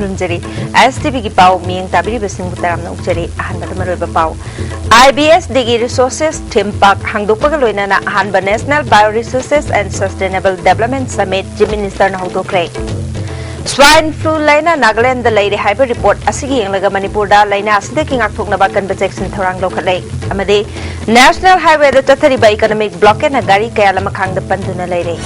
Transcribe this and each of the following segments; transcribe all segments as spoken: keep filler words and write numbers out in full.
ꯈꯨꯔꯨꯝꯖꯔꯤ꯫ ꯑꯥꯏ S T ꯚꯤꯒꯤ ꯄꯥꯎ ꯃꯤꯠꯌꯦꯡ ꯇꯥꯕꯤꯔꯤꯕꯁꯤꯡꯕꯨ ꯇꯔꯥꯝꯅ ꯑꯣꯛꯆꯔꯤ꯫ ꯑꯍꯥꯟꯕꯗ ꯃꯔꯨꯑꯣꯏꯕ ꯄꯥꯎ꯫ ꯑꯥꯏ ꯕꯤ ꯑꯦꯁ ꯗꯤꯒꯤ ꯔꯤꯁꯣꯔꯁꯦꯁ ꯊꯤꯝ ꯄꯥꯔꯛ ꯍꯥꯡꯗꯣꯛꯄꯒ ꯂꯣꯏꯅꯅ ꯑꯍꯥꯟꯕ National Bio Resources and Sustainable Development Summit Chief Ministerꯅ ꯍꯧꯗꯣꯛꯈ꯭ꯔꯦ꯫ Swine flu ꯂꯥꯏꯅꯥ ꯅꯥꯒꯥꯂꯦꯟꯗ ꯂꯩꯔꯦ ꯍꯥꯏꯕ ꯔꯤꯄꯣꯔꯠ ꯑꯁꯤꯒꯤ ꯌꯦꯡꯂꯒ ꯃꯅꯤꯄꯨꯔꯗ ꯂꯥꯏꯅꯥ ꯑꯁꯤꯗꯒꯤ ꯉꯥꯛꯊꯣꯛꯅꯕ ꯑꯀꯟꯕ ꯆꯦꯛꯁꯤꯟ ꯊꯧꯔꯥꯡ ꯂꯧꯈꯠꯂꯦ꯫ ꯑꯃꯗꯤ National Highwayꯗ ꯆꯠꯊꯔꯤꯕ economic blockadeꯅ ꯒꯥꯔꯤ ꯀꯌꯥ ꯂꯃꯈꯥꯡꯗ ꯄꯟꯗꯨꯅ ꯂꯩꯔꯦ꯫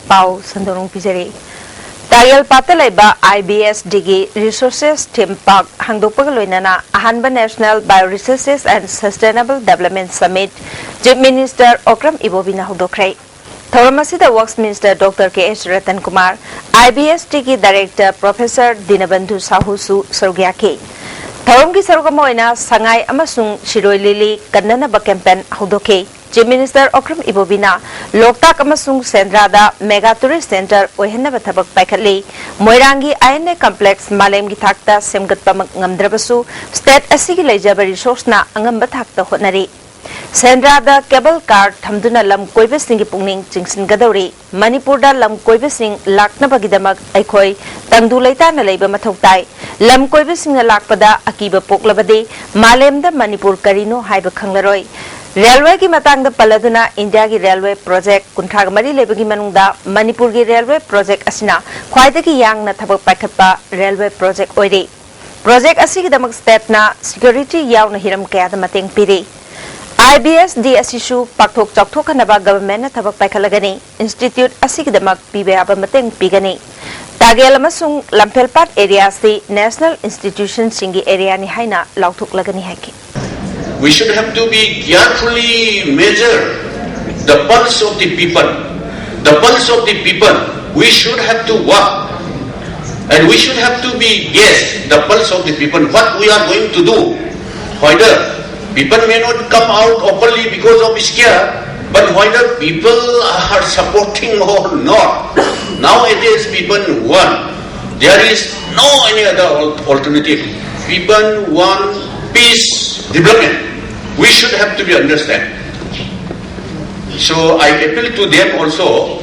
ꯄꯥꯎ ꯁꯟꯗꯣꯛꯅ ꯄꯤꯖꯔꯤ꯫ ꯇꯥꯌꯦꯜ ꯄꯥꯠꯇ ꯂꯩꯕ ꯑꯥꯏ ꯕꯤ ꯑꯦꯁ ꯗꯤꯒꯤ ꯔꯤꯁꯣꯔꯁꯦꯁ ꯊꯤꯝ ꯄꯥꯔꯛ ꯍꯥꯡꯗꯣꯛꯄꯒ ꯂꯣꯏꯅꯅ ꯑꯍꯥꯟꯕ National Bio Resources and Sustainable Development Summit Chief Minister Okram ꯏꯕꯣꯕꯤꯅ ꯍꯧꯗꯣꯛꯈ꯭ꯔꯦ꯫ ꯊꯧꯔꯝ ꯑꯁꯤꯗ Works Minister Doctor ꯀꯦ ꯑꯦꯁ ꯔꯇꯟ ꯀꯨꯃꯥꯔ, ꯑꯥꯏ ꯕꯤ ꯑꯦꯁ ꯗꯤꯒꯤ Director Professor ꯗꯤꯅꯕꯟꯙꯨ ꯁꯥꯍꯨꯁꯨ ꯁꯔꯨꯛ ꯌꯥꯈꯤ꯫ ꯊꯧꯔꯝꯒꯤ ꯁꯔꯨꯛ ꯑꯃ ꯑꯣꯏꯅ ꯁꯉꯥꯏ ꯑꯃꯁꯨꯡ ꯁꯤꯔꯣꯏ ꯂꯤꯂꯤ ꯀꯟꯅꯅꯕ campaign ꯍꯧꯗꯣꯛꯈꯤ꯫ Chief Minister ꯑꯣꯀ꯭ꯔꯝ ꯏꯕꯣꯕꯤꯅ ꯂꯣꯛꯇꯥꯛ ꯑꯃꯁꯨꯡ ꯁꯦꯟꯗ꯭ꯔꯥꯗ mega tourist centre ꯑꯣꯏꯍꯟꯅꯕ ꯊꯕꯛ ꯄꯥꯏꯈꯠꯂꯤ꯫ ꯃꯣꯏꯔꯥꯡꯒꯤ ꯑꯥꯏ ꯑꯦꯟ ꯑꯦ complex ꯃꯥꯂꯦꯝꯒꯤ ꯊꯥꯛꯇ ꯁꯦꯝꯒꯠꯄꯃꯛ ꯉꯝꯗ꯭ꯔꯕꯁꯨ, state ꯑꯁꯤꯒꯤ ꯂꯩꯖꯕ resourceꯅ ꯑꯉꯝꯕ ꯊꯥꯛꯇ ꯍꯣꯠꯅꯔꯤ꯫ ꯁꯦꯟꯗ꯭ꯔꯥꯗ cable car ꯊꯝꯗꯨꯅ ꯂꯝ ꯀꯣꯏꯕꯁꯤꯡꯒꯤ ꯄꯨꯛꯅꯤꯡ ꯆꯤꯡꯁꯤꯟꯒꯗꯧꯔꯤ꯫ ꯃꯅꯤꯄꯨꯔꯗ ꯂꯝ ꯀꯣꯏꯕꯁꯤꯡ ꯂꯥꯛꯅꯕꯒꯤꯗꯃꯛ ꯑꯩꯈꯣꯏ ꯇꯪꯗꯨ ꯂꯩꯇꯥꯅ ꯂꯩꯕ ꯃꯊꯧ ꯇꯥꯏ꯫ ꯂꯝ ꯀꯣꯏꯕꯁꯤꯡꯅ ꯂꯥꯛꯄꯗ ꯑꯀꯤꯕ ꯄꯣꯛꯂꯕꯗꯤ ꯃꯥꯂꯦꯝꯗ ꯃꯅꯤꯄꯨꯔ ꯀꯔꯤꯅꯣ ꯍꯥꯏꯕ ꯈꯪꯂꯔꯣꯏ꯫ Railwayꯒꯤ ꯃꯇꯥꯡꯗ ꯄꯜꯂꯗꯨꯅ, Indiaꯒꯤ railway project ꯀꯨꯟꯊ꯭ꯔꯥꯒ ꯃꯔꯤ ꯂꯩꯕꯒꯤ ꯃꯅꯨꯡꯗ ꯃꯅꯤꯄꯨꯔꯒꯤ railway project ꯑꯁꯤꯅ ꯈ꯭ꯋꯥꯏꯗꯒꯤ ꯌꯥꯡꯅ ꯊꯕꯛ ꯄꯥꯏꯈꯠꯄ railway project ꯑꯣꯏꯔꯤ꯫ Project ꯑꯁꯤꯒꯤꯗꯃꯛ stateꯅ security ꯌꯥꯎꯅ ꯍꯤꯔꯝ ꯀꯌꯥꯗ ꯃꯇꯦꯡ ꯄꯤꯔꯤ꯫ ꯑꯥꯏ ꯕꯤ ꯑꯦꯁ ꯗꯤ ꯑꯁꯤꯁꯨ ꯄꯥꯛꯊꯣꯛ ꯆꯥꯎꯊꯣꯛꯍꯟꯅꯕ governmentꯅ ꯊꯕꯛ ꯄꯥꯏꯈꯠꯂꯒꯅꯤ꯫ Institute ꯑꯁꯤꯒꯤꯗꯃꯛ ꯄꯤꯕ ꯌꯥꯕ ꯃꯇꯦꯡ ꯄꯤꯒꯅꯤ꯫ ꯇꯥꯒꯦꯜ ꯑꯃꯁꯨꯡ ꯂꯝꯐꯦꯜꯄꯥꯠ areaꯁꯤ national institutionꯁꯤꯡꯒꯤ areaꯅꯤ ꯍꯥꯏꯅ ꯂꯥꯎꯊꯣꯛꯂꯒꯅꯤ ꯍꯥꯏꯈꯤ꯫ We should have to be carefully measure the pulse of the people. The pulse of the people. We should have to work. And we should have to be guess the pulse of the people. What we are going to do. Whether people may not come out openly because of scare, but whether people are supporting or not. Nowadays people want. There is no any other al- alternative. People want peace, development. We should have to be understand. So I appeal to them also.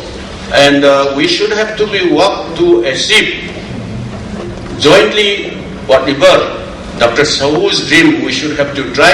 And uh, we should have to be work to achieve jointly whatever Doctor Sahu's dream. We should have to try.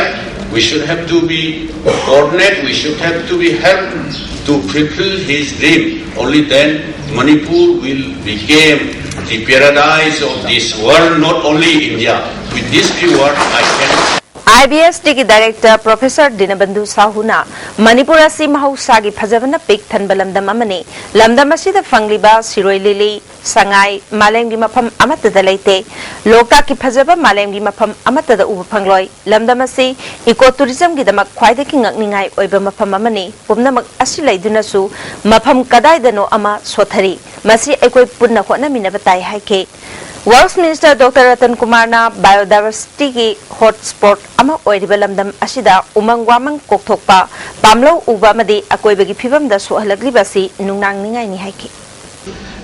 We should have to be coordinate. We should have to be helped to fulfill his dream. Only then Manipur will become the paradise of this world, not only India. With this few words, I can. I B S ꯇꯤꯒꯤ director professor Dinabandhu ꯁꯥꯍꯨꯅ ꯃꯅꯤꯄꯨꯔ ꯑꯁꯤ ꯃꯍꯧꯁꯥꯒꯤ ꯐꯖꯕꯅ ꯄꯤꯛ ꯊꯟꯕ ꯂꯝꯗꯝ ꯑꯃꯅꯤ꯫ ꯂꯝꯗꯝ ꯑꯁꯤꯗ ꯐꯪꯂꯤꯕ ꯁꯤꯔꯣꯏ ꯂꯤꯂꯤ, ꯁꯉꯥꯏ ꯃꯥꯂꯦꯝꯒꯤ ꯃꯐꯝ ꯑꯃꯠꯇꯗ ꯂꯩꯇꯦ꯫ ꯂꯣꯛꯇꯥꯛꯀꯤ ꯐꯖꯕ ꯃꯥꯂꯦꯝꯒꯤ ꯃꯐꯝ ꯑꯃꯠꯇꯗ ꯎꯕ ꯐꯪꯂꯣꯏ꯫ ꯂꯝꯗꯝ ꯑꯁꯤ ꯏꯀꯣ ꯇꯨꯔꯤꯖꯝꯒꯤꯗꯃꯛ ꯈ꯭ꯋꯥꯏꯗꯒꯤ ꯉꯛꯅꯤꯡꯉꯥꯏ ꯑꯣꯏꯕ ꯃꯐꯝ ꯑꯃꯅꯤ꯫ ꯄꯨꯝꯅꯃꯛ ꯑꯁꯤ ꯂꯩꯗꯨꯅꯁꯨ ꯃꯐꯝ ꯀꯗꯥꯏꯗꯅꯣ ꯑꯃ ꯁꯣꯠꯊꯔꯤ꯫ ꯃꯁꯤ ꯑꯩꯈꯣꯏ ꯄꯨꯟꯅ ꯍꯣꯠꯅꯃꯤꯟꯅꯕ ꯇꯥꯏ ꯍꯥꯏꯈꯤ꯫ ꯋꯔꯛꯁ ꯃꯤꯅꯤꯁꯇꯔ ꯗꯣꯛꯇꯔ ꯔꯇꯟ ꯀꯨꯃꯥꯔꯅ ꯕꯥꯏꯑꯣꯗꯥꯏꯚꯔꯁꯤꯇꯤꯒꯤ ꯍꯣꯠ ꯁ꯭ꯄꯣꯠ ꯑꯃ ꯑꯣꯏꯔꯤꯕ ꯂꯝꯗꯝ ꯑꯁꯤꯗ ꯎꯃꯪ ꯋꯥꯃꯪ ꯀꯣꯛꯊꯣꯛꯄ, ꯄꯥꯝꯂꯧ ꯎꯕ ꯑꯃꯗꯤ ꯑꯀꯣꯏꯕꯒꯤ ꯐꯤꯕꯝꯗ ꯁꯣꯛꯍꯜꯂꯛꯂꯤꯕ ꯑꯁꯤ ꯅꯨꯡꯅꯥꯡꯅꯤꯡꯉꯥꯏꯅꯤ ꯍꯥꯏꯈꯤ꯫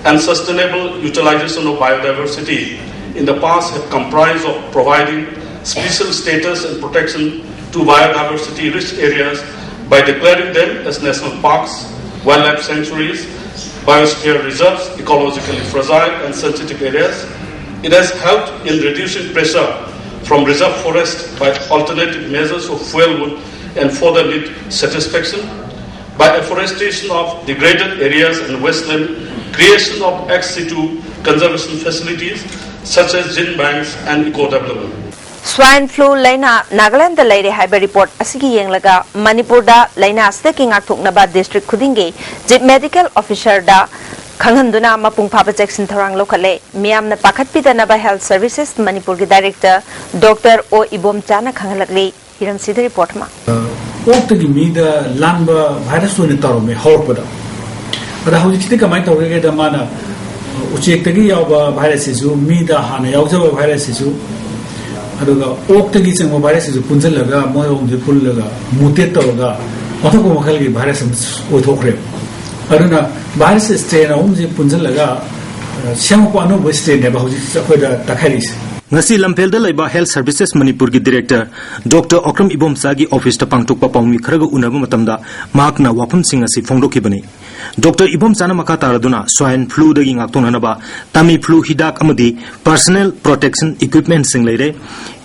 And sustainable utilization of biodiversity in the past have comprised of providing special status and protection to biodiversity rich areas by declaring them as national parks, wildlife sanctuaries, biosphere reserves, ecologically fragile and sensitive areas. It has helped in reducing pressure from reserve forest by alternative measures of fuel wood and fodder need satisfaction, by afforestation of degraded areas and wasteland, creation of ex situ conservation facilities such as gene banks and eco development. Swine flu ꯂꯥꯏꯅꯥ ꯅꯥꯒꯥꯂꯦꯟꯗ ꯂꯩꯔꯦ ꯍꯥꯏꯕ report ꯑꯁꯤꯒꯤ ꯌꯦꯡꯂꯒ ꯃꯅꯤꯄꯨꯔꯗ ꯂꯥꯏꯅꯥ ꯑꯁꯤꯗꯒꯤ ꯉꯥꯛꯊꯣꯛꯅꯕ district ꯈꯨꯗꯤꯡꯒꯤ ꯆꯤꯐ ꯃꯦꯗꯤꯀꯦꯜ ꯑꯣꯐꯤꯁꯔꯗ ꯈꯪꯍꯟꯗꯨꯅ ꯃꯄꯨꯡ ꯐꯥꯕ ꯆꯦꯛꯁꯤꯟ ꯊꯧꯔꯥꯡ ꯂꯧꯈꯠꯂꯦ꯫ ꯃꯤꯌꯥꯝꯅ ꯄꯥꯈꯠꯄꯤꯗꯅꯕ ꯍꯦꯜꯊ ꯁꯔꯚꯤꯁꯦꯁ ꯃꯅꯤꯄꯨꯔꯒꯤ ꯗꯥꯏꯔꯦꯛꯇꯔ ꯗꯣꯛꯇꯔ ꯑꯣ ꯏꯕꯣꯝꯆꯥꯅ ꯈꯪꯍꯜꯂꯛꯂꯤ꯫ ꯍꯤꯔꯝꯁꯤꯗ ꯔꯤꯄꯣꯔꯠ ꯑꯃ꯫ ꯑꯣꯛꯇꯒꯤ ꯃꯤꯗ ꯂꯥꯟꯕ ꯚꯥꯏꯔꯁ ꯑꯣꯏꯅ ꯇꯧꯔꯝꯃꯦ ꯍꯧꯔꯛꯄꯗ꯫ ꯑꯗ ꯍꯧꯖꯤꯛꯁꯤꯗꯤ ꯀꯃꯥꯏꯅ ꯇꯧꯔꯒꯦꯗ ꯃꯥꯅ ꯎꯆꯦꯛꯇꯒꯤ ꯌꯥꯎꯕ ꯚꯥꯏꯔꯁꯁꯤꯁꯨ ꯃꯤꯗ ꯍꯥꯟꯅ ꯌꯥꯎꯖꯕ ꯚꯥꯏꯔꯁꯁꯤꯁꯨ ꯑꯗꯨꯒ ꯑꯣꯛꯇꯒꯤ ꯆꯪꯕ ꯚꯥꯏꯔꯁꯁꯤꯁꯨ ꯄꯨꯟꯁꯤꯜꯂꯒ ꯃꯣꯏ ꯑꯍꯨꯝꯁꯦ ꯄꯨꯜꯂꯒ ꯃꯨꯇꯦꯠ ꯇꯧꯔꯒ ꯑꯣꯟꯊꯣꯛꯄ ꯃꯈꯜꯒꯤ ꯚꯥꯏꯔꯁ ꯑꯃ ꯑꯣꯏꯊꯣꯛꯈ꯭ꯔꯦꯕ꯫ ꯑꯗꯨꯅ ꯚꯥꯏꯔꯁ ꯁ꯭ꯇ꯭ꯔꯦꯟ ꯑꯍꯨꯝꯁꯦ ꯄꯨꯟꯁꯤꯜꯂꯒ ꯁꯦꯝꯃꯛꯄ ꯑꯅꯧꯕ ꯁ꯭ꯇ꯭ꯔꯦꯟꯅꯦꯕ ꯍꯧꯖꯤꯛ ꯑꯩꯈꯣꯏꯗ ꯇꯛꯈꯥꯏꯔꯤꯁꯦ꯫ ꯉꯁꯤ ꯂꯝꯐꯦꯜꯗ ꯂꯩꯕ Health Services ꯃꯅꯤꯄꯨꯔꯒꯤ Director Doctor ꯑꯣꯀ꯭ꯔꯝ ꯏꯕꯣꯝꯆꯥꯒꯤ officeꯇ ꯄꯥꯡꯊꯣꯛꯄ ꯄꯥꯎꯃꯤ ꯈꯔꯒ ꯎꯅꯕ ꯃꯇꯝꯗ ꯃꯍꯥꯛꯅ ꯋꯥꯐꯝꯁꯤꯡ ꯑꯁꯤ ꯐꯣꯡꯗꯣꯛꯈꯤꯕꯅꯤ꯫ Doctor ꯏꯕꯣꯝꯆꯥꯅ ꯃꯈꯥ ꯇꯥꯔꯗꯨꯅ swine fluꯗꯒꯤ ꯉꯥꯛꯊꯣꯛꯅꯅꯕ Tamiflu ꯍꯤꯗꯥꯛ ꯑꯃꯗꯤ personal protection equipmentꯁꯤꯡ ꯂꯩꯔꯦ꯫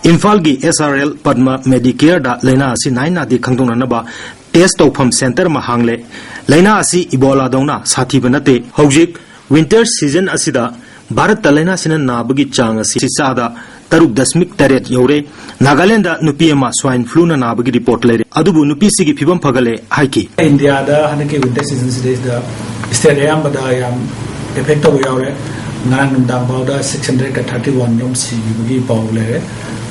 ꯏꯝꯐꯥꯜꯒꯤ S R L Padma Medicareꯗ ꯂꯥꯏꯅꯥ ꯑꯁꯤ ꯅꯥꯏ ꯅꯥꯗꯦ ꯈꯪꯗꯣꯛꯅꯅꯕ test ꯇꯧꯐꯝ center ꯑꯃ ꯍꯥꯡꯂꯦ꯫ ꯂꯥꯏꯅꯥ ꯑꯁꯤ Ebolaꯗꯧꯅ ꯁꯥꯊꯤꯕ ꯅꯠꯇꯦ꯫ ꯍꯧꯖꯤꯛ winter season ꯑꯁꯤꯗ ꯚꯥꯔꯠꯇ ꯂꯥꯏꯅꯥꯁꯤꯅ ꯅꯥꯕꯒꯤ ꯆꯥꯡ ꯑꯁꯤ ꯆꯥꯗ ꯇꯔꯨꯛ ꯗꯁꯃꯤꯛ ꯇꯔꯦꯠ ꯌꯧꯔꯦ꯫ ꯅꯥꯒꯥꯂꯦꯟꯗ ꯅꯨꯄꯤ ꯑꯃ swine fluꯅ ꯅꯥꯕꯒꯤ report ꯂꯩꯔꯦ, ꯑꯗꯨꯕꯨ ꯅꯨꯄꯤꯁꯤꯒꯤ ꯐꯤꯕꯝ ꯐꯒꯠꯂꯦ ꯍꯥꯏꯈꯤ꯫ ꯏꯟꯗꯤꯌꯥꯗ ꯍꯟꯗꯛꯀꯤ winter season ꯁꯤꯗꯩꯁꯤꯗ state ꯑꯌꯥꯝꯕꯗ ꯌꯥꯝ effect ꯇꯧꯕ ꯌꯥꯎꯔꯦ꯫ ꯉꯔꯥꯡ ꯅꯨꯡꯗꯥꯡ ꯐꯥꯎꯗ six hundred thirty one ꯔꯣꯝ ꯁꯤꯈꯤꯕꯒꯤ ꯄꯥꯎ ꯂꯩꯔꯦ꯫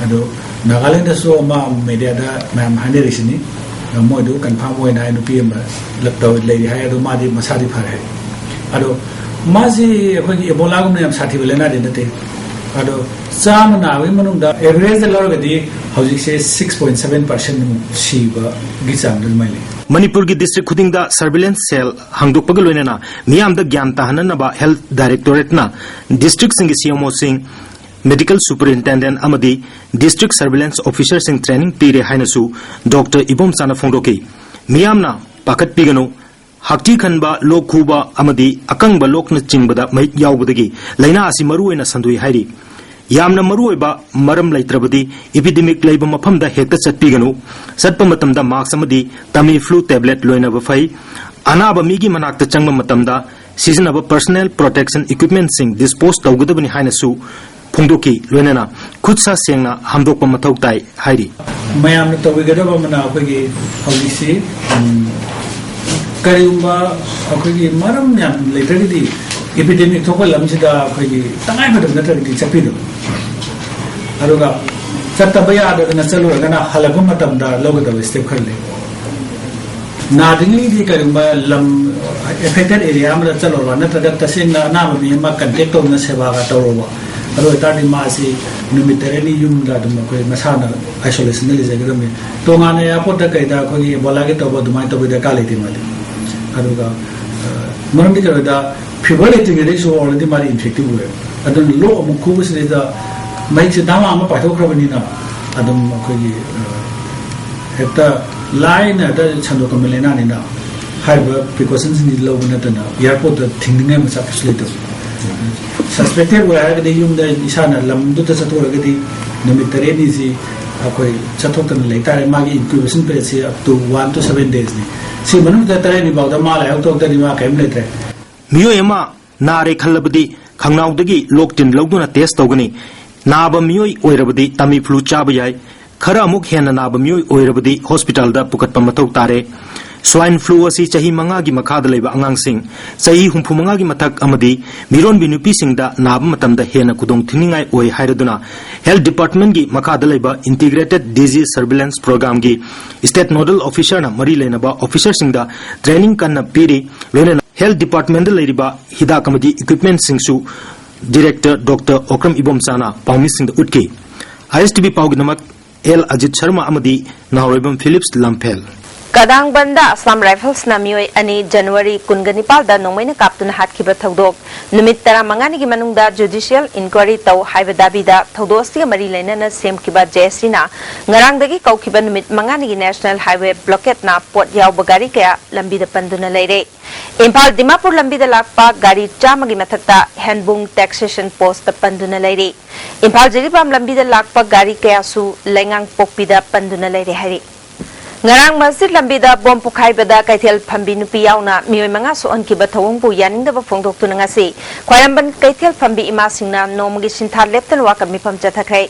ꯑꯗꯣ ꯅꯥꯒꯥꯂꯦꯟꯗꯁꯨ ꯑꯃ mediaꯗ ꯃꯌꯥꯝ ꯍꯥꯏꯅꯔꯤꯁꯤꯅꯤ꯫ ꯃꯣꯏꯗꯨ confirm ꯑꯣꯏꯅ ꯍꯥꯏ ꯅꯨꯄꯤ ꯑꯃ ꯂꯞ ꯇꯧ-, ꯂꯩꯔꯤ ꯍꯥꯏ, ꯑꯗꯣ ꯃꯥꯗꯤ ꯃꯁꯥꯗꯤ ꯐꯔꯦ ꯍꯥꯏ꯫ ꯑꯗꯣ ꯃꯥꯁꯤ ꯑꯩꯈꯣꯏꯒꯤ Ebolaꯒꯨꯝꯅ ꯌꯥꯝ ꯁꯥꯊꯤꯕ ꯂꯥꯏꯅꯥꯗꯤ ꯅꯠꯇꯦ꯫ ꯑꯗꯣ ꯆꯥꯝꯃ ꯅꯥꯕꯒꯤ ꯃꯅꯨꯡꯗ averageꯗ ꯂꯧꯔꯒꯗꯤ ꯍꯧꯖꯤꯛꯁꯦ six point seven percent ꯃꯨꯛ ꯁꯤꯕꯒꯤ ꯆꯥꯡꯗ ꯑꯗꯨꯃꯥꯏꯅ ꯂꯩ꯫ ꯃꯅꯤꯄꯨꯔꯒꯤ district ꯈꯨꯗꯤꯡꯗ surveillance cell ꯍꯥꯡꯗꯣꯛꯄꯒ ꯂꯣꯏꯅꯅ ꯃꯤꯌꯥꯝꯗ ꯒ꯭ꯌꯥꯟ ꯇꯥꯍꯟꯅꯅꯕ Health Directorateꯅ districtꯁꯤꯡꯒꯤ C M Oꯁꯤꯡ, Medical Superintendent ꯑꯃꯗꯤ District Surveillance Officerꯁꯤꯡ training ꯄꯤꯔꯦ ꯍꯥꯏꯅꯁꯨ Doctor ꯏꯕꯣꯝꯆꯥꯅ ꯐꯣꯡꯗꯣꯛꯈꯤ꯫ ꯃꯤꯌꯥꯝꯅ ꯄꯥꯈꯠꯄꯤꯒꯅꯨ, ꯍꯥꯛꯊꯤ ꯈꯟꯕ, ꯂꯣꯛ ꯈꯨꯕ ꯑꯃꯗꯤ ꯑꯀꯪꯕ ꯂꯣꯛꯅꯆꯤꯡꯕꯗ ꯃꯍꯤꯛ ꯌꯥꯎꯕꯗꯒꯤ ꯂꯥꯏꯅꯥ ꯑꯁꯤ ꯃꯔꯨꯑꯣꯏꯅ ꯁꯟꯗꯣꯛꯏ ꯍꯥꯏꯔꯤ꯫ ꯌꯥꯝꯅ ꯃꯔꯨꯑꯣꯏꯕ ꯃꯔꯝ ꯂꯩꯇ꯭ꯔꯕꯗꯤ epidemic ꯂꯩꯕ ꯃꯐꯝꯗ ꯍꯦꯛꯇ ꯆꯠꯄꯤꯒꯅꯨ꯫ ꯆꯠꯄ ꯃꯇꯝꯗ mask ꯑꯃꯗꯤ Tamiflu tablet ꯂꯣꯏꯅꯕ ꯐꯩ꯫ ꯑꯅꯥꯕ ꯃꯤꯒꯤ ꯃꯅꯥꯛꯇ ꯆꯪꯕ ꯃꯇꯝꯗ ꯁꯤꯖꯤꯟꯅꯕ personal protection equipmentꯁꯤꯡ dispose ꯇꯧꯒꯗꯕꯅꯤ ꯍꯥꯏꯅꯁꯨ ꯐꯣꯡꯗꯣꯛꯈꯤ꯫ ꯂꯣꯏꯅꯅ ꯈꯨꯠ ꯁꯥ ꯁꯦꯡꯅ ꯍꯥꯝꯗꯣꯛꯄ ꯃꯊꯧ ꯇꯥꯏ ꯍꯥꯏꯔꯤ꯫ ꯃꯌꯥꯝꯅ ꯇꯧꯕꯤꯒꯗꯕ ꯑꯃꯅ ꯑꯩꯈꯣꯏꯒꯤ ꯍꯧꯖꯤꯛꯁꯤ, ꯎꯝ, ꯀꯔꯤꯒꯨꯝꯕ ꯑꯩꯈꯣꯏꯒꯤ ꯃꯔꯝ ꯌꯥꯝ ꯂꯩꯇ꯭ꯔꯒꯗꯤ, epidemic ꯊꯣꯛꯄ ꯂꯝꯁꯤꯗ ꯑꯩꯈꯣꯏꯒꯤ ꯇꯉꯥꯏ ꯐꯗꯕ ꯅꯠꯇ꯭ꯔꯒꯗꯤ ꯆꯠꯄꯤꯗꯕ, ꯑꯗꯨꯒ ꯆꯠꯇꯕ ꯌꯥꯗꯗꯅ ꯆꯠꯂꯨꯔꯒꯅ ꯍꯜꯂꯛꯄ ꯃꯇꯝꯗ ꯂꯧꯒꯗꯕ step ꯈꯔ ꯂꯩ꯫ ꯅꯥꯗ꯭ꯔꯤꯉꯩꯒꯤꯗꯤ ꯀꯔꯤꯒꯨꯝꯕ ꯂꯝ affected area ꯑꯃꯗ ꯆꯠꯂꯨꯔꯕ ꯅꯠꯇ꯭ꯔꯒ ꯇꯁꯦꯡꯅ ꯑꯅꯥꯕ ꯃꯤ ꯑꯃ contact ꯇꯧꯗꯨꯅ ꯁꯦꯕꯥꯒ ꯇꯧꯔꯨꯔꯕ, ꯑꯗꯨ ꯑꯣꯏꯇꯥꯔꯗꯤ ꯃꯥꯁꯤ ꯅꯨꯃꯤꯠ ꯇꯔꯦꯠꯅꯤ ꯌꯨꯝꯗ ꯑꯗꯨꯝ ꯑꯩꯈꯣꯏ ꯃꯁꯥꯅ isolationꯗ ꯂꯩꯖꯒꯗꯕꯅꯤ꯫ ꯇꯣꯉꯥꯟꯅ airportꯇ ꯀꯩꯗ ꯑꯩꯈꯣꯏꯒꯤ Ebolaꯒꯤ ꯇꯧꯕ ꯑꯗꯨꯃꯥꯏꯅ ꯇꯧꯕꯒꯤ ꯗꯔꯀꯥꯔ ꯂꯩꯇꯦ ꯃꯥꯗꯤ꯫ ꯑꯗꯨꯒ, ꯑ, ꯃꯔꯝꯗꯤ ꯀꯩꯅꯣꯗ, fever ꯂꯩꯇ꯭ꯔꯤꯉꯩꯗꯩꯁꯨ already ꯃꯥꯗꯤ infective ꯑꯣꯏꯌꯦꯕ꯫ ꯑꯗꯨꯅ ꯂꯣꯛ ꯑꯃꯨꯛ ꯈꯨꯕꯁꯤꯗꯩꯗ ꯃꯍꯤꯛꯁꯦ ꯗꯥꯃ ꯑꯃ ꯄꯥꯏꯊꯣꯛꯈ꯭ꯔꯕꯅꯤꯅ ꯑꯗꯨꯝ ꯑꯩꯈꯣꯏꯒꯤ, ꯑ, ꯍꯦꯛꯇ ꯂꯥꯏꯅ ꯍꯦꯛꯇ ꯁꯟꯗꯣꯛꯀꯟꯕ ꯂꯥꯏꯅꯥꯅꯤꯅ ꯍꯥꯏꯔꯤꯕ ꯄ꯭ꯔꯤꯀꯣꯁꯟꯁꯤꯡꯁꯤ ꯂꯧꯕ ꯅꯠꯇꯅ ꯑꯦꯌꯥꯔꯄꯣꯔꯠꯇ ꯊꯤꯡꯅꯤꯡꯉꯥꯏ ꯃꯆꯥꯛ ꯀꯩꯁꯨ ꯂꯩꯇꯕ꯫ ꯁꯁꯄꯦꯛꯇꯦꯠ ꯑꯣꯏ ꯍꯥꯏꯔꯒꯗꯤ ꯌꯨꯝꯗ ꯏꯁꯥꯅ ꯂꯝꯗꯨꯗ ꯆꯠꯊꯣꯛꯑꯒꯗꯤ ꯅꯨꯃꯤꯠ ꯇꯔꯦꯠꯅꯤꯁꯤ ꯑꯩꯈꯣꯏ ꯆꯠꯊꯣꯛꯇꯅ ꯂꯩꯇꯥꯔꯦ꯫ ꯃꯥꯒꯤ incubation periodꯁꯤ up to one to seven daysꯅꯤ꯫ ꯁꯤ ꯃꯅꯨꯡꯗ ꯇꯔꯦꯠꯅꯤ ꯐꯥꯎꯗ ꯃꯥ ꯂꯥꯏꯍꯧ ꯇꯧꯗ꯭ꯔꯗꯤ ꯃꯥ ꯀꯔꯤꯝ ꯂꯩꯇ꯭ꯔꯦ꯫ ꯃꯤꯑꯣꯏ ꯑꯃ ꯅꯥꯔꯦ ꯈꯜꯂꯕꯗꯤ ꯈꯪꯅꯥꯎꯗꯒꯤ ꯂꯣꯛ ꯇꯤꯟ ꯂꯧꯗꯨꯅ ꯇꯦꯁ ꯇꯧꯒꯅꯤ꯫ ꯅꯥꯕ ꯃꯤꯑꯣꯏ ꯑꯣꯏꯔꯕꯗꯤ ꯇꯥꯃꯤ ꯐ꯭ꯂꯨ ꯆꯥꯕ ꯌꯥꯏ꯫ ꯈꯔ ꯑꯃꯨꯛ ꯍꯦꯟꯅ ꯅꯥꯕ ꯃꯤꯑꯣꯏ ꯑꯣꯏꯔꯕꯗꯤ ꯍꯣꯁꯄꯤꯇꯥꯜꯗ ꯄꯨꯈꯠꯄ ꯃꯊꯧ ꯇꯥꯔꯦ꯫ ꯁ꯭ꯋꯥꯏꯟ ꯐ꯭ꯂꯨ ꯑꯁꯤ ꯆꯍꯤ ꯃꯉꯥꯒꯤ ꯃꯈꯥꯗ ꯂꯩꯕ ꯑꯉꯥꯡꯁꯤꯡ, ꯆꯍꯤ ꯍꯨꯝꯐꯨ ꯃꯉꯥꯒꯤ ꯃꯊꯛ ꯑꯃꯗꯤ ꯃꯤꯔꯣꯟꯕꯤ ꯅꯨꯄꯤꯁꯤꯡꯗ ꯅꯥꯕ ꯃꯇꯝꯗ ꯍꯦꯟꯅ ꯈꯨꯗꯣꯡ ꯊꯤꯅꯤꯡꯉꯥꯏ ꯑꯣꯏ ꯍꯥꯏꯔꯗꯨꯅ ꯍꯦꯜꯊ ꯗꯤꯄꯥꯔꯠꯃꯦꯟꯒꯤ ꯃꯈꯥꯗ ꯂꯩꯕ ꯏꯟꯇꯤꯒ꯭ꯔꯦꯇꯦꯗ ꯗꯤꯖꯤꯖ ꯁꯔꯚꯤꯂꯦꯟꯁ ꯄ꯭ꯔꯣꯒ꯭ꯔꯥꯝꯒꯤ ꯁ꯭ꯇꯦꯠ ꯅꯣꯗꯜ ꯑꯣꯐꯤꯁꯔꯅ ꯃꯔꯤ ꯂꯩꯅꯕ ꯑꯣꯐꯤꯁꯔꯁꯤꯡꯗ ꯇ꯭ꯔꯦꯅꯤꯡ ꯀꯟꯅ ꯄꯤꯔꯤ꯫ ꯂꯣꯏꯅꯅ ꯍꯦꯜꯊ ꯗꯤꯄꯥꯔꯠꯃꯦꯟꯗ ꯂꯩꯔꯤꯕ ꯍꯤꯗꯥꯛ ꯑꯃꯗꯤ ꯏꯀ꯭ꯋꯤꯞꯃꯦꯟꯁꯤꯡꯁꯨ ꯗꯤꯔꯦꯛꯇꯔ ꯗꯣꯛꯇꯔ ꯑꯣꯀ꯭ꯔꯝ ꯏꯕꯣꯝꯆꯥꯅ ꯄꯥꯎꯃꯤꯁꯤꯡꯗ ꯎꯠꯈꯤ꯫ ꯑꯥꯏ ꯑꯦꯁ ꯇꯤ ꯚꯤ ꯄꯥꯎꯒꯤꯗꯃꯛ ꯑꯦꯜ ꯑꯖꯤꯠ ꯁꯔꯃ ꯑꯃꯗꯤ ꯅꯥꯎꯔꯩꯕꯝ ꯐꯤꯂꯤꯞꯁ ꯂꯝꯐꯦꯜ꯫ ꯀꯗꯥꯡꯕꯟꯗ ꯑꯁꯥꯝ ꯔꯥꯏꯐꯜꯁꯅ ꯃꯤꯑꯣꯏ ꯑꯅꯤ ꯖꯅꯋꯥꯔꯤ ꯀꯨꯟꯒ ꯅꯤꯄꯥꯜꯗ ꯅꯣꯡꯃꯩꯅ ꯀꯥꯞꯇꯨꯅ ꯍꯥꯠꯈꯤꯕ ꯊꯧꯗꯣꯛ꯫ ꯅꯨꯃꯤꯠ ꯇꯔꯥꯃꯉꯥꯅꯤꯒꯤ ꯃꯅꯨꯡꯗ ꯖꯨꯗꯤꯁꯤꯌꯦꯜ ꯏꯟꯀ꯭ꯋꯥꯏꯔꯤ ꯇꯧ ꯍꯥꯏꯕ ꯗꯥꯕꯤꯗ ꯊꯧꯗꯣꯛ ꯑꯁꯤꯒ ꯃꯔꯤ ꯂꯩꯅꯅ ꯁꯦꯝꯈꯤꯕ ꯖꯦ ꯑꯦꯁ ꯁꯤꯅ ꯉꯔꯥꯡꯗꯒꯤ ꯀꯧꯈꯤꯕ ꯅꯨꯃꯤꯠ ꯃꯉꯥꯅꯤꯒꯤ ꯅꯦꯁꯅꯦꯜ ꯍꯥꯏꯋꯦ ꯕ꯭ꯂꯣꯀꯦꯠꯅ ꯄꯣꯠ ꯌꯥꯎꯕ ꯒꯥꯔꯤ ꯀꯌꯥ ꯂꯝꯕꯤꯗ ꯄꯟꯗꯨꯅ ꯂꯩꯔꯦ꯫ ꯏꯝꯐꯥꯜ ꯗꯤꯃꯥꯄꯨꯔ ꯂꯝꯕꯤꯗ ꯂꯥꯛꯄ ꯒꯥꯔꯤ ꯆꯥꯝꯃꯒꯤ ꯃꯊꯛꯇ ꯍꯦꯟꯕꯨꯡ ꯇꯦꯛꯁ ꯁ꯭ꯇꯦꯁꯟ ꯄꯣꯁꯇ ꯄꯟꯗꯨꯅ ꯂꯩꯔꯤ꯫ ꯏꯝꯐꯥꯜ ꯖꯤꯔꯤꯕꯥꯝ ꯂꯝꯕꯤꯗ ꯂꯥꯛꯄ ꯒꯥꯔꯤ ꯀꯌꯥꯁꯨ ꯂꯩꯉꯥꯡꯄꯣꯛꯄꯤꯗ ꯄꯟꯗꯨꯅ ꯂꯩꯔꯦ ꯍꯥꯏꯔꯤ꯫ ꯉꯔꯥꯡ ꯃꯁꯖꯤꯗ ꯂꯝꯕꯤꯗ ꯕꯣꯝ ꯄꯣꯈꯥꯏꯕꯗ ꯀꯩꯊꯦꯜ ꯐꯝꯕꯤ ꯅꯨꯄꯤ ꯌꯥꯎꯅ ꯃꯤꯑꯣꯏ ꯃꯉꯥ ꯁꯣꯛꯍꯟꯈꯤꯕ ꯊꯧꯑꯣꯡꯕꯨ ꯌꯥꯅꯤꯡꯗꯕ ꯐꯣꯡꯗꯣꯛꯇꯨꯅ ꯉꯁꯤ ꯈ꯭ꯋꯥꯏꯔꯝꯕꯟ ꯀꯩꯊꯦꯜ ꯐꯝꯕꯤ ꯏꯃꯥꯁꯤꯡꯅ ꯅꯣꯡꯃꯒꯤ ꯁꯤꯟꯊꯥ ꯂꯦꯞꯇꯅ ꯋꯥꯀꯠ ꯃꯤꯐꯝ ꯆꯠꯊꯈ꯭ꯔꯦ꯫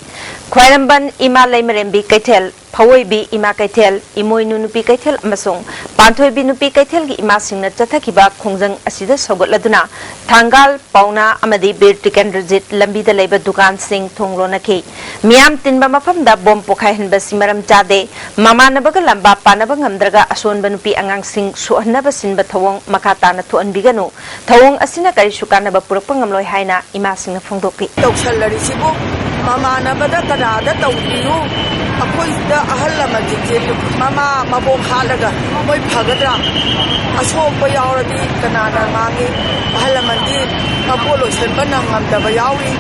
ꯈ꯭ꯋꯥꯏꯔꯝꯕꯟ ꯏꯃꯥ ꯂꯩꯃꯔꯦꯝꯕꯤ ꯀꯩꯊꯦꯜ, ꯐꯋꯣꯏꯕꯤ ꯏꯃꯥ ꯀꯩꯊꯦꯜ, ꯏꯃꯣꯏꯅꯨ ꯅꯨꯄꯤ ꯀꯩꯊꯦꯜ ꯑꯃꯁꯨꯡ ꯄꯥꯟꯊꯣꯏꯕꯤ ꯅꯨꯄꯤ ꯀꯩꯊꯦꯜꯒꯤ ꯏꯃꯥꯁꯤꯡꯅ ꯆꯠꯊꯈꯤꯕ ꯈꯣꯡꯖꯪ ꯑꯁꯤꯗ ꯁꯧꯒꯠꯂꯗꯨꯅ ꯊꯥꯡꯒꯥꯜ, ꯄꯥꯎꯅꯥ ꯑꯃꯗꯤ ꯕꯤꯔ ꯇꯤꯀꯦꯟꯗ꯭ꯔꯖꯤꯠ ꯂꯝꯕꯤꯗ ꯂꯩꯕ ꯗꯨꯀꯥꯟꯁꯤꯡ ꯊꯣꯡ ꯂꯣꯟꯅꯈꯤ꯫ ꯃꯤꯌꯥꯝ ꯇꯤꯟꯕ ꯃꯐꯝꯗ ꯕꯣꯝ ꯄꯣꯈꯥꯏꯍꯟꯕꯁꯤ ꯃꯔꯝ ꯆꯥꯗꯦ꯫ ꯃꯃꯥꯟꯅꯕꯒ ꯂꯝꯕꯥ ꯄꯥꯅꯕ ꯉꯝꯗ꯭ꯔꯒ ꯑꯁꯣꯟꯕ ꯅꯨꯄꯤ ꯑꯉꯥꯡꯁꯤꯡ ꯁꯣꯛꯍꯟꯅꯕ ꯁꯤꯟꯕ ꯊꯧꯑꯣꯡ ꯃꯈꯥ ꯇꯥꯅ ꯊꯣꯛꯍꯟꯕꯤꯒꯅꯨ꯫ ꯊꯧꯑꯣꯡ ꯑꯁꯤꯅ ꯀꯔꯤꯁꯨ ꯀꯥꯟꯅꯕ ꯄꯨꯔꯛꯄ ꯉꯝꯂꯣꯏ ꯍꯥꯏꯅ ꯏꯃꯥꯁꯤꯡꯅ ꯐꯣꯡꯗꯣꯛꯂꯤ꯫ ꯇꯧꯁꯜꯂꯔꯤꯁꯤꯕꯨ ꯃꯃꯥꯟꯅꯕꯗ ꯀꯅꯥꯗ ꯇꯧꯕꯤꯌꯨ? ꯑꯩꯈꯣꯏꯗ ꯑꯍꯜ ꯂꯃꯟꯁꯤꯡꯁꯦ ꯃꯃꯥ ꯃꯕꯣꯛ ꯍꯥꯠꯂꯒ ꯃꯣꯏ ꯐꯒꯗ꯭ꯔꯥ? ꯑꯁꯣꯛꯄ ꯌꯥꯎꯔꯗꯤ ꯀꯅꯥꯅ ꯉꯥꯡꯉꯤ? ꯑꯍꯜ ꯂꯃꯟꯗꯤ ꯃꯄꯣꯠ ꯂꯣꯏꯁꯟꯕ ꯅꯪꯉꯝꯗꯕ ꯌꯥꯎꯔꯤ꯫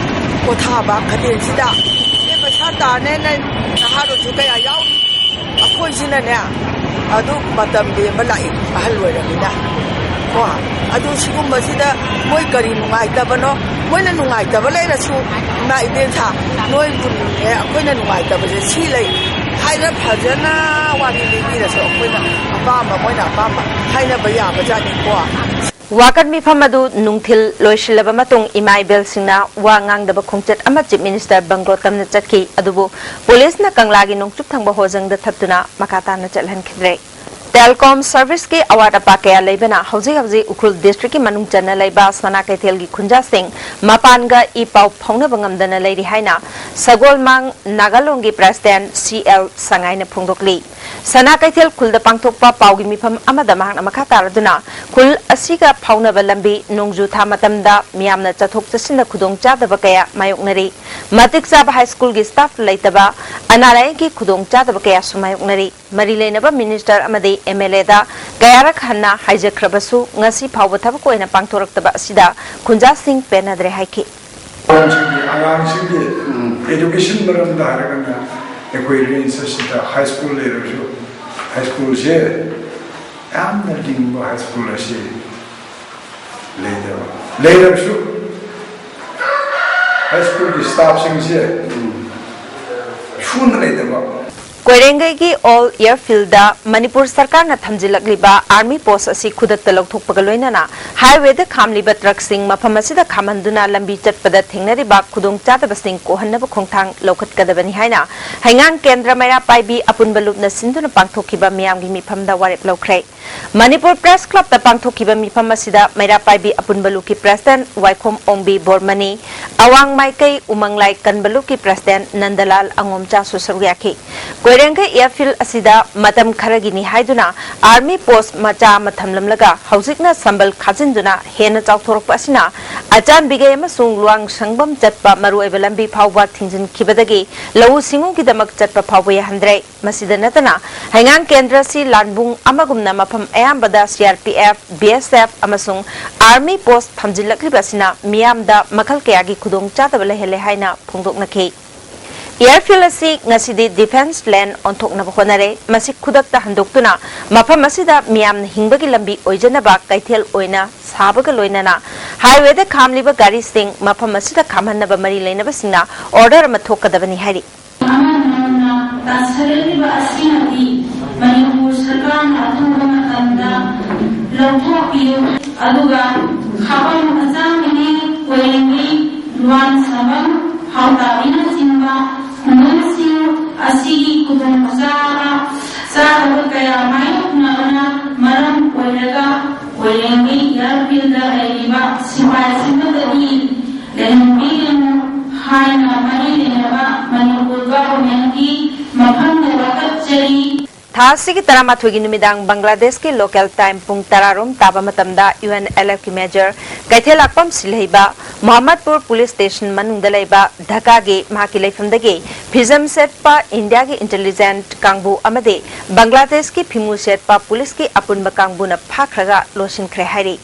ꯄꯣꯊꯥꯕ ꯈꯇꯦꯟꯁꯤꯗ ꯑꯦ, ꯄꯩꯁꯥ ꯇꯥꯅꯦꯅ ꯅꯍꯥꯔꯣꯜꯁꯨ ꯀꯌꯥ ꯌꯥꯎꯔꯤ꯫ ꯑꯩꯈꯣꯏꯁꯤꯅꯅꯦ, ꯑꯗꯨ ꯃꯇꯝ ꯂꯦꯟꯕ ꯂꯥꯛꯏ, ꯑꯍꯜ ꯑꯣꯏꯔꯕꯅꯤꯅ꯫ ꯀꯣ, ꯑꯗꯨ ꯁꯤꯒꯨꯝꯕꯁꯤꯗ ꯃꯣꯏ ꯀꯔꯤ ꯅꯨꯡꯉꯥꯏꯇꯕꯅꯣ? ꯃꯣꯏꯅ ꯅꯨꯡꯉꯥꯏꯇꯕ ꯂꯩꯔꯁꯨ, "ꯏꯃꯥ ꯏꯕꯦꯟꯁꯥ, ꯅꯣꯏꯕꯨꯅꯦ ꯑꯩꯈꯣꯏꯅ ꯅꯨꯡꯉꯥꯏꯇꯕꯁꯦ ꯁꯤ ꯂꯩ" ꯍꯥꯏꯔ ꯐꯖꯅ ꯋꯥꯔꯤ ꯂꯤꯕꯤꯔꯁꯨ, ꯑꯩꯈꯣꯏꯅ ꯑꯄꯥꯝꯕ, ꯃꯣꯏꯅ ꯑꯄꯥꯝꯕ ꯍꯥꯏꯅꯕ ꯌꯥꯕꯖꯥꯠꯅꯤꯀꯣ꯫ ꯋꯥꯀꯠ ꯃꯤꯐꯝ ꯑꯗꯨ ꯅꯨꯡꯊꯤꯜ ꯂꯣꯏꯁꯤꯜꯂꯕ ꯃꯇꯨꯡ ꯏꯃꯥ ꯏꯕꯦꯜꯁꯤꯡꯅ ꯋꯥ ꯉꯥꯡꯗꯕ ꯈꯣꯡꯆꯠ ꯑꯃ ꯆꯤꯐ ꯃꯤꯅꯤꯁꯇꯔ ꯕꯪꯒ꯭ꯂꯣꯇꯝꯅ ꯆꯠꯈꯤ, ꯑꯗꯨꯕꯨ ꯄꯨꯂꯤꯁꯅ ꯀꯪꯂꯥꯒꯤ ꯅꯣꯡꯆꯨꯞ ꯊꯪꯕ ꯍꯣꯖꯪꯗ ꯊꯠꯇꯨꯅ ꯃꯈꯥ ꯇꯥꯅ ꯆꯠꯍꯟꯈꯤꯗ꯭ꯔꯦ꯫ ꯇꯦꯜꯀꯣꯝ ꯁꯔꯚꯤꯁꯀꯤ ꯑꯋꯥꯠ ꯑꯄꯥ ꯀꯌꯥ ꯂꯩꯕꯅ ꯍꯧꯖꯤꯛ ꯍꯧꯖꯤꯛ ꯎꯈ꯭ꯔꯨꯜ ꯗꯤꯁꯇ꯭ꯔꯤꯛꯀꯤ ꯃꯅꯨꯡ ꯆꯟꯅ ꯂꯩꯕ ꯁꯅꯥ ꯀꯩꯊꯦꯜꯒꯤ ꯈꯨꯟꯖꯥꯁꯤꯡ ꯃꯄꯥꯟꯒ ꯏ ꯄꯥꯎ ꯐꯥꯎꯅꯕ ꯉꯝꯗꯅ ꯂꯩꯔꯤ ꯍꯥꯏꯅ ꯁꯒꯣꯜꯃꯥꯡ ꯅꯥꯒꯥꯂꯣꯡꯒꯤ ꯄ꯭ꯔꯦꯁꯤꯗꯦꯟꯠ ꯁꯤ ꯑꯦꯜ ꯁꯉꯥꯏꯅ ꯐꯣꯡꯗꯣꯛꯂꯤ꯫ ꯁꯅꯥ ꯀꯩꯊꯦꯜ ꯈꯨꯜꯗ ꯄꯥꯡꯊꯣꯛꯄ ꯄꯥꯎꯒꯤ ꯃꯤꯐꯝ ꯑꯃꯗ ꯃꯍꯥꯛꯅ ꯃꯈꯥ ꯇꯥꯔꯗꯨꯅ, ꯈꯨꯜ ꯑꯁꯤꯒ ꯐꯥꯎꯅꯕ ꯂꯝꯕꯤ ꯅꯣꯡꯖꯨ ꯊꯥ ꯃꯇꯝꯗ ꯃꯤꯌꯥꯝꯅ ꯆꯠꯊꯣꯛ ꯆꯠꯁꯤꯟꯗ ꯈꯨꯗꯣꯡ ꯆꯥꯗꯕ ꯀꯌꯥ ꯃꯥꯌꯣꯛꯅꯔꯤ꯫ ꯃꯇꯤꯛ ꯆꯥꯕ ꯍꯥꯏ ꯁ꯭ꯀꯨꯜꯒꯤ ꯁ꯭ꯇꯥꯐ ꯂꯩꯇꯕ, ꯑꯅꯥ ꯂꯥꯏꯌꯦꯡꯒꯤ ꯈꯨꯗꯣꯡ ꯆꯥꯗꯕ ꯀꯌꯥꯁꯨ ꯃꯥꯌꯣꯛꯅꯔꯤ꯫ ꯃꯔꯤ ꯂꯩꯅꯕ ꯃꯤꯅꯤꯁꯇꯔ ꯑꯃꯗꯤ ꯑꯦꯝ ꯑꯦꯜ ꯑꯦꯗ ꯀꯌꯥꯔꯛ ꯍꯟꯅ ꯍꯥꯏꯖꯈ꯭ꯔꯕꯁꯨ ꯉꯁꯤ ꯐꯥꯎꯕ ꯊꯕꯛ ꯑꯣꯏꯅ ꯄꯥꯡꯊꯣꯔꯛꯇꯕ ꯑꯁꯤꯗ ꯈꯨꯟꯖꯥꯁꯤꯡ ꯄꯦꯟꯅꯗ꯭ꯔꯦ ꯍꯥꯏꯈꯤ꯫ ꯑꯉꯥꯡꯁꯤꯡꯒꯤ, ꯑꯉꯥꯡꯁꯤꯡꯒꯤ education ꯃꯔꯝꯗ ꯍꯥꯏꯔꯒꯅ ꯑꯩꯈꯣꯏ ꯔꯦꯟꯖ ꯑꯁꯤꯗ ꯍꯥꯏ ꯁ꯭ꯀꯨꯜ ꯂꯩꯔꯁꯨ, ꯍꯥꯏ ꯁ꯭ꯀꯨꯜꯁꯦ ꯌꯥꯝꯅ ꯂꯤꯡꯕ ꯍꯥꯏ ꯁ꯭ꯀꯨꯜ ꯑꯁꯤ ꯂꯩꯇꯕ, ꯂꯩꯔꯕꯁꯨ ꯍꯥꯏ ꯁ꯭ꯀꯨꯜꯒꯤ ꯁ꯭ꯇꯥꯐꯁꯤꯡꯁꯦ ꯁꯨꯅ ꯂꯩꯇꯕ꯫ ꯀꯣꯏꯔꯦꯡꯒꯩꯒꯤ ꯑꯣꯜ ꯑꯦꯌꯔꯐꯤꯜꯗ ꯃꯅꯤꯄꯨꯔ ꯁꯔꯀꯥꯔꯅ ꯊꯝꯖꯤꯜꯂꯛꯂꯤꯕ ꯑꯥꯔꯃꯤ ꯄꯣꯁ ꯑꯁꯤ ꯈꯨꯗꯛꯇ ꯂꯧꯊꯣꯛꯄꯒ ꯂꯣꯏꯅꯅ ꯍꯥꯏꯋꯦꯗ ꯈꯥꯝꯂꯤꯕ ꯇ꯭ꯔꯛꯁꯤꯡ ꯃꯐꯝ ꯑꯁꯤꯗ ꯈꯥꯝꯍꯟꯗꯨꯅ ꯂꯝꯕꯤ ꯆꯠꯄꯗ ꯊꯦꯡꯅꯔꯤꯕ ꯈꯨꯗꯣꯡꯆꯥꯗꯕꯁꯤꯡ ꯀꯣꯛꯍꯟꯅꯕ ꯈꯣꯡꯊꯥꯡ ꯂꯧꯈꯠꯀꯗꯕꯅꯤ ꯍꯥꯏꯅ ꯍꯩꯉꯥꯡ ꯀꯦꯟꯗ꯭ꯔ ꯃꯩꯔꯥ ꯄꯥꯏꯕꯤ ꯑꯄꯨꯟꯕ ꯂꯨꯞꯅ ꯁꯤꯟꯗꯨꯅ ꯄꯥꯡꯊꯣꯛꯈꯤꯕ ꯃꯤꯌꯥꯝꯒꯤ ꯃꯤꯐꯝꯗ ꯋꯥꯔꯦꯞ ꯂꯧꯈ꯭ꯔꯦ꯫ ꯃꯅꯤꯄꯨꯔ ꯄ꯭ꯔꯦꯁ ꯀ꯭ꯂꯕꯇ ꯄꯥꯡꯊꯣꯛꯈꯤꯕ ꯃꯤꯐꯝ ꯑꯁꯤꯗ ꯃꯩꯔꯥ ꯄꯥꯏꯕꯤ ꯑꯄꯨꯟꯕ ꯂꯨꯞꯀꯤ ꯄ꯭ꯔꯦꯁꯤꯗꯦꯟꯠ ꯋꯥꯏꯈꯣꯝ ꯑꯣꯡꯕꯤ ꯕꯣꯔꯃꯅꯤ, ꯑꯋꯥꯡ ꯃꯥꯏꯀꯩ ꯎꯃꯪꯂꯥꯏ ꯀꯟꯕ ꯂꯨꯞꯀꯤ ꯄ꯭ꯔꯦꯁꯤꯗꯦꯟꯠ ꯅꯟꯗꯂꯥꯜ ꯑꯉꯣꯝꯆꯥꯁꯨ ꯁꯔꯨꯛ ꯌꯥꯈꯤ꯫ ꯀꯣꯏꯔꯦꯡꯒꯩ ꯑꯦꯌꯔꯐꯤꯜ ꯑꯁꯤꯗ ꯃꯇꯝ ꯈꯔꯒꯤꯅꯤ ꯍꯥꯏꯗꯨꯅ ꯑꯥꯔꯃꯤ ꯄꯣꯁ ꯃꯆꯥ ꯑꯃ ꯊꯝꯂꯝꯂꯒ ꯍꯧꯖꯤꯛꯅ ꯁꯝꯕꯜ ꯈꯥꯖꯤꯟꯗꯨꯅ ꯍꯦꯟꯅ ꯆꯥꯎꯊꯣꯔꯛꯄ ꯑꯁꯤꯅ ꯑꯆꯥꯟꯕꯤꯒꯩ ꯑꯃꯁꯨꯡ ꯂꯨꯋꯥꯡꯁꯪꯕꯝ ꯆꯠꯄ ꯃꯔꯨꯑꯣꯏꯕ ꯂꯝꯕꯤ ꯐꯥꯎꯕ ꯊꯤꯡꯖꯤꯟꯈꯤꯕꯗꯒꯤ ꯂꯧꯎ ꯁꯤꯡꯎꯒꯤꯗꯃꯛ ꯆꯠꯄ ꯐꯥꯎꯕ ꯌꯥꯍꯟꯗ꯭ꯔꯦ꯫ ꯃꯁꯤꯗ ꯅꯠꯇꯅ ꯍꯩꯉꯥꯡ ꯀꯦꯟꯗ꯭ꯔꯁꯤ ꯂꯥꯟꯕꯨꯡ ꯑꯃꯒꯨꯝꯅ ꯃꯐꯝ ꯑꯌꯥꯝꯕꯗ C R P F, B S F ꯑꯃꯁꯨꯡ Army post ꯊꯝꯖꯤꯜꯂꯛꯂꯤꯕ ꯑꯁꯤꯅ ꯃꯤꯌꯥꯝꯗ ꯃꯈꯜ ꯀꯌꯥꯒꯤ ꯈꯨꯗꯣꯡꯆꯥꯗꯕ ꯂꯩꯍꯜꯂꯦ ꯍꯥꯏꯅ ꯐꯣꯡꯗꯣꯛꯅꯈꯤ꯫ Airfield ꯑꯁꯤ ꯉꯁꯤꯗꯤ defence land ꯑꯣꯟꯊꯣꯛꯅꯕ ꯍꯣꯠꯅꯔꯦ꯫ ꯃꯁꯤ ꯈꯨꯗꯛꯇ ꯍꯟꯗꯣꯛꯇꯨꯅ ꯃꯐꯝ ꯑꯁꯤꯗ ꯃꯤꯌꯥꯝꯅ ꯍꯤꯡꯕꯒꯤ ꯂꯝꯕꯤ ꯑꯣꯏꯖꯅꯕ ꯀꯩꯊꯦꯜ ꯑꯣꯏꯅ ꯁꯥꯕꯒ ꯂꯣꯏꯅꯅ highwayꯗ ꯈꯥꯝꯂꯤꯕ ꯒꯥꯔꯤꯁꯤꯡ ꯃꯐꯝ ꯑꯁꯤꯗ ꯈꯥꯝꯍꯟꯅꯕ ꯃꯔꯤ ꯂꯩꯅꯕꯁꯤꯡꯅ order ꯑꯃ ꯊꯣꯛꯀꯗꯕꯅꯤ ꯍꯥꯏꯔꯤ꯫ ꯑꯃ ꯅꯧꯅ ꯇꯥꯁꯤꯜꯂꯛꯂꯤꯕ ꯑꯁꯤꯅꯗꯤ ꯃꯅꯤꯄꯨꯔ ꯁꯔꯀꯥꯔꯅ ꯑꯊꯨꯕ ꯃꯇꯝꯗ ꯂꯧꯊꯣꯛꯄꯤꯌꯨ, ꯑꯗꯨꯒ ꯈꯥꯕꯝ ꯑꯆꯥꯡꯕꯤ, ꯀꯣꯏꯔꯦꯡꯒꯩ, ꯂꯨꯋꯥꯡꯁꯪꯕꯝ, ꯍꯥꯎꯇꯥꯕꯤꯅꯆꯤꯡꯕ ꯈꯨꯡꯒꯪꯁꯤꯡ ꯑꯁꯤꯒꯤ ꯈꯨꯗꯣꯡꯆꯥꯕ ꯆꯥꯗꯕ ꯀꯌꯥ ꯃꯥꯌꯣꯛꯅꯕꯅ ꯃꯔꯝ ꯑꯣꯏꯔꯒ ꯀꯣꯏꯔꯦꯡꯒꯩ airfieldꯗ ꯂꯩꯔꯤꯕ ꯁꯤꯐꯥꯏꯁꯤꯡ ꯑꯃꯗꯤ ꯂꯩꯍꯟꯕꯤꯒꯅꯨ ꯍꯥꯏꯅ ꯃꯔꯤ ꯂꯩꯅꯕ ꯃꯅꯤꯄꯨꯔ governmentꯀꯤ ꯃꯐꯝꯗ ꯋꯥꯀꯠꯆꯔꯤ꯫ ꯊꯥ ꯑꯁꯤꯒꯤ ꯇꯔꯥꯃꯥꯊꯣꯏꯒꯤ ꯅꯨꯃꯤꯗꯥꯡ ꯕꯪꯒ꯭ꯂꯥꯗꯦꯁꯀꯤ local time ꯄꯨꯡ ꯇꯔꯥ ꯔꯣꯝ ꯇꯥꯕ ꯃꯇꯝꯗ UNLFꯀꯤ major ꯀꯩꯊꯦꯜꯂꯥꯛꯄꯝ ꯁꯤꯜꯍꯩꯕ ꯃꯣꯍꯝꯃꯗꯄꯨꯔ police station ꯃꯅꯨꯡꯗ ꯂꯩꯕ ꯙꯥꯀꯥꯒꯤ ꯃꯍꯥꯛꯀꯤ ꯂꯩꯐꯝꯗꯒꯤ ꯐꯤꯖꯝ ꯁꯦꯠꯄ ꯏꯟꯗꯤꯌꯥꯒꯤ intelligence ꯀꯥꯡꯕꯨ ꯑꯃꯗꯤ ꯕꯪꯒ꯭ꯂꯥꯗꯦꯁꯀꯤ ꯐꯤꯃꯨ ꯁꯦꯠꯄ policeꯀꯤ ꯑꯄꯨꯟꯕ ꯀꯥꯡꯕꯨꯅ ꯐꯥꯈ꯭ꯔꯒ ꯂꯣꯠꯁꯤꯟꯈ꯭ꯔꯦ ꯍꯥꯏꯔꯤ꯫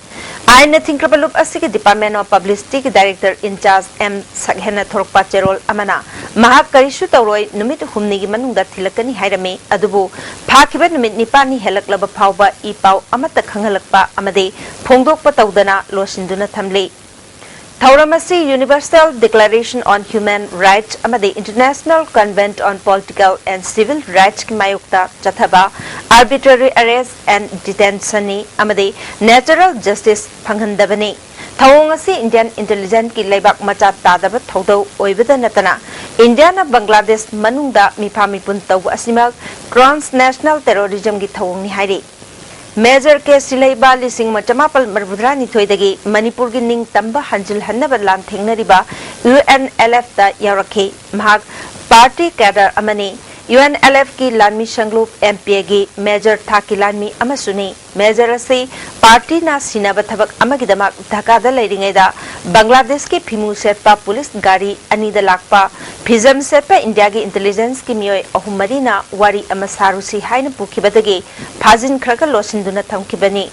ꯑꯥꯏꯟꯅ ꯊꯤꯡꯈ꯭ꯔꯕ ꯂꯨꯞ ꯑꯁꯤꯒꯤ Department of Publicityꯒꯤ director in charge M ꯁꯛꯍꯦꯟꯅ ꯊꯣꯔꯛꯄ ꯆꯦꯔꯣꯜ ꯑꯃꯅ ꯃꯍꯥꯛ ꯀꯔꯤꯁꯨ ꯇꯧꯔꯣꯏ, ꯅꯨꯃꯤꯠ ꯍꯨꯝꯅꯤꯒꯤ ꯃꯅꯨꯡꯗ ꯊꯤꯜꯂꯛꯀꯅꯤ ꯍꯥꯏꯔꯝꯃꯤ꯫ ꯑꯗꯨꯕꯨ ꯐꯥꯈꯤꯕ ꯅꯨꯃꯤꯠ ꯅꯤꯄꯥꯜꯅꯤ ꯍꯦꯜꯂꯛꯂꯕ ꯐꯥꯎꯕ ꯏ ꯄꯥꯎ ꯑꯃꯠꯇ ꯈꯪꯍꯜꯂꯛꯄ ꯑꯃꯗꯤ ꯐꯣꯡꯗꯣꯛꯄ ꯇꯧꯗꯅ ꯂꯣꯠꯁꯤꯟꯗꯨꯅ ꯊꯝꯂꯤ꯫ ꯊꯧꯔꯝ ꯑꯁꯤ Universal Declaration on Human Rights ꯑꯃꯗꯤ International Convention on Political and Civil Rightsꯀꯤ ꯃꯥꯌꯣꯛꯇ ꯆꯠꯊꯕ arbitrary arrest and detentionꯅꯤ ꯑꯃꯗꯤ natural justice ꯐꯪꯍꯟꯗꯕꯅꯤ꯫ ꯊꯧꯑꯣꯡ ꯑꯁꯤ Indian intelligenceꯀꯤ ꯂꯩꯕꯥꯛ ꯃꯆꯥ ꯇꯥꯗꯕ ꯊꯧꯗꯧ ꯑꯣꯏꯕꯗ ꯅꯠꯇꯅ ꯏꯟꯗꯤꯌꯥꯅ ꯕꯪꯒ꯭ꯂꯥꯗꯦꯁ ꯃꯅꯨꯡꯗ ꯃꯤꯐꯥ ꯃꯤꯄꯨꯟ ꯇꯧꯕ ꯑꯁꯤꯃꯛ transnational terrorismꯒꯤ ꯊꯧꯑꯣꯡꯅꯤ ꯍꯥꯏꯔꯤ꯫ Major K ꯁꯤꯜꯍꯩꯕ ꯂꯤꯁꯤꯡ ꯑꯃ ꯆꯃꯥꯄꯜ ꯃꯔꯤꯐꯨꯇꯔꯥꯅꯤꯊꯣꯏꯗꯒꯤ ꯃꯅꯤꯄꯨꯔꯒꯤ ꯅꯤꯡꯇꯝꯕ ꯍꯟꯖꯤꯜꯍꯟꯅꯕ ꯂꯥꯟꯊꯦꯡꯅꯔꯤꯕ UNLFꯇ ꯌꯥꯎꯔꯛꯈꯤ꯫ ꯃꯍꯥꯛ party cadre ꯑꯃꯅꯤ꯫ ꯌꯨ ꯑꯦꯟ ꯑꯦꯜ ꯑꯦꯐꯀꯤ ꯂꯥꯟꯃꯤ ꯁꯪꯂꯨꯞ ꯑꯦꯝ ꯄꯤ ꯑꯦꯒꯤ ꯃꯦꯖꯔ ꯊꯥꯛꯀꯤ ꯂꯥꯟꯃꯤ ꯑꯃꯁꯨꯅꯤ꯫ ꯃꯦꯖꯔ ꯑꯁꯤ ꯄꯥꯔꯇꯤꯅ ꯁꯤꯟꯅꯕ ꯊꯕꯛ ꯑꯃꯒꯤꯗꯃꯛ ꯙꯥꯀꯥꯗ ꯂꯩꯔꯤꯉꯩꯗ ꯕꯪꯒ꯭ꯂꯥꯗꯦꯁꯀꯤ ꯐꯤꯃꯨ ꯁꯦꯠꯄ ꯄꯨꯂꯤꯁ ꯒꯥꯔꯤ ꯑꯅꯤꯗ ꯂꯥꯛꯄ ꯐꯤꯖꯝ ꯁꯦꯠꯄ ꯏꯟꯗꯤꯌꯥꯒꯤ ꯏꯟꯇꯦꯂꯤꯖꯦꯟꯁꯀꯤ ꯃꯤꯑꯣꯏ ꯑꯍꯨꯝ ꯃꯔꯤꯅ ꯋꯥꯔꯤ ꯑꯃ ꯁꯥꯔꯨꯁꯤ ꯍꯥꯏꯅ ꯄꯨꯈꯤꯕꯗꯒꯤ ꯐꯥꯖꯤꯟꯈ꯭ꯔꯒ ꯂꯣꯠꯁꯤꯟꯗꯨꯅ ꯊꯝꯈꯤꯕꯅꯤ꯫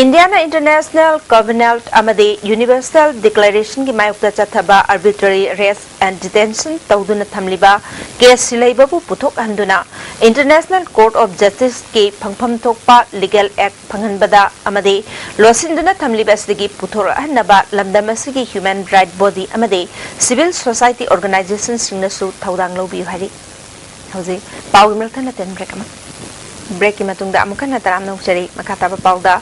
ꯏꯟꯗꯤꯌꯥꯅ ꯏꯟꯇꯔꯅꯦꯁꯅꯦꯜ ꯀꯣꯚꯦꯅꯦꯟꯠ ꯑꯃꯗꯤ ꯌꯨꯅꯤꯚꯔꯁꯦꯜ ꯗꯤꯀ꯭ꯂꯦꯔꯦꯁꯟꯒꯤ ꯃꯥꯌꯣꯛꯇ ꯆꯠꯊꯕ ꯑꯥꯔꯕꯤꯇ꯭ꯔꯦꯔꯤ ꯑꯦꯔꯦꯁ ꯑꯦꯟ ꯗꯤꯇꯦꯟꯁꯟ ꯇꯧꯗꯨꯅ ꯊꯝꯂꯤꯕ ꯀꯦꯁ ꯁꯤꯜꯍꯩꯕꯕꯨ ꯄꯨꯊꯣꯛꯍꯟꯗꯨꯅ ꯏꯟꯇꯔꯅꯦꯁꯅꯦꯜ ꯀꯣꯔꯠ ꯑꯣꯐ ꯖꯁꯇꯤꯁꯀꯤ ꯐꯪꯐꯝ ꯊꯣꯛꯄ ꯂꯤꯒꯦꯜ ꯑꯦꯛ ꯐꯪꯍꯟꯕꯗ ꯑꯃꯗꯤ ꯂꯣꯠꯁꯤꯟꯗꯨꯅ ꯊꯝꯂꯤꯕ ꯑꯁꯤꯗꯒꯤ ꯄꯨꯊꯣꯔꯛꯍꯟꯅꯕ ꯂꯝꯗꯝ ꯑꯁꯤꯒꯤ ꯍ꯭ꯌꯨꯃꯦꯟ ꯔꯥꯏꯠ ꯕꯣꯗꯤ ꯑꯃꯗꯤ ꯁꯤꯚꯤꯜ ꯁꯣꯁꯥꯏꯇꯤ ꯑꯣꯔꯒꯅꯥꯏꯖꯦꯁꯟꯁꯤꯡꯅꯁꯨ ꯊꯧꯗꯥꯡ ꯂꯧꯕꯤꯌꯨ ꯍꯥꯏꯔꯤ꯫ ꯍꯧꯖꯤꯛ ꯄꯥꯎꯒꯤ ꯃꯔꯛ ꯊꯠꯅ ꯇꯦꯟ ꯕ꯭ꯔꯦꯛ ꯑꯃ꯫ ꯕ꯭ꯔꯦꯛꯀꯤ ꯃꯇꯨꯡꯗ ꯑꯃꯨꯛ ꯍꯟꯅ ꯇꯔꯥꯝꯅ ꯑꯣꯛꯆꯔꯤ꯫ ꯃꯈꯥ ꯇꯥꯕ ꯄꯥꯎꯗ,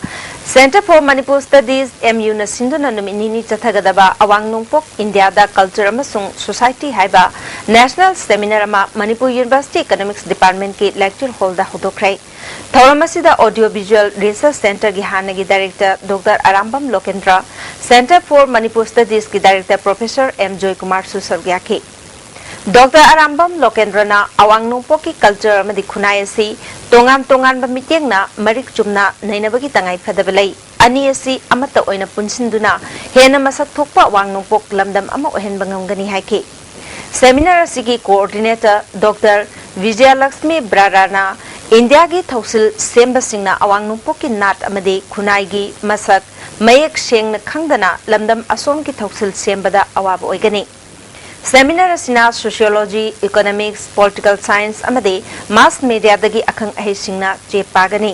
Centre for Manipur Studies, M ꯌꯨꯅ ꯁꯤꯟꯗꯨꯅ ꯅꯨꯃꯤꯠ ꯅꯤꯅꯤ ꯆꯠꯊꯒꯗꯕ ꯑꯋꯥꯡ ꯅꯣꯡꯄꯣꯛ ꯏꯟꯗꯤꯌꯥꯗ ꯀꯜꯆꯔ ꯑꯃꯁꯨꯡ ꯁꯣꯁꯥꯏꯇꯤ ꯍꯥꯏꯕ ꯅꯦꯁꯅꯦꯜ ꯁꯦꯃꯤꯅꯥꯔ ꯑꯃ ꯃꯅꯤꯄꯨꯔ ꯌꯨꯅꯤꯚꯔꯁꯤꯇꯤ ꯏꯀꯣꯅꯣꯃꯤꯛꯁ ꯗꯤꯄꯥꯔꯠꯃꯦꯟꯠꯀꯤ ꯂꯦꯛꯆꯔ ꯍꯣꯜꯗ ꯍꯧꯗꯣꯛꯈ꯭ꯔꯦ꯫ ꯊꯧꯔꯝ ꯑꯁꯤꯗ ꯑꯣꯗꯤꯑꯣ ꯚꯤꯖꯨꯑꯦꯜ ꯔꯤꯁꯔꯆ ꯁꯦꯟꯇꯔꯒꯤ ꯍꯥꯟꯅꯒꯤ director doctor Arambam Lokendra, Centre for Manipur Studiesꯀꯤ ꯗꯥꯏꯔꯦꯛꯇꯔ ꯄ꯭ꯔꯣꯐꯦꯁꯔ ꯑꯦꯝ ꯖꯣꯏꯀꯨꯃꯥꯔꯁꯨ ꯁꯔꯨꯛ ꯌꯥꯈꯤ꯫ ꯗꯣꯛꯇꯔ ꯑꯔꯥꯝꯕꯝ ꯂꯣꯀꯦꯟꯗ꯭ꯔꯅ ꯑꯋꯥꯡ ꯅꯣꯡꯄꯣꯛꯀꯤ ꯀꯜꯆꯔ ꯑꯃꯗꯤ ꯈꯨꯟꯅꯥꯏ ꯑꯁꯤ ꯇꯣꯉꯥꯟ ꯇꯣꯉꯥꯟꯕ ꯃꯤꯠꯌꯦꯡꯅ ꯃꯔꯤꯛ ꯆꯨꯝꯅ ꯅꯩꯅꯕꯒꯤ ꯇꯉꯥꯏ ꯐꯗꯕ ꯂꯩ꯫ ꯑꯅꯤ ꯑꯁꯤ ꯑꯃꯠꯇ ꯑꯣꯏꯅ ꯄꯨꯟꯁꯤꯟꯗꯨꯅ ꯍꯦꯟꯅ ꯃꯁꯛ ꯊꯣꯛꯄ ꯑꯋꯥꯡ ꯅꯣꯡꯄꯣꯛ ꯂꯝꯗꯝ ꯑꯃ ꯑꯣꯏꯍꯟꯕ ꯉꯝꯒꯅꯤ ꯍꯥꯏꯈꯤ꯫ ꯁꯦꯃꯤꯅꯥꯔ ꯑꯁꯤꯒꯤ ꯀꯣꯑꯣꯔꯗꯤꯅꯦꯇꯔ ꯗꯣꯛꯇꯔ ꯕꯤꯖꯌꯂꯛꯁꯃꯤ ꯕ꯭ꯔꯥꯔꯥꯅ ꯏꯟꯗꯤꯌꯥꯒꯤ ꯊꯧꯁꯤꯜ ꯁꯦꯝꯕꯁꯤꯡꯅ ꯑꯋꯥꯡ ꯅꯣꯡꯄꯣꯛꯀꯤ ꯅꯥꯠ ꯑꯃꯗꯤ ꯈꯨꯟꯅꯥꯏꯒꯤ ꯃꯁꯛ ꯃꯌꯦꯛ ꯁꯦꯡꯅ ꯈꯪꯗꯅ ꯂꯝꯗꯝ ꯑꯁꯣꯝꯒꯤ ꯊꯧꯁꯤꯜ ꯁꯦꯝꯕꯗ ꯑꯋꯥꯕ ꯑꯣꯏꯒꯅꯤ꯫ ꯁꯦꯃꯤꯅꯥꯔ ꯑꯁꯤꯅ ꯁꯣꯁꯤꯌꯣꯂꯣꯖꯤ, ꯏꯀꯣꯅꯣꯃꯤꯛꯁ, ꯄꯣꯂꯤꯇꯤꯀꯦꯜ ꯁꯥꯏꯟꯁ ꯑꯃꯗꯤ ꯃꯥꯁ ꯃꯦꯗꯤꯌꯥꯗꯒꯤ ꯑꯈꯪ ꯑꯍꯩꯁꯤꯡꯅ ꯆꯦ ꯄꯥꯒꯅꯤ꯫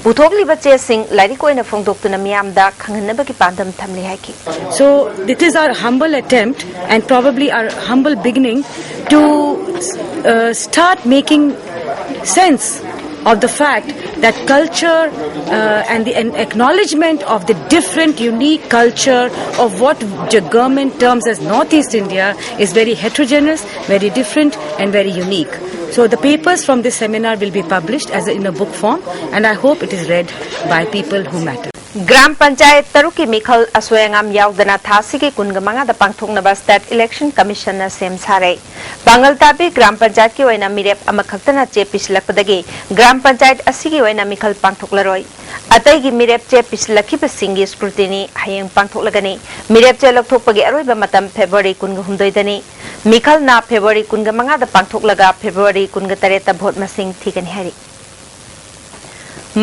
ꯄꯨꯊꯣꯛꯂꯤꯕ ꯆꯦꯁꯤꯡ ꯂꯥꯏꯔꯤꯛ ꯑꯣꯏꯅ ꯐꯣꯡꯗꯣꯛꯇꯨꯅ ꯃꯤꯌꯥꯝꯗ ꯈꯪꯍꯟꯅꯕꯒꯤ ꯄꯥꯟꯗꯝ ꯊꯝꯂꯤ ꯍꯥꯏꯈꯤ꯫ So, it is our humble attempt and probably our humble beginning to uh, start making sense of the fact that culture uh, and the an acknowledgement of the different, unique culture of what the government terms as Northeast India is very heterogeneous, very different, and very unique. So the papers from this seminar will be published as a, in a book form, and I hope it is read by people who matter. Gram panchayat ꯇꯔꯨꯛꯀꯤ ꯃꯤꯈꯜ ꯑꯁꯣꯏ ꯑꯉꯥꯝ ꯌꯥꯎꯗꯅ ꯊꯥ ꯑꯁꯤꯒꯤ ꯀꯨꯟꯒ ꯃꯉꯥꯗ ꯄꯥꯡꯊꯣꯛꯅꯕ ꯁ꯭ꯇꯦꯠ ꯏꯂꯦꯛꯁꯟ ꯀꯃꯤꯁꯟꯅ ꯁꯦꯝ ꯁꯥꯔꯦ꯫ ꯄꯥꯡꯒꯜ ꯇꯥꯕꯤ ꯒ꯭ꯔꯥꯝ ꯄꯟꯆꯥꯌꯠꯀꯤ ꯑꯣꯏꯅ ꯃꯤꯔꯦꯞ ꯑꯃꯈꯛꯇꯅ ꯆꯦ ꯄꯤꯁꯤꯜꯂꯛꯄꯗꯒꯤ ꯒ꯭ꯔꯥꯝ ꯄꯟꯆꯥꯌꯠ ꯑꯁꯤꯒꯤ ꯑꯣꯏꯅ ꯃꯤꯈꯜ ꯄꯥꯡꯊꯣꯛꯂꯔꯣꯏ꯫ ꯑꯇꯩꯒꯤ ꯃꯤꯔꯦꯞ ꯆꯦ ꯄꯤꯁꯤꯜꯂꯛꯈꯤꯕꯁꯤꯡꯒꯤ ꯁ꯭ꯀ꯭ꯔꯨꯇꯤꯅꯤ ꯍꯌꯦꯡ ꯄꯥꯡꯊꯣꯛꯂꯒꯅꯤ꯫ ꯃꯤꯔꯦꯞ ꯆꯦ ꯂꯧꯊꯣꯛꯄꯒꯤ ꯑꯔꯣꯏꯕ ꯃꯇꯝ ꯐꯦꯕ꯭ꯔꯨꯋꯥꯔꯤ ꯀꯨꯟꯒ ꯍꯨꯝꯗꯣꯏꯗꯅꯤ꯫ ꯃꯤꯈꯜꯅ ꯐꯦꯕ꯭ꯔꯨꯋꯥꯔꯤ ꯀꯨꯟꯒ ꯃꯉꯥꯗ ꯄꯥꯡꯊꯣꯛꯂꯒ ꯐꯦꯕ꯭ꯔꯨꯋꯥꯔꯤ ꯀꯨꯟꯒ ꯇꯔꯦꯠꯇ ꯚꯣꯠ ꯃꯁꯤꯡ ꯊꯤꯒꯅꯤ ꯍꯥꯏꯔꯤ꯫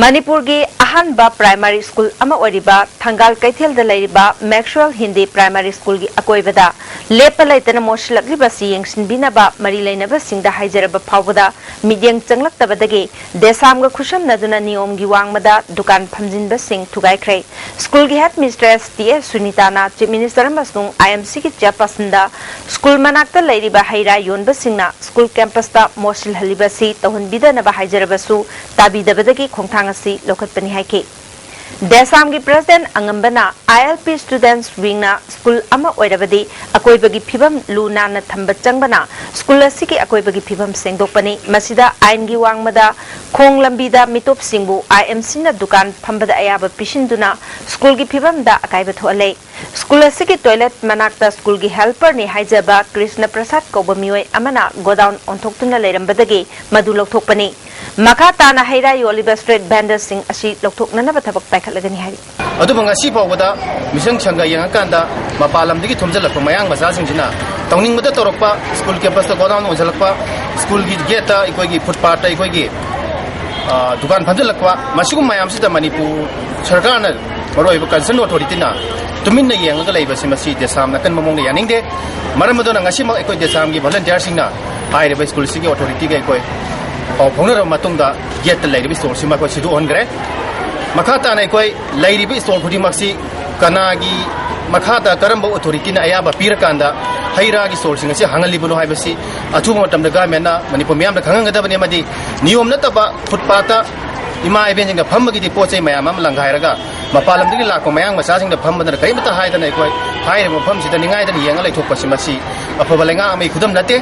ꯃꯅꯤꯄꯨꯔꯒꯤ ꯑꯍꯥꯟꯕ ꯄ꯭ꯔꯥꯏꯃꯥꯔꯤ ꯁ꯭ꯀꯨꯜ ꯑꯃ ꯑꯣꯏꯔꯤꯕ ꯊꯪꯒꯥꯜ ꯀꯩꯊꯦꯜꯗ ꯂꯩꯔꯤꯕ ꯃꯦꯛꯁꯋꯦꯜ ꯍꯤꯟꯗꯤ ꯄ꯭ꯔꯥꯏꯃꯥꯔꯤ ꯁ꯭ꯀꯨꯜꯒꯤ ꯑꯀꯣꯏꯕꯗ ꯂꯦꯞꯄ ꯂꯩꯇꯅ ꯃꯣꯠꯁꯤꯜꯂꯛꯂꯤꯕꯁꯤ ꯌꯦꯡꯁꯤꯟꯕꯤꯅꯕ ꯃꯔꯤ ꯂꯩꯅꯕꯁꯤꯡꯗ ꯍꯥꯏꯖꯔꯕ ꯐꯥꯎꯕꯗ ꯃꯤꯠꯌꯦꯡ ꯆꯪꯂꯛꯇꯕꯗꯒꯤ ꯗꯦꯁꯥꯝꯒ ꯈꯨꯠꯁꯝꯅꯗꯨꯅ ꯅꯤꯌꯣꯝꯒꯤ ꯋꯥꯡꯃꯗ ꯗꯨꯀꯥꯟ ꯐꯝꯖꯤꯟꯕꯁꯤꯡ ꯊꯨꯒꯥꯏꯈ꯭ꯔꯦ꯫ ꯁ꯭ꯀꯨꯜꯒꯤ ꯍꯦꯗ ꯃꯤꯁꯇ꯭ꯔꯦꯁ ꯇꯤ ꯑꯦꯁ ꯁꯨꯅꯤꯇꯥꯅ ꯆꯤꯐ ꯃꯤꯅꯤꯁꯇꯔ ꯑꯃꯁꯨꯡ ꯑꯥꯏ ꯑꯦꯝ ꯁꯤꯒꯤ ꯆꯦꯌꯔꯄꯔꯁꯟꯗ ꯁ꯭ꯀꯨꯜ ꯃꯅꯥꯛꯇ ꯂꯩꯔꯤꯕ ꯍꯩ ꯔꯥ ꯌꯣꯟꯕꯁꯤꯡꯅ ꯁ꯭ꯀꯨꯜ ꯀꯦꯝꯄꯁꯇ ꯃꯣꯠꯁꯤꯜꯍꯜꯂꯤꯕ ꯑꯁꯤ ꯇꯧꯍꯟꯕꯤꯗꯅꯕ ꯍꯥꯏꯖꯔꯕꯁꯨ ꯇꯥꯕꯤꯗꯕꯗꯒꯤ ꯈꯣꯡꯊꯥꯡ ꯑꯁꯤ ꯂꯧꯈꯠꯄꯅꯤ ꯍꯥꯏꯈꯤ꯫ ꯗꯦꯁꯥꯝꯒꯤ ꯄ꯭ꯔꯦꯁꯤꯗꯦꯟꯠ ꯑꯉꯝꯕꯅ ꯑꯥꯏ ꯑꯦꯜ ꯄꯤ ꯁ꯭ꯇꯨꯗꯦꯟꯠꯁ ꯋꯤꯡꯅ ꯁ꯭ꯀꯨꯜ ꯑꯃ ꯑꯣꯏꯔꯕꯗꯤ ꯑꯀꯣꯏꯕꯒꯤ ꯐꯤꯕꯝ ꯂꯨ ꯅꯥꯟꯅ ꯊꯝꯕ ꯆꯪꯕꯅ ꯁ꯭ꯀꯨꯜ ꯑꯁꯤꯒꯤ ꯑꯀꯣꯏꯕꯒꯤ ꯐꯤꯕꯝ ꯁꯦꯡꯗꯣꯛꯄꯅꯤ꯫ ꯃꯁꯤꯗ ꯑꯥꯏꯟꯒꯤ ꯋꯥꯡꯃꯗ ꯈꯣꯡ ꯂꯝꯕꯤꯗ ꯃꯤꯇꯣꯞꯁꯤꯡꯕꯨ ꯑꯥꯏ ꯑꯦꯝ ꯁꯤꯅ ꯗꯨꯀꯥꯟ ꯐꯝꯕꯗ ꯑꯌꯥꯕ ꯄꯤꯁꯤꯟꯗꯨꯅ ꯁ꯭ꯀꯨꯜꯒꯤ ꯐꯤꯕꯝꯗ ꯑꯀꯥꯏꯕ ꯊꯣꯛꯍꯜꯂꯦ꯫ ꯁ꯭ꯀꯨꯜ ꯑꯁꯤꯒꯤ ꯇꯣꯏꯂꯦꯠ ꯃꯅꯥꯛꯇ ꯁ꯭ꯀꯨꯜꯒꯤ ꯍꯦꯜꯄꯔꯅꯤ ꯍꯥꯏꯖꯕ ꯀ꯭ꯔꯤꯁꯅ ꯄ꯭ꯔꯁꯥꯗ ꯀꯧꯕ ꯃꯤꯑꯣꯏ ꯑꯃꯅ ꯒꯣꯗꯥꯎꯟ ꯑꯣꯟꯊꯣꯛꯇꯨꯅ ꯂꯩꯔꯝꯕꯗꯒꯤ ꯃꯗꯨ ꯂꯧꯊꯣꯛꯄꯅꯤ꯫ ꯃꯈꯥ ꯇꯥꯅ ꯍꯩ ꯔꯥ ꯌꯣꯜꯂꯤꯕ ꯁ꯭ꯇ꯭ꯔꯤꯠ ꯚꯦꯟꯗꯔꯁꯤꯡ ꯑꯁꯤ ꯂꯧꯊꯣꯛꯅꯅꯕ ꯊꯕꯛ ꯄꯥꯏꯈꯠꯂꯒꯅꯤ ꯍꯥꯏꯔꯤ꯫ ꯑꯗꯨꯕꯨ ꯉꯁꯤ ꯐꯥꯎꯕꯗ ꯃꯤꯆꯪ ꯁꯪꯒ ꯌꯦꯡꯉꯀꯥꯟꯗ ꯃꯄꯥꯟ ꯂꯝꯗꯒꯤ ꯊꯣꯝꯖꯤꯜꯂꯛꯄ ꯃꯌꯥꯡ ꯃꯆꯥꯁꯤꯡꯁꯤꯅ ꯇꯧꯅꯤꯡꯕꯗ ꯇꯧꯔꯛꯄ, ꯁ꯭ꯀꯨꯜ ꯀꯦꯝꯄꯁꯇ ꯒꯣꯗꯥꯎꯟ ꯑꯣꯟꯁꯤꯜꯂꯛꯄ, ꯁ꯭ꯀꯨꯜꯒꯤ ꯒꯦꯠꯇ ꯑꯩꯈꯣꯏꯒꯤ ꯐꯨꯠꯄꯥꯠꯇ ꯑꯩꯈꯣꯏꯒꯤ, ꯑ, ꯗꯨꯀꯥꯟ ꯐꯝꯖꯤꯜꯂꯛꯄ, ꯃꯁꯤꯒꯨꯝꯕ ꯃꯌꯥꯝꯁꯤꯗ ꯃꯅꯤꯄꯨꯔ ꯁꯔꯀꯥꯔꯅ, ꯃꯔꯨꯑꯣꯏꯕ ꯀꯟꯁꯔꯟ ꯑꯣꯊꯣꯔꯤꯇꯤꯅ ꯇꯨꯃꯤꯟꯅ ꯌꯦꯡꯂꯒ ꯂꯩꯕꯁꯤ ꯃꯁꯤ ꯗꯦꯁꯥꯝ ꯅꯥꯀꯟꯕ ꯃꯑꯣꯡꯗ ꯌꯥꯅꯤꯡꯗꯦ꯫ ꯃꯔꯝ ꯑꯗꯨꯅ ꯉꯁꯤꯃꯛ ꯑꯩꯈꯣꯏ ꯗꯦꯁꯥꯝꯒꯤ ꯚꯣꯂꯨꯟꯇꯤꯌꯔꯁꯤꯡꯅ ꯍꯥꯏꯔꯤꯕ ꯁ꯭ꯀꯨꯜꯁꯤꯒꯤ ꯑꯣꯊꯣꯔꯤꯇꯤꯒ ꯑꯩꯈꯣꯏ ꯄꯥꯎ ꯐꯥꯎꯅꯔꯕ ꯃꯇꯨꯡꯗ ꯒꯦꯠꯇ ꯂꯩꯔꯤꯕ ꯁ꯭ꯇꯣꯔꯁꯤ ꯃꯈꯣꯏ ꯁꯤꯗꯣꯛꯍꯟꯈ꯭ꯔꯦ꯫ ꯃꯈꯥ ꯇꯥꯅ ꯑꯩꯈꯣꯏ ꯂꯩꯔꯤꯕ ꯁ꯭ꯇꯣꯔ ꯈꯨꯗꯤꯡꯃꯛꯁꯤ ꯀꯅꯥꯒꯤ ꯃꯈꯥꯗ ꯀꯔꯝꯕ ꯑꯣꯊꯣꯔꯤꯇꯤꯅ ꯑꯌꯥꯕ ꯄꯤꯔꯀꯥꯟꯗ ꯍꯩ ꯔꯥꯒꯤ ꯁ꯭ꯇꯣꯔꯁꯤꯡ ꯑꯁꯤ ꯍꯥꯡꯍꯜꯂꯤꯕꯅꯣ ꯍꯥꯏꯕꯁꯤ ꯑꯊꯨꯕ ꯃꯇꯝꯗ ꯒꯚꯔꯟꯃꯦꯟꯠꯅ ꯃꯅꯤꯄꯨꯔ ꯃꯤꯌꯥꯝꯗ ꯈꯪꯍꯟꯒꯗꯕꯅꯤ ꯑꯃꯗꯤ ꯅꯤꯌꯣꯝ ꯅꯠꯇꯕ ꯐꯨꯠꯄꯥꯠꯇ ꯏꯃꯥ ꯏꯕꯦꯟꯁꯤꯡꯅ ꯐꯝꯕꯒꯤꯗꯤ ꯄꯣꯠ ꯆꯩ ꯃꯌꯥꯝ ꯑꯃ ꯂꯪꯒꯥꯏꯔꯒ ꯃꯄꯥꯟ ꯂꯝꯗꯒꯤ ꯂꯥꯛꯄ ꯃꯌꯥꯡ ꯃꯆꯥꯁꯤꯡꯅ ꯐꯝꯕꯗꯅ ꯀꯔꯤꯃꯠꯇ ꯍꯥꯏꯗꯅ ꯑꯩꯈꯣꯏ ꯍꯥꯏꯔꯤꯕ ꯃꯐꯝꯁꯤꯗ ꯅꯤꯡꯉꯥꯏꯗꯅ ꯌꯦꯡꯉ ꯂꯩꯊꯣꯛꯄꯁꯤ ꯃꯁꯤ ꯑꯐꯕ ꯂꯩꯉꯥꯛ ꯑꯃꯒꯤ ꯈꯨꯗꯝ ꯅꯠꯇꯦ꯫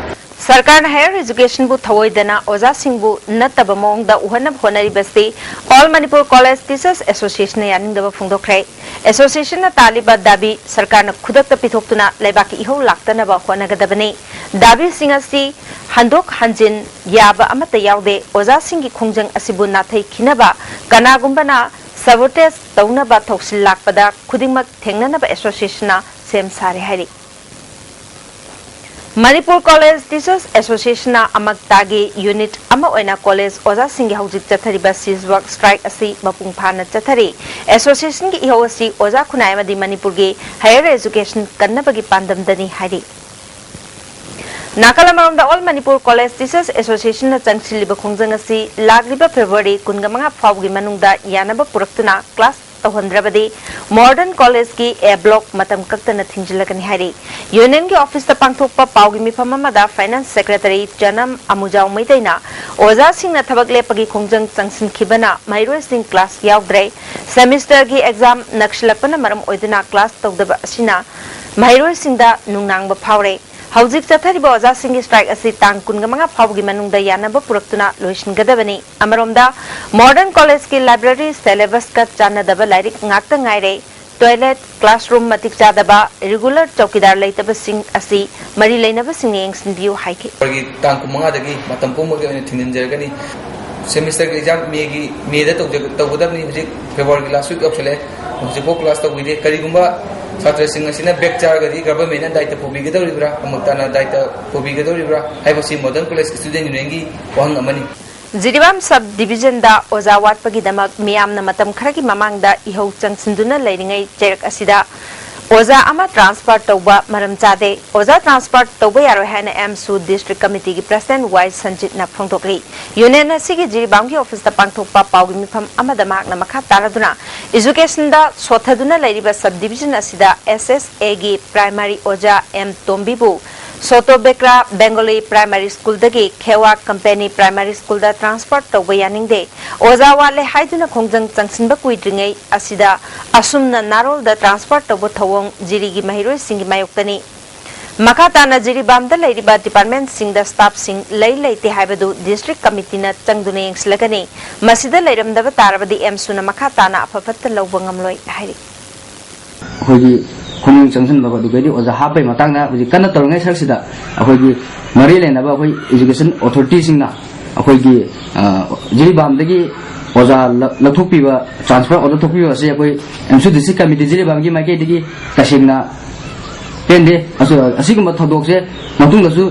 ꯁꯔꯀꯥꯔꯅ higher educationꯕꯨ ꯊꯑꯣꯏꯗꯅ ꯑꯣꯖꯥꯁꯤꯡꯕꯨ ꯅꯠꯇꯕ ꯃꯑꯣꯡꯗ ꯎꯍꯟꯅꯕ ꯍꯣꯠꯅꯔꯤꯕꯁꯤ All Manipur College Teachers Associationꯅ ꯌꯥꯅꯤꯡꯗꯕ ꯐꯣꯡꯗꯣꯛꯈ꯭ꯔꯦ꯫ Associationꯅ ꯇꯥꯜꯂꯤꯕ ꯗꯥꯕꯤ ꯁꯔꯀꯥꯔꯅ ꯈꯨꯗꯛꯇ ꯄꯤꯊꯣꯛꯇꯨꯅ ꯂꯩꯕꯥꯛꯀꯤ ꯏꯍꯧ ꯂꯥꯛꯇꯅꯕ ꯍꯣꯠꯅꯒꯗꯕꯅꯤ꯫ ꯗꯥꯕꯤꯁꯤꯡ ꯑꯁꯤ ꯍꯟꯗꯣꯛ ꯍꯟꯖꯤꯟ ꯌꯥꯕ ꯑꯃꯠꯇ ꯌꯥꯎꯗꯦ꯫ ꯑꯣꯖꯥꯁꯤꯡꯒꯤ ꯈꯣꯡꯖꯪ ꯑꯁꯤꯕꯨ ꯅꯥꯊꯩꯈꯤꯅꯕ ꯀꯅꯥꯒꯨꯝꯕꯅ sabotage ꯇꯧꯅꯕ ꯊꯧꯁꯤꯜ ꯂꯥꯛꯄꯗ ꯈꯨꯗꯤꯡꯃꯛ ꯊꯦꯡꯅꯅꯕ associationꯅ ꯁꯦꯝ ꯁꯥꯔꯦ ꯍꯥꯏꯔꯤ꯫ Manipur College Teachers Associationꯅ ꯑꯃꯛꯇꯥꯒꯤ unit ꯑꯃ ꯑꯣꯏꯅ college ꯑꯣꯖꯥꯁꯤꯡꯒꯤ ꯍꯧꯖꯤꯛ ꯆꯠꯊꯔꯤꯕ cease work strike ꯑꯁꯤ ꯃꯄꯨꯡ ꯐꯥꯅ ꯆꯠꯊꯔꯤ꯫ Associationꯒꯤ ꯏꯍꯧ ꯑꯁꯤ ꯑꯣꯖꯥ ꯈꯨꯟꯅꯥꯏ ꯑꯃꯗꯤ ꯃꯅꯤꯄꯨꯔꯒꯤ higher education ꯀꯟꯅꯕꯒꯤ ꯄꯥꯟꯗꯝꯗꯅꯤ ꯍꯥꯏꯔꯤ꯫ ꯅꯥꯀꯜ ꯑꯃꯔꯣꯝꯗ All Manipur College Teachers Associationꯅ ꯆꯪꯁꯤꯜꯂꯤꯕ ꯈꯣꯡꯖꯪ ꯑꯁꯤ ꯂꯥꯛꯂꯤꯕ February ꯀꯨꯟꯃꯉꯥ ꯐꯥꯎꯕꯒꯤ ꯃꯅꯨꯡꯗ ꯌꯥꯅꯕ ꯄꯨꯔꯛꯇꯨꯅ class ꯇꯧꯍꯟꯗ꯭ꯔꯕꯗꯤ Modern Collegeꯀꯤ A block ꯃꯇꯝ ꯀꯛꯇꯅ ꯊꯤꯡꯖꯤꯜꯂꯒꯅꯤ ꯍꯥꯏꯔꯤ꯫ Unionꯒꯤ officeꯇ ꯄꯥꯡꯊꯣꯛꯄ ꯄꯥꯎꯒꯤ ꯃꯤꯐꯝ ꯑꯃꯗ Finance Secretary ꯆꯅꯝ ꯑꯃꯨꯖꯥꯎ ꯃꯩꯇꯩꯅ ꯑꯣꯖꯥꯁꯤꯡꯅ ꯊꯕꯛ ꯂꯦꯞꯄꯒꯤ ꯈꯣꯡꯖꯪ ꯆꯪꯁꯤꯟꯈꯤꯕꯅ ꯃꯍꯩꯔꯣꯏꯁꯤꯡ class ꯌꯥꯎꯗ꯭ꯔꯦ꯫ Semesterꯒꯤ exam ꯅꯛꯁꯤꯜꯂꯛꯄꯅ ꯃꯔꯝ ꯑꯣꯏꯗꯨꯅ class ꯇꯧꯗꯕ ꯑꯁꯤꯅ ꯃꯍꯩꯔꯣꯏꯁꯤꯡꯗ ꯅꯨꯡꯅꯥꯡꯕ ꯐꯥꯎꯔꯦ꯫ ꯍꯧꯖꯤꯛ ꯆꯠꯊꯔꯤꯕ ꯑꯣꯖꯥꯁꯤꯡꯒꯤ strike ꯑꯁꯤ ꯇꯥꯡ ꯀꯨꯟꯃꯉꯥ ꯐꯥꯎꯕꯒꯤ ꯃꯅꯨꯡꯗ ꯌꯥꯅꯕ ꯄꯨꯔꯛꯇꯨꯅ ꯂꯣꯏꯁꯤꯟꯒꯗꯕꯅꯤ꯫ ꯑꯃꯔꯣꯝꯗ, Modern Collegeꯀꯤ library syllabusꯀ ꯆꯥꯟꯅꯗꯕ ꯂꯥꯏꯔꯤꯛ ꯉꯥꯛꯇ ꯉꯥꯏꯔꯦ꯫ Toilet, classroom ꯃꯇꯤꯛ ꯆꯥꯗꯕ, regular ꯆꯧꯀꯤꯗꯥꯔ ꯂꯩꯇꯕꯁꯤꯡ ꯑꯁꯤ ꯃꯔꯤ ꯂꯩꯅꯕꯁꯤꯡꯅ ꯌꯦꯡꯁꯤꯟꯕꯤꯌꯨ ꯍꯥꯏꯈꯤ꯫ ꯑꯩꯈꯣꯏꯒꯤ ꯇꯥꯡ ꯀꯨꯟꯃꯉꯥꯗꯒꯤ ꯃꯇꯝ ꯄꯨꯝꯕꯒꯤ ꯑꯣꯏꯅ ꯊꯤꯡꯖꯤꯟꯖꯔꯒꯅꯤ꯫ Semesterꯒꯤ exam Mayꯒꯤ, Mayꯗ ꯇꯧꯖ-, ꯇꯧꯒꯗꯕꯅꯤ꯫ ꯍꯧꯖꯤꯛ Februaryꯒꯤ last week ꯌꯧꯁꯜꯂꯛꯑꯦ꯫ ꯍꯧꯖꯤꯛꯐꯥꯎ class ꯇꯧꯕꯤꯗꯦ꯫ ꯀꯔꯤꯒꯨꯝꯕ ꯁꯥꯇ꯭ꯔꯁꯤꯡ ꯑꯁꯤꯅ back ꯆꯥꯔꯒꯗꯤ governmentꯅ ꯗꯥꯏꯇ ꯄꯨꯕꯤꯒꯗꯧꯔꯤꯕ꯭ꯔꯥ, ꯑꯃꯨꯛ ꯇꯥꯅ ꯗꯥꯏꯇ ꯄꯨꯕꯤꯒꯗꯧꯔꯤꯕ꯭ꯔꯥ ꯍꯥꯏꯕꯁꯤ Modern College Student Unionꯒꯤ ꯋꯥꯍꯪ ꯑꯃꯅꯤ꯫ ꯖꯤꯔꯤꯕꯥꯝ sub divisionꯗ ꯑꯣꯖꯥ ꯋꯥꯠꯄꯒꯤꯗꯃꯛ ꯃꯤꯌꯥꯝꯅ ꯃꯇꯝ ꯈꯔꯒꯤ ꯃꯃꯥꯡꯗ ꯏꯍꯧ ꯆꯪꯁꯤꯟꯗꯨꯅ ꯂꯩꯔꯤꯉꯩ ꯆꯩꯔꯛ ꯑꯁꯤꯗ ꯑꯣꯖꯥ ꯑꯃ transfer ꯇꯧꯕ ꯃꯔꯝ ꯆꯥꯗꯦ꯫ ꯑꯣꯖꯥ transfer ꯇꯧꯕ ꯌꯥꯔꯣꯏ ꯍꯥꯏꯅ AMSU District Committeeꯒꯤ President ꯋꯥꯏ ꯁꯟꯖꯤꯠꯅ ꯐꯣꯡꯗꯣꯛꯂꯤ꯫ Union ꯑꯁꯤꯒꯤ ꯖꯤꯔꯤꯕꯥꯝꯒꯤ officeꯇ ꯄꯥꯡꯊꯣꯛꯄ ꯄꯥꯎꯒꯤ ꯃꯤꯐꯝ ꯑꯃꯗ ꯃꯍꯥꯛꯅ ꯃꯈꯥ ꯇꯥꯔꯗꯨꯅ, educationꯗ ꯁꯣꯠꯊꯗꯨꯅ ꯂꯩꯔꯤꯕ sub division ꯑꯁꯤꯗ SSAꯒꯤ primary ꯑꯣꯖꯥ ꯑꯦꯝ ꯇꯣꯝꯕꯤꯕꯨ ꯁꯣꯇꯣꯕꯦꯀ꯭ꯔꯥ Bengali Primary Schoolꯗꯒꯤ ꯈꯦꯋꯥ Company Primary Schoolꯗ transfer ꯇꯧꯕ ꯌꯥꯅꯤꯡꯗꯦ꯫ ꯑꯣꯖꯥ ꯋꯥꯠꯂꯦ ꯍꯥꯏꯗꯨꯅ ꯈꯣꯡꯖꯪ ꯆꯪꯁꯤꯟꯕ ꯀꯨꯏꯗ꯭ꯔꯤꯉꯩ ꯑꯁꯤꯗ ꯑꯁꯨꯝꯅ ꯅꯥꯔꯣꯜꯗ transfer ꯇꯧꯕ ꯊꯧꯑꯣꯡ ꯖꯤꯔꯤꯒꯤ ꯃꯍꯩꯔꯣꯏꯁꯤꯡꯒꯤ ꯃꯥꯌꯣꯛꯇꯅꯤ꯫ ꯃꯈꯥ ꯇꯥꯅ ꯖꯤꯔꯤꯕꯥꯝꯗ ꯂꯩꯔꯤꯕ ꯗꯤꯄꯥꯔꯠꯃꯦꯟꯠꯁꯤꯡꯗ ꯁ꯭ꯇꯥꯐꯁꯤꯡ ꯂꯩ ꯂꯩꯇꯦ ꯍꯥꯏꯕꯗꯨ ꯗꯤꯁꯇ꯭ꯔꯤꯛ ꯀꯃꯤꯇꯤꯅ ꯆꯪꯗꯨꯅ ꯌꯦꯡꯁꯤꯜꯂꯒꯅꯤ꯫ ꯃꯁꯤꯗ ꯂꯩꯔꯝꯗꯕ ꯇꯥꯔꯕꯗꯤ ꯑꯦꯝꯁꯨꯅ ꯃꯈꯥ ꯇꯥꯅ ꯑꯐ ꯐꯠꯇ ꯂꯧꯕ ꯉꯝꯂꯣꯏ ꯍꯥꯏꯔꯤ꯫ ꯑꯩꯈꯣꯏꯒꯤ ꯈꯨꯅꯨꯡ ꯆꯪꯁꯤꯟꯕ, ꯑꯗꯨꯗꯩꯗꯤ ꯑꯣꯖꯥ ꯍꯥꯞꯄꯒꯤ ꯃꯇꯥꯡꯗ ꯍꯧꯖꯤꯛ ꯀꯟꯅ ꯇꯧꯔꯤꯉꯩ ꯁꯔꯛꯁꯤꯗ ꯑꯩꯈꯣꯏꯒꯤ ꯃꯔꯤ ꯂꯩꯅꯕ ꯑꯩꯈꯣꯏ ꯏꯖꯨꯀꯦꯁꯟ ꯑꯣꯊꯣꯔꯤꯇꯤꯁꯤꯡꯅ ꯑꯩꯈꯣꯏꯒꯤ, ꯑ, ꯖꯤꯔꯤꯕꯥꯝꯗꯒꯤ ꯑꯣꯖꯥ ꯂ-, ꯂꯧꯊꯣꯛꯄꯤꯕ, ꯇ꯭ꯔꯥꯟꯁꯐꯔ ꯑꯣꯔꯗꯔ ꯊꯣꯛꯄꯤꯕ ꯑꯁꯤ ꯑꯩꯈꯣꯏ ꯑꯦꯝꯁꯨ ꯗꯤꯁꯇ꯭ꯔꯤꯛ ꯀꯃꯤꯇꯤ ꯖꯤꯔꯤꯕꯥꯝꯒꯤ ꯃꯥꯏꯀꯩꯗꯒꯤ ꯇꯁꯦꯡꯅ ꯄꯦꯟꯗꯦ꯫ ꯑꯁ-, ꯑꯁꯤꯒꯨꯝꯕ ꯊꯧꯗꯣꯛꯁꯦ ꯃꯇꯨꯡꯗꯁꯨ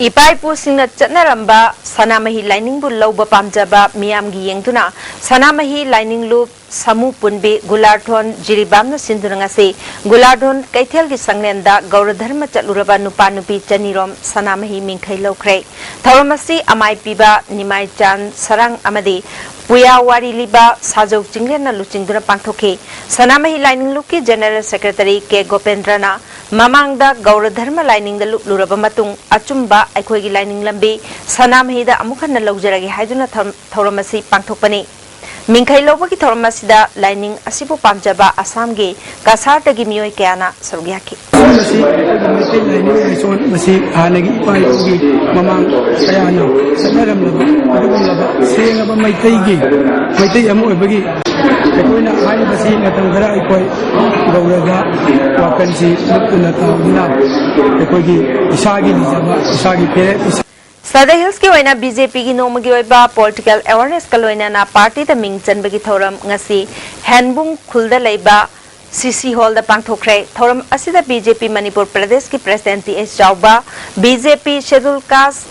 ꯏꯄꯥ ꯏꯄꯨꯁꯤꯡꯅ ꯆꯠꯅꯔꯝꯕ ꯁꯅꯥꯃꯍꯤ ꯂꯥꯏꯅꯤꯡꯕꯨ ꯂꯧꯕ ꯄꯥꯝꯖꯕ ꯃꯤꯌꯥꯝꯒꯤ ꯌꯦꯡꯗꯨꯅ ꯁꯅꯥꯃꯍꯤ ꯂꯥꯏꯅꯤꯡ ꯂꯨꯞ ꯁꯥꯃꯨ ꯄꯨꯟꯕꯤ ꯒꯨꯂꯥꯔꯊꯣꯟ ꯖꯤꯔꯤꯕꯥꯝꯅ ꯁꯤꯟꯗꯨꯅ ꯉꯁꯤ ꯒꯨꯂꯥꯔꯊꯣꯟ ꯀꯩꯊꯦꯜꯒꯤ ꯁꯪꯂꯦꯟꯗ ꯒꯧꯔ ꯙꯔꯃ ꯆꯠꯂꯨꯔꯕ ꯅꯨꯄꯥ ꯅꯨꯄꯤ ꯆꯅꯤꯔꯣꯝ ꯁꯅꯥꯃꯍꯤ ꯃꯤꯡꯈꯩ ꯂꯧꯈ꯭ꯔꯦ꯫ ꯊꯧꯔꯝ ꯑꯁꯤ ꯑꯃꯥꯏ ꯄꯤꯕ ꯅꯤꯃꯥꯏ ꯆꯥꯟ ꯁꯔꯥꯡ ꯑꯃꯗꯤ ꯄꯨꯌꯥ ꯋꯥꯔꯤ ꯂꯤꯕ ꯁꯥꯖꯧ ꯆꯤꯡꯂꯦꯟꯅ ꯂꯨꯆꯤꯡꯗꯨꯅ ꯄꯥꯡꯊꯣꯛꯈꯤ꯫ ꯁꯅꯥꯃꯍꯤ ꯂꯥꯏꯅꯤꯡ ꯂꯨꯞꯀꯤ ꯖꯦꯅꯔꯦꯜ ꯁꯦꯀ꯭ꯔꯦꯇꯔꯤ ꯀꯦ ꯒꯣꯄꯦꯟꯗ꯭ꯔꯅ ꯃꯃꯥꯡꯗ ꯒꯧꯔ ꯙꯔꯃ ꯂꯥꯏꯅꯤꯡꯗ ꯂꯨꯞꯂꯨꯔꯕ ꯃꯇꯨꯡ ꯑꯆꯨꯝꯕ ꯑꯩꯈꯣꯏꯒꯤ ꯂꯥꯏꯅꯤꯡ ꯂꯝꯕꯤ ꯁꯅꯥꯃꯍꯤꯗ ꯑꯃꯨꯛ ꯍꯟꯅ ꯂꯧꯖꯔꯒꯦ ꯍꯥꯏꯗꯨꯅ ꯊꯧꯔꯝ-, ꯊꯧꯔꯝ ꯑꯁꯤ ꯄꯥꯡꯊꯣꯛꯄꯅꯤ꯫ ꯃꯤꯡꯈꯩ ꯂꯧꯕꯒꯤ ꯊꯧꯔꯝ ꯑꯁꯤꯗ ꯂꯥꯏꯅꯤꯡ ꯑꯁꯤꯕꯨ ꯄꯥꯝꯖꯕ ꯑꯁꯥꯝꯒꯤ ꯀꯁꯥꯔꯗꯒꯤ ꯃꯤꯑꯣꯏ ꯀꯌꯥꯅ ꯁꯔꯨꯛ ꯌꯥꯈꯤ꯫ ꯃꯁꯤ ꯑꯩꯈꯣꯏꯒꯤ ꯃꯩꯇꯩ ꯂꯥꯏꯅꯤꯡ ꯂꯥꯏꯁꯣꯟ, ꯃꯁꯤ ꯍꯥꯟꯅꯒꯤ ꯏꯄꯥ ꯏꯄꯨꯒꯤ ꯃꯃꯥꯡ ꯀꯌꯥꯅ ꯆꯠꯅꯔꯝꯂꯕ ꯑꯗꯨꯒꯨꯝꯂꯕ ꯁꯦꯡꯂꯕ ꯃꯩꯇꯩꯒꯤ, ꯃꯩꯇꯩ ꯑꯃ ꯑꯣꯏꯕꯒꯤ ꯑꯩꯈꯣꯏꯅ ꯍꯥꯏꯔꯤꯕꯁꯤ ꯃꯇꯝ ꯈꯔ ꯑꯩꯈꯣꯏ ꯒꯧꯔꯒ ꯋꯥꯈꯜꯁꯤ ꯂꯨꯞꯇꯨꯅ ꯇꯥꯎꯗꯨꯅ ꯑꯩꯈꯣꯏꯒꯤ ꯏꯁꯥꯒꯤ ꯂꯤꯖꯕ, ꯏꯁꯥꯒꯤ ꯐꯤꯔꯦꯞ, ꯏꯁꯥ ꯁꯗꯩ ꯍꯤꯜꯁꯀꯤ ꯑꯣꯏꯅ ꯕꯤ ꯖꯦ ꯄꯤꯒꯤ ꯅꯣꯡꯃꯒꯤ ꯑꯣꯏꯕ ꯄꯣꯂꯤꯇꯤꯀꯦꯜ ꯑꯦꯋꯥꯔꯅꯦꯁꯀ ꯂꯣꯏꯅꯅ ꯄꯥꯔꯇꯤꯗ ꯃꯤꯡ ꯆꯟꯕꯒꯤ ꯊꯧꯔꯝ ꯉꯁꯤ ꯍꯦꯟꯕꯨꯡ ꯈꯨꯜꯗ ꯂꯩꯕ ꯁꯤ ꯁꯤ ꯍꯣꯜꯗ ꯄꯥꯡꯊꯣꯛꯈ꯭ꯔꯦ꯫ ꯊꯧꯔꯝ ꯑꯁꯤꯗ ꯕꯤ ꯖꯦ ꯄꯤ ꯃꯅꯤꯄꯨꯔ ꯄ꯭ꯔꯗꯦꯁꯀꯤ president T S Chaoba, B J P scheduled caste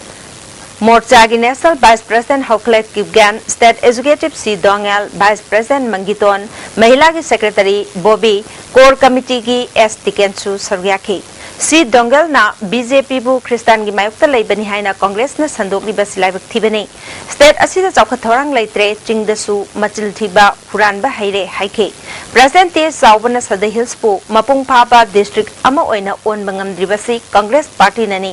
ꯃꯣꯔꯆꯥꯒꯤ national vice president Houkhalet Kipgen, state executive C Dongngel, vice president Mangiton, ꯃꯍꯤꯂꯥꯒꯤ ꯁꯦꯀ꯭ꯔꯦꯇꯔꯤ ꯕꯣꯕꯤ, ꯀꯣꯔ ꯀꯃꯤꯇꯤꯒꯤ ꯑꯦꯁ ꯇꯤꯀꯦꯟꯁꯨ ꯁꯔꯨꯛ ꯌꯥꯈꯤ꯫ ꯁꯤ ꯗꯣꯡꯒꯦꯜꯅ ꯕꯤ ꯖꯦ ꯄꯤꯕꯨ ꯈ꯭ꯔꯤꯁꯇꯥꯟꯒꯤ ꯃꯥꯌꯣꯛꯇ ꯂꯩꯕꯅꯤ ꯍꯥꯏꯅ ꯀꯣꯡꯒ꯭ꯔꯦꯁꯅ ꯁꯟꯗꯣꯛꯂꯤꯕꯁꯤ ꯂꯥꯏꯕꯛ ꯊꯤꯕꯅꯤ꯫ ꯁ꯭ꯇꯦꯠ ꯑꯁꯤꯗ ꯆꯥꯎꯈꯠ ꯊꯧꯔꯥꯡ ꯂꯩꯇ꯭ꯔꯦ, ꯆꯤꯡꯗꯁꯨ ꯃꯆꯤꯜ ꯊꯤꯕ, ꯍꯨꯔꯥꯟꯕ ꯍꯩꯔꯦ ꯍꯥꯏꯈꯤ꯫ ꯄ꯭ꯔꯁꯤꯗꯦꯟꯠ ꯇꯤ ꯑꯦꯁ ꯆꯥꯎꯕꯅ ꯁꯗꯩ ꯍꯤꯜꯁꯄꯨ ꯃꯄꯨꯡ ꯐꯥꯕ ꯗꯤꯁꯇ꯭ꯔꯤꯛ ꯑꯃ ꯑꯣꯏꯅ ꯑꯣꯟꯕ ꯉꯝꯗ꯭ꯔꯤꯕꯁꯤ ꯀꯣꯡꯒ꯭ꯔꯦꯁ ꯄꯥꯔꯇꯤꯅꯅꯤ꯫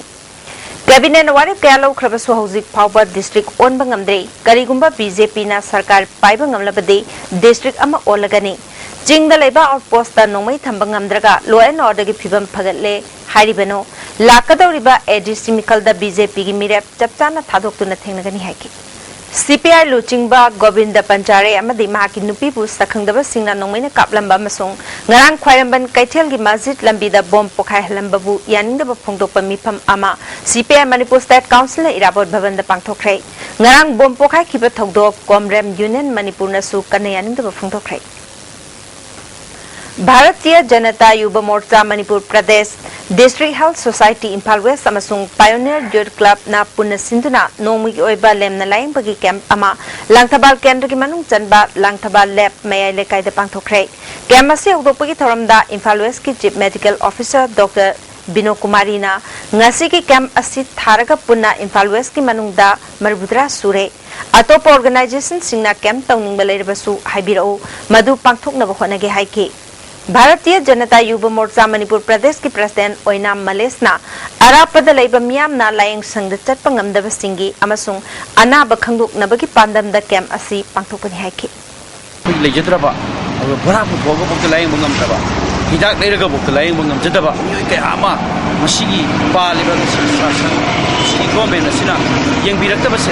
ꯀꯦꯕꯤꯅꯦꯠꯅ ꯋꯥꯔꯦꯞ ꯀꯌꯥ ꯂꯧꯈ꯭ꯔꯕꯁꯨ ꯍꯧꯖꯤꯛ ꯐꯥꯎꯕ ꯗꯤꯁꯇ꯭ꯔꯤꯛ ꯑꯣꯟꯕ ꯉꯝꯗ꯭ꯔꯤ꯫ ꯀꯔꯤꯒꯨꯝꯕ ꯕꯤ ꯖꯦ ꯄꯤꯅ ꯁꯔꯀꯥꯔ ꯄꯥꯏꯕ ꯉꯝꯂꯕꯗꯤ ꯗꯤꯁꯇ꯭ꯔꯤꯛ ꯑꯃ ꯑꯣꯜꯂꯒꯅꯤ꯫ ꯆꯤꯡꯗ ꯂꯩꯕ ꯑꯥꯎꯠꯄꯣꯁꯇ ꯅꯣꯡꯃꯩ ꯊꯝꯕ ꯉꯝꯗ꯭ꯔꯒ law and orderꯒꯤ ꯐꯤꯕꯝ ꯐꯒꯠꯂꯦ ꯍꯥꯏꯔꯤꯕꯅꯣ? ꯂꯥꯛꯀꯗꯧꯔꯤꯕ ADC ꯃꯤꯈꯜꯗ BJPꯒꯤ ꯃꯤꯔꯦꯞ ꯆꯞ ꯆꯥꯅ ꯊꯥꯗꯣꯛꯇꯨꯅ ꯊꯦꯡꯅꯒꯅꯤ ꯍꯥꯏꯈꯤ꯫ CPI ꯂꯨꯆꯤꯡꯕ ꯒꯣꯕꯤꯟꯗ ꯄꯟꯆꯥꯔꯦ ꯑꯃꯗꯤ ꯃꯍꯥꯛꯀꯤ ꯅꯨꯄꯤꯕꯨ ꯁꯛꯈꯪꯗꯕꯁꯤꯡꯅ ꯅꯣꯡꯃꯩꯅ ꯀꯥꯞꯂꯝꯕ ꯑꯃꯁꯨꯡ ꯉꯔꯥꯡ ꯈ꯭ꯋꯥꯏꯔꯝꯕꯟ ꯀꯩꯊꯦꯜꯒꯤ ꯃꯁꯖꯤꯗ ꯂꯝꯕꯤꯗ ꯕꯣꯝ ꯄꯣꯈꯥꯏꯍꯜꯂꯝꯕꯕꯨ ꯌꯥꯅꯤꯡꯗꯕ ꯐꯣꯡꯗꯣꯛꯄ ꯃꯤꯐꯝ ꯑꯃ CPI ꯃꯅꯤꯄꯨꯔ State Councilꯅ ꯏꯔꯥꯕꯣꯠ ꯚꯕꯟꯗ ꯄꯥꯡꯊꯣꯛꯈ꯭ꯔꯦ꯫ ꯉꯔꯥꯡ ꯕꯣꯝ ꯄꯣꯈꯥꯏꯈꯤꯕ ꯊꯧꯗꯣꯛ Comrem Union ꯃꯅꯤꯄꯨꯔꯅꯁꯨ ꯀꯟꯅ ꯌꯥꯅꯤꯡꯗꯕ ꯐꯣꯡꯗꯣꯛꯈ꯭ꯔꯦ꯫ Bharatiya Janata Yuva Morcha Manipur Pradesh, District Health Society Imphal west ꯑꯃꯁꯨꯡ Pioneer Youth Clubꯅ ꯄꯨꯟꯅ ꯁꯤꯟꯗꯨꯅ ꯅꯣꯡꯃꯒꯤ ꯑꯣꯏꯕ ꯂꯦꯝꯅ ꯂꯥꯌꯦꯡꯕꯒꯤ ꯀꯦꯝꯞ ꯑꯃ ꯂꯥꯡꯊꯕꯥꯜ ꯀꯦꯟꯗ꯭ꯔꯒꯤ ꯃꯅꯨꯡ ꯆꯟꯕ ꯂꯥꯡꯊꯕꯥꯜ ꯂꯦꯞ ꯃꯌꯥꯏ ꯂꯩꯀꯥꯏꯗ ꯄꯥꯡꯊꯣꯛꯈ꯭ꯔꯦ꯫ ꯀꯦꯝꯞ ꯑꯁꯤ ꯍꯧꯗꯣꯛꯄꯒꯤ ꯊꯧꯔꯝꯗ ꯏꯝꯐꯥꯜ ꯋꯦꯁꯀꯤ Chief Medical Officer Doctor ꯕꯤꯅꯣ ꯀꯨꯃꯥꯔꯤꯅ ꯉꯁꯤꯒꯤ ꯀꯦꯝꯞ ꯑꯁꯤ ꯊꯥꯔꯒ ꯄꯨꯟꯅ ꯏꯝꯐꯥꯜ ꯋꯦꯁꯀꯤ ꯃꯅꯨꯡꯗ ꯃꯔꯤꯐꯨꯇꯔꯥ ꯁꯨꯔꯦ꯫ ꯑꯇꯣꯞꯄ organizationꯁꯤꯡꯅ ꯀꯦꯝꯞ ꯇꯧꯅꯤꯡꯕ ꯂꯩꯔꯕꯁꯨ ꯍꯥꯏꯕꯤꯔꯛꯎ, ꯃꯗꯨ ꯄꯥꯡꯊꯣꯛꯅꯕ ꯍꯣꯠꯅꯒꯦ ꯍꯥꯏꯈꯤ꯫ ꯚꯥꯔꯇꯤꯌ ꯖꯅꯇꯥ ꯌꯨꯕ ꯃꯣꯔꯆꯥ ꯃꯅꯤꯄꯨꯔ ꯄ꯭ꯔꯗꯦꯁꯀꯤ President ꯑꯣꯏꯅꯥꯝ ꯃꯂꯦꯁꯅ ꯑꯔꯥꯞꯄꯗ ꯂꯩꯕ ꯃꯤꯌꯥꯝꯅ ꯂꯥꯌꯦꯡ ꯁꯪꯗ ꯆꯠꯄ ꯉꯝꯗꯕꯁꯤꯡꯒꯤ ꯑꯃꯁꯨꯡ ꯑꯅꯥꯕ ꯈꯪꯗꯣꯛꯅꯕꯒꯤ ꯄꯥꯟꯗꯝꯗ ꯀꯦꯝꯞ ꯑꯁꯤ ꯄꯥꯡꯊꯣꯛꯄꯅꯤ ꯍꯥꯏꯈꯤ꯫ ꯑꯩꯈꯣꯏ ꯂꯩꯖꯗ꯭ꯔꯕ, ꯑꯗꯨꯒ ꯚꯔꯥ ꯄꯨꯊꯣꯛꯑꯒꯐꯥꯎꯗ ꯂꯥꯌꯦꯡꯕ ꯉꯝꯗꯕ, ꯍꯤꯗꯥꯛ ꯂꯩꯔꯒꯐꯥꯎꯗ ꯂꯥꯌꯦꯡꯕ ꯉꯝꯖꯗꯕ ꯃꯤꯑꯣꯏ ꯀꯌꯥ ꯑꯃ ꯃꯁꯤꯒꯤ ꯄꯥꯜꯂꯤꯕ ꯃꯁꯤꯒꯤ ꯁꯥꯁꯟ, ꯃꯁꯤꯒꯤ government ꯑꯁꯤꯅ ꯌꯦꯡꯕꯤꯔꯛꯇꯕꯁꯦ,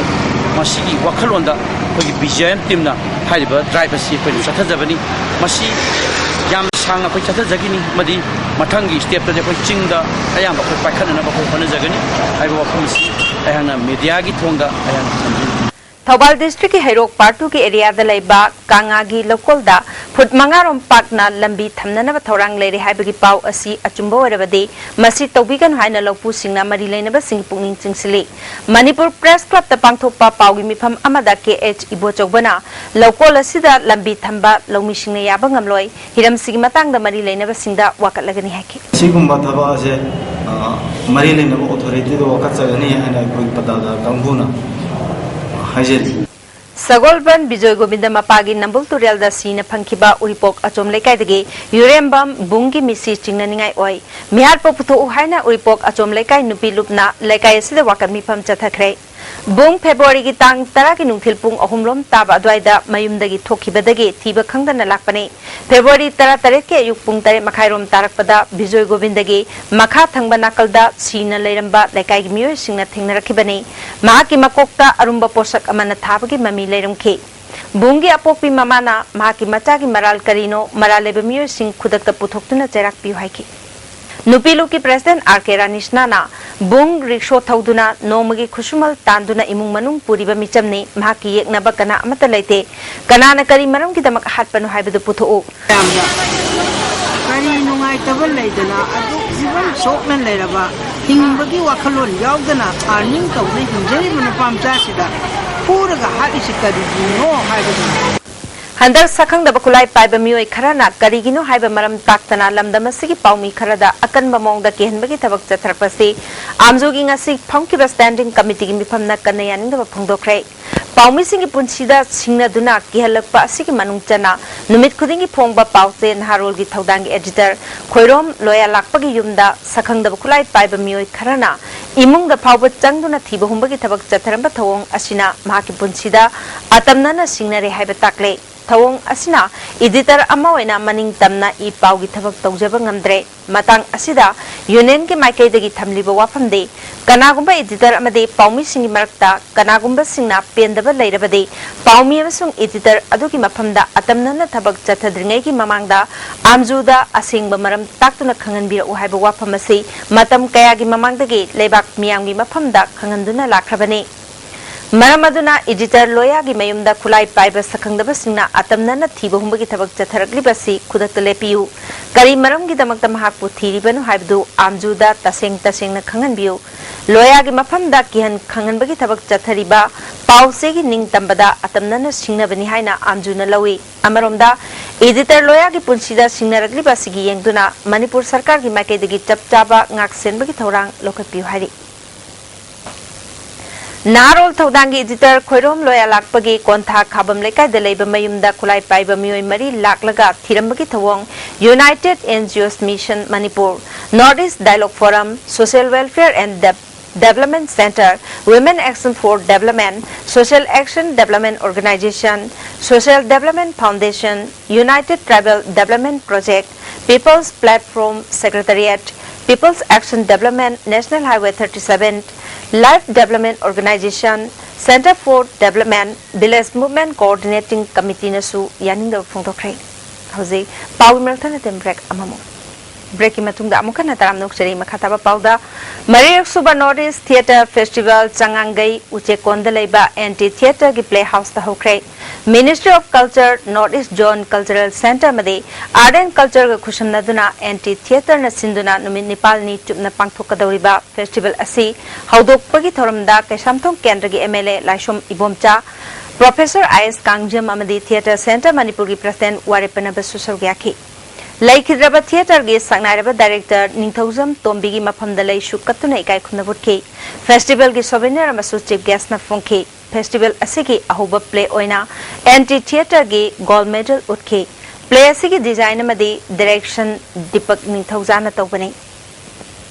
ꯃꯁꯤꯒꯤ ꯋꯥꯈꯜꯂꯣꯟꯗ ꯑꯩꯈꯣꯏꯒꯤ BJM teamꯅ ꯍꯥꯏꯔꯤꯕ drive ꯑꯁꯤ ꯑꯩꯈꯣꯏꯅ ꯆꯠꯊꯖꯕꯅꯤ꯫ ꯃꯁꯤ ꯌꯥꯝ ꯁꯥꯡꯅ ꯑꯩꯈꯣꯏ ꯆꯠꯊꯖꯈꯤꯅꯤ ꯑꯃꯗꯤ ꯃꯊꯪꯒꯤ stepꯇꯗꯤ ꯑꯩꯈꯣꯏ ꯆꯤꯡꯗ ꯑꯌꯥꯝꯕ ꯑꯩꯈꯣꯏ ꯄꯥꯏꯈꯠꯅꯅꯕ ꯑꯩꯈꯣꯏ ꯍꯣꯠꯅꯖꯒꯅꯤ ꯍꯥꯏꯕ ꯋꯥꯐꯝ ꯑꯁꯤ ꯑꯩꯍꯥꯛꯅ mediaꯒꯤ ꯊꯣꯡꯗ ꯑꯩꯍꯥꯛꯅ ꯊꯝꯖꯔꯤ꯫ ꯊꯧꯕꯥꯜ districtꯀꯤ ꯍꯩꯔꯣꯛ Part twoꯒꯤ areaꯗ ꯂꯩꯕ ꯀꯥꯉꯥꯒꯤ ꯂꯧꯀꯣꯜꯗ ꯐꯨꯠ ꯃꯉꯥ ꯔꯣꯝ ꯄꯥꯛꯅ ꯂꯝꯕꯤ ꯊꯝꯅꯅꯕ ꯊꯧꯔꯥꯡ ꯂꯩꯔꯦ ꯍꯥꯏꯕꯒꯤ ꯄꯥꯎ ꯑꯁꯤ ꯑꯆꯨꯝꯕ ꯑꯣꯏꯔꯕꯗꯤ ꯃꯁꯤ ꯇꯧꯕꯤꯒꯅꯨ ꯍꯥꯏꯅ ꯂꯧꯄꯨꯁꯤꯡꯅ ꯃꯔꯤ ꯂꯩꯅꯕꯁꯤꯡꯒꯤ ꯄꯨꯛꯅꯤꯡ ꯆꯤꯡꯁꯤꯜꯂꯤ꯫ ꯃꯅꯤꯄꯨꯔ Press Clubꯇ ꯄꯥꯡꯊꯣꯛꯄ ꯄꯥꯎꯒꯤ ꯃꯤꯐꯝ ꯑꯃꯗ ꯀꯦ ꯑꯩꯆ ꯏꯕꯣꯆꯧꯕꯅ ꯂꯧꯀꯣꯜ ꯑꯁꯤꯗ ꯂꯝꯕꯤ ꯊꯝꯕ ꯂꯧꯃꯤꯁꯤꯡꯅ ꯌꯥꯕ ꯉꯝꯂꯣꯏ, ꯍꯤꯔꯝꯁꯤꯒꯤ ꯃꯇꯥꯡꯗ ꯃꯔꯤ ꯂꯩꯅꯕꯁꯤꯡꯗ ꯋꯥꯀꯠꯂꯒꯅꯤ ꯍꯥꯏꯈꯤ꯫ ꯁꯤꯒꯨꯝꯕ ꯊꯕꯛ ꯑꯁꯦ, ꯑ, ꯃꯔꯤ ꯂꯩꯅꯕ authorityꯗ ꯋꯥꯀꯠꯆꯒꯅꯤ ꯍꯥꯏꯅ ꯑꯩꯈꯣꯏ ꯄꯠꯇꯥꯗꯥꯔ ꯀꯥꯡꯕꯨꯅ ꯍꯥꯏꯖꯔꯤ꯫ ꯁꯒꯣꯜꯕꯟ ꯕꯤꯖꯣꯏ ꯒꯣꯕꯤꯟꯗ ꯃꯄꯥꯒꯤ ꯅꯝꯕꯨꯜ ꯇꯨꯔꯦꯜꯗ ꯁꯤꯅ ꯐꯪꯈꯤꯕ ꯎꯔꯤꯄꯣꯛ ꯑꯆꯣꯝ ꯂꯩꯀꯥꯏꯗꯒꯤ ꯌꯨꯔꯦꯝꯕꯝ ꯕꯨꯡꯒꯤ ꯃꯤꯠꯁꯤ ꯆꯤꯡꯅꯅꯤꯡꯉꯥꯏ ꯑꯣꯏ꯫ ꯃꯤꯍꯥꯠꯄ ꯄꯨꯊꯣꯛꯎ ꯍꯥꯏꯅ ꯎꯔꯤꯄꯣꯛ ꯑꯆꯣꯝ ꯂꯩꯀꯥꯏ ꯅꯨꯄꯤ ꯂꯨꯞꯅ ꯂꯩꯀꯥꯏ ꯑꯁꯤꯗ ꯋꯥꯀꯠ ꯃꯤꯐꯝ ꯆꯠꯊꯈ꯭ꯔꯦ꯫ ꯕꯨꯡ ꯐꯦꯕ꯭ꯔꯨꯋꯥꯔꯤꯒꯤ ꯇꯥꯡ ꯇꯔꯥꯒꯤ ꯅꯨꯡꯊꯤꯜ ꯄꯨꯡ ꯑꯍꯨꯝ ꯔꯣꯝ ꯇꯥꯕ ꯑꯗꯨꯋꯥꯏꯗ ꯃꯌꯨꯝꯗꯒꯤ ꯊꯣꯛꯈꯤꯕꯗꯒꯤ ꯊꯤꯕ ꯈꯪꯗꯅ ꯂꯥꯛꯄꯅꯤ꯫ ꯐꯦꯕ꯭ꯔꯨꯋꯥꯔꯤ ꯇꯔꯥꯇꯔꯦꯠꯀꯤ ꯑꯌꯨꯛ ꯄꯨꯡ ꯇꯔꯦꯠ ꯃꯈꯥꯏ ꯔꯣꯝ ꯇꯥꯔꯛꯄꯗ ꯕꯤꯖꯣꯏ ꯒꯣꯕꯤꯟꯗꯒꯤ ꯃꯈꯥ ꯊꯪꯕ ꯅꯥꯀꯜꯗ ꯁꯤꯅ ꯂꯩꯔꯝꯕ ꯂꯩꯀꯥꯏꯒꯤ ꯃꯤꯑꯣꯏꯁꯤꯡꯅ ꯊꯦꯡꯅꯔꯛꯈꯤꯕꯅꯤ꯫ ꯃꯍꯥꯛꯀꯤ ꯃꯀꯣꯛꯇ ꯑꯔꯨꯝꯕ ꯄꯣꯠꯁꯛ ꯑꯃꯅ ꯊꯥꯕꯒꯤ ꯃꯃꯤ ꯂꯩꯔꯝꯈꯤ꯫ ꯕꯨꯡꯒꯤ ꯑꯄꯣꯛꯄꯤ ꯃꯃꯥꯅ ꯃꯍꯥꯛꯀꯤ ꯃꯆꯥꯒꯤ ꯃꯔꯥꯜ ꯀꯔꯤꯅꯣ ꯃꯔꯥꯜ ꯂꯩꯕ ꯃꯤꯑꯣꯏꯁꯤꯡ ꯈꯨꯗꯛꯇ ꯄꯨꯊꯣꯛꯇꯨꯅ ꯆꯩꯔꯥꯛ ꯄꯤꯌꯨ ꯍꯥꯏꯈꯤ꯫ ꯅꯨꯄꯤ ꯂꯨꯞꯀꯤ ꯄ꯭ꯔꯦꯁꯤꯗꯦꯟꯠ ꯑꯥꯔ ꯀꯦ ꯔꯥꯅꯤꯁꯅꯥꯅ ꯕꯨꯡ ꯔꯤꯛꯁꯣ ꯊꯧꯗꯨꯅ ꯅꯣꯡꯃꯒꯤ ꯈꯨꯠꯁꯨꯃꯜ ꯇꯥꯟꯗꯨꯅ ꯏꯃꯨꯡ ꯃꯅꯨꯡ ꯄꯨꯔꯤꯕ ꯃꯤꯆꯝꯅꯤ꯫ ꯃꯍꯥꯛꯀꯤ ꯌꯦꯛꯅꯕ ꯀꯅꯥ ꯑꯃꯠꯇ ꯂꯩꯇꯦ꯫ ꯀꯅꯥꯅ ꯀꯔꯤ ꯃꯔꯝꯒꯤꯗꯃꯛ ꯍꯥꯠꯄꯅꯣ ꯍꯥꯏꯕꯗꯨ ꯄꯨꯊꯣꯛꯎ꯫ ꯃꯌꯥꯝꯗ ꯀꯔꯤ ꯅꯨꯡꯉꯥꯏꯇꯕ ꯂꯩꯗꯅ ꯑꯗꯨꯛ ꯐꯤꯕꯝ ꯁꯣꯛꯅ ꯂꯩꯔꯕ, ꯍꯤꯡꯕꯒꯤ ꯋꯥꯈꯜꯂꯣꯟ ꯌꯥꯎꯗꯅ ꯑꯥꯔꯅꯤꯡ ꯇꯧꯗꯨꯅ ꯍꯤꯡꯖꯔꯤꯕ ꯅꯨꯄꯥ ꯃꯆꯥꯁꯤꯗ ꯐꯨꯔꯒ ꯍꯥꯠꯂꯤꯁꯤ ꯀꯔꯤꯒꯤꯅꯣ ꯍꯥꯏꯕꯗꯨꯅꯤ꯫ ꯍꯟꯗꯛ ꯁꯛꯈꯪꯗꯕ ꯈꯨꯠꯂꯥꯏ ꯄꯥꯏꯕ ꯃꯤꯑꯣꯏ ꯈꯔꯅ ꯀꯔꯤꯒꯤꯅꯣ ꯍꯥꯏꯕ ꯃꯔꯝ ꯇꯥꯛꯇꯅ ꯂꯝꯗꯝ ꯑꯁꯤꯒꯤ ꯄꯥꯎꯃꯤ ꯈꯔꯗ ꯑꯀꯟꯕ ꯃꯑꯣꯡꯗ ꯀꯤꯍꯟꯕꯒꯤ ꯊꯕꯛ ꯆꯠꯊꯔꯛꯄꯁꯤ ꯑꯥꯝꯖꯨꯒꯤ ꯉꯁꯤ ꯐꯝꯈꯤꯕ ꯁ꯭ꯇꯦꯟꯗꯤꯡ ꯀꯃꯤꯇꯤꯒꯤ ꯃꯤꯐꯝꯅ ꯀꯟꯅ ꯌꯥꯅꯤꯡꯗꯕ ꯐꯣꯡꯗꯣꯛꯈ꯭ꯔꯦ꯫ ꯄꯥꯎꯃꯤꯁꯤꯡꯒꯤ ꯄꯨꯟꯁꯤꯗ ꯁꯤꯡꯅꯗꯨꯅ ꯀꯤꯍꯜꯂꯛꯄ ꯑꯁꯤꯒꯤ ꯃꯅꯨꯡ ꯆꯟꯅ ꯅꯨꯃꯤꯠ ꯈꯨꯗꯤꯡꯒꯤ ꯐꯣꯡꯕ ꯄꯥꯎꯆꯦ ꯅꯍꯥꯔꯣꯜꯒꯤ ꯊꯧꯗꯥꯡꯒꯤ ꯑꯦꯗꯤꯇꯔ ꯈꯣꯏꯔꯣꯝ ꯂꯣꯌꯥ ꯂꯥꯛꯄꯒꯤ ꯌꯨꯝꯗ ꯁꯛꯈꯪꯗꯕ ꯈꯨꯠꯂꯥꯏ ꯄꯥꯏꯕ ꯃꯤꯑꯣꯏ ꯈꯔꯅ ꯏꯃꯨꯡꯗ ꯐꯥꯎꯕ ꯆꯪꯗꯨꯅ ꯊꯤꯕ ꯍꯨꯝꯕꯒꯤ ꯊꯕꯛ ꯆꯠꯊꯔꯝꯕ ꯊꯧꯑꯣꯡ ꯑꯁꯤꯅ ꯃꯍꯥꯛꯀꯤ ꯄꯨꯟꯁꯤꯗ ꯑꯇꯝꯅꯅ ꯁꯤꯡꯅꯔꯦ ꯍꯥꯏꯕ ꯇꯥꯛꯂꯦ꯫ ꯊꯧꯑꯣꯡ ꯑꯁꯤꯅ ꯑꯦꯗꯤꯇꯔ ꯑꯃ ꯑꯣꯏꯅ ꯃꯅꯤꯡ ꯇꯝꯅ ꯏ ꯄꯥꯎꯒꯤ ꯊꯕꯛ ꯇꯧꯖꯕ ꯉꯝꯗ꯭ꯔꯦ꯫ ꯃꯇꯥꯡ ꯑꯁꯤꯗ ꯌꯨꯅꯤꯌꯟꯒꯤ ꯃꯥꯏꯀꯩꯗꯒꯤ ꯊꯝꯂꯤꯕ ꯋꯥꯐꯝꯗꯤ, ꯀꯅꯥꯒꯨꯝꯕ ꯑꯦꯗꯤꯇꯔ ꯑꯃꯗꯤ ꯄꯥꯎꯃꯤꯁꯤꯡꯒꯤ ꯃꯔꯛꯇ ꯀꯅꯥꯒꯨꯝꯕꯁꯤꯡꯅ ꯄꯦꯟꯗꯕ ꯂꯩꯔꯕꯗꯤ, ꯄꯥꯎꯃꯤ ꯑꯃꯁꯨꯡ ꯑꯦꯗꯤꯇꯔ ꯑꯗꯨꯒꯤ ꯃꯐꯝꯗ ꯑꯇꯝꯅꯅ ꯊꯕꯛ ꯆꯠꯊꯗ꯭ꯔꯤꯉꯩꯒꯤ ꯃꯃꯥꯡꯗ ꯑꯥꯝꯖꯨꯗ ꯑꯁꯦꯡꯕ ꯃꯔꯝ ꯇꯥꯛꯇꯨꯅ ꯈꯪꯍꯟꯕꯤꯔꯛꯎ ꯍꯥꯏꯕ ꯋꯥꯐꯝ ꯑꯁꯤ ꯃꯇꯝ ꯀꯌꯥꯒꯤ ꯃꯃꯥꯡꯗꯒꯤ ꯂꯩꯕꯥꯛ ꯃꯤꯌꯥꯝꯒꯤ ꯃꯐꯝꯗ ꯈꯪꯍꯟꯗꯨꯅ ꯂꯥꯛꯈ꯭ꯔꯕꯅꯤ꯫ ꯃꯔꯝ ꯑꯗꯨꯅ ꯑꯦꯗꯤꯇꯔ ꯂꯣꯌꯥꯒꯤ ꯃꯌꯨꯝꯗ ꯈꯨꯠꯂꯥꯏ ꯄꯥꯏꯕ ꯁꯛꯈꯪꯗꯕꯁꯤꯡꯅ ꯑꯇꯝꯅꯅ ꯊꯤꯕ ꯍꯨꯝꯕꯒꯤ ꯊꯕꯛ ꯆꯠꯊꯔꯛꯂꯤꯕꯁꯤ ꯈꯨꯗꯛꯇ ꯂꯦꯞꯄꯤꯌꯨ꯫ ꯀꯔꯤ ꯃꯔꯝꯒꯤꯗꯃꯛꯇ ꯃꯍꯥꯛꯄꯨ ꯊꯤꯔꯤꯕꯅꯣ ꯍꯥꯏꯕꯗꯨ ꯑꯥꯝꯖꯨꯗ ꯇꯁꯦꯡ ꯇꯁꯦꯡꯅ ꯈꯪꯍꯟꯕꯤꯌꯨ꯫ ꯂꯣꯌꯥꯒꯤ ꯃꯐꯝꯗ ꯀꯤꯍꯟ ꯈꯪꯍꯟꯕꯒꯤ ꯊꯕꯛ ꯆꯠꯊꯔꯤꯕ ꯄꯥꯎꯆꯦꯒꯤ ꯅꯤꯡꯇꯝꯕꯗ ꯑꯇꯝꯅꯅ ꯁꯤꯡꯅꯕꯅꯤ ꯍꯥꯏꯅ ꯑꯥꯝꯖꯨꯅ ꯂꯧꯏ꯫ ꯑꯃꯔꯣꯝꯗ, ꯑꯦꯗꯤꯇꯔ ꯂꯣꯌꯥꯒꯤ ꯄꯨꯟꯁꯤꯗ ꯁꯤꯡꯅꯔꯛꯂꯤꯕ ꯑꯁꯤꯒꯤ ꯌꯦꯡꯗꯨꯅ ꯃꯅꯤꯄꯨꯔ ꯁꯔꯀꯥꯔꯒꯤ ꯃꯥꯏꯀꯩꯗꯒꯤ ꯆꯞ ꯆꯥꯕ ꯉꯥꯛꯁꯦꯟꯕꯒꯤ ꯊꯧꯔꯥꯡ ꯂꯧꯈꯠꯄꯤꯌꯨ ꯍꯥꯏꯔꯤ꯫ ꯅꯍꯥꯔꯣꯜ ꯊꯧꯗꯥꯡꯒꯤ ꯑꯦꯗꯤꯇꯔ ꯈꯣꯏꯔꯣꯝ ꯂꯣꯌꯥ ꯂꯥꯛꯄꯒꯤ ꯀꯣꯟꯊꯥ ꯈꯥꯕꯝ ꯂꯩꯀꯥꯏꯗ ꯂꯩꯕ ꯃꯌꯨꯝꯗ ꯈꯨꯠꯂꯥꯏ ꯄꯥꯏꯕ ꯃꯤꯑꯣꯏ ꯃꯔꯤ ꯂꯥꯛꯂꯒ ꯊꯤꯔꯝꯕꯒꯤ ꯊꯧꯑꯣꯡ United N G Os Mission Manipur, North East Dialogue Forum, Social Welfare and Dev-, Development Center, Women Action for Development, Social Action Development Organization, Social Development Foundation, United Tribal Development Project, People's Platform Secretariat, People's Action Development, National Highway thirty-seven, Life Development Organization, Center for Development, Village Movement Coordinating Committee ꯅꯁꯨ ꯌꯥꯅꯤꯡꯗꯕ ꯐꯣꯡꯗꯣꯛꯈ꯭ꯔꯦ꯫ ꯍꯧꯖꯤꯛ ꯄꯥꯎꯒꯤ ꯃꯔꯛ ꯊꯠꯅ ꯇꯦꯝ break ꯑꯃꯃꯨꯛ꯫ ꯕ꯭ꯔꯦꯛꯀꯤ ꯃꯇꯨꯡꯗ ꯑꯃꯨꯛ ꯍꯟꯅ ꯇꯔꯥꯝꯅ ꯑꯣꯛꯆꯔꯤ꯫ ꯃꯈꯥ ꯇꯥꯕ ꯄꯥꯎꯗ, ꯃꯔꯤꯔꯛꯁꯨꯕ North East Theatre Festival ꯆꯉꯥꯡꯒꯩ ꯎꯆꯦꯛꯀꯣꯟꯗ ꯂꯩꯕ ꯑꯦꯟꯇꯤ ꯊꯤꯌꯦꯇꯔꯒꯤ ꯄ꯭ꯂꯦ ꯍꯥꯎꯁꯇ ꯍꯧꯈ꯭ꯔꯦ꯫ Ministry of Culture, North East Zone Cultural Centre ꯑꯃꯗꯤ Art and Cultureꯒ ꯈꯨꯠꯁꯝꯅꯗꯨꯅ ꯑꯦꯟꯇꯤ ꯊꯤꯌꯦꯇꯔꯅ ꯁꯤꯟꯗꯨꯅ ꯅꯨꯃꯤꯠ ꯅꯤꯄꯥꯜꯅꯤ ꯆꯨꯞꯅ ꯄꯥꯡꯊꯣꯛꯀꯗꯧꯔꯤꯕ ꯐꯦꯁꯇꯤꯚꯦꯜ ꯑꯁꯤ ꯍꯧꯗꯣꯛꯄꯒꯤ ꯊꯧꯔꯝꯗ ꯀꯩꯁꯥꯝꯊꯣꯡ ꯀꯦꯟꯗ꯭ꯔꯒꯤ M L A Laishram Ibomcha, professor I S Kangjam ꯑꯃꯗꯤ ꯊꯤꯌꯦꯇꯔ ꯁꯦꯟꯇꯔ ꯃꯅꯤꯄꯨꯔꯒꯤ ꯄ꯭ꯔꯁꯤꯗꯦꯟꯠ ꯋꯥꯔꯦꯄꯅꯕꯁꯨ ꯁꯔꯨꯛ ꯌꯥꯈꯤ꯫ ꯂꯩꯈꯤꯗ꯭ꯔꯕ ꯊꯤꯌꯦꯇꯔꯒꯤ ꯁꯛꯅꯥꯏꯔꯕ ꯗꯥꯏꯔꯦꯛꯇꯔ ꯅꯤꯡꯊꯧꯖꯝ ꯇꯣꯝꯕꯤꯒꯤ ꯃꯐꯝꯗ ꯂꯩ ꯁꯨꯛ ꯀꯠꯇꯨꯅ ꯏꯀꯥꯏ ꯈꯨꯝꯅꯕ ꯎꯠꯈꯤ꯫ ꯐꯦꯁꯇꯤꯚꯦꯜꯒꯤ ꯁꯣꯚꯦꯅꯤꯌꯔ ꯑꯃꯁꯨ ꯆꯤꯐ ꯒꯦꯁ꯭ꯠꯅ ꯐꯣꯡꯈꯤ꯫ ꯐꯦꯁꯇꯤꯚꯦꯜ ꯑꯁꯤꯒꯤ ꯑꯍꯧꯕ ꯄ꯭ꯂꯦ ꯑꯣꯏꯅ ꯑꯦꯟꯇꯤ ꯊꯤꯌꯦꯇꯔꯒꯤ ꯒꯣꯜꯗ ꯃꯦꯗꯜ ꯎꯠꯈꯤ꯫ ꯄ꯭ꯂꯦ ꯑꯁꯤꯒꯤ ꯗꯤꯖꯥꯏꯟ ꯑꯃꯗꯤ ꯗꯤꯔꯦꯛꯁꯟ ꯗꯤꯄꯛ ꯅꯤꯡꯊꯧꯖꯥꯅ ꯇꯧꯕꯅꯤ꯫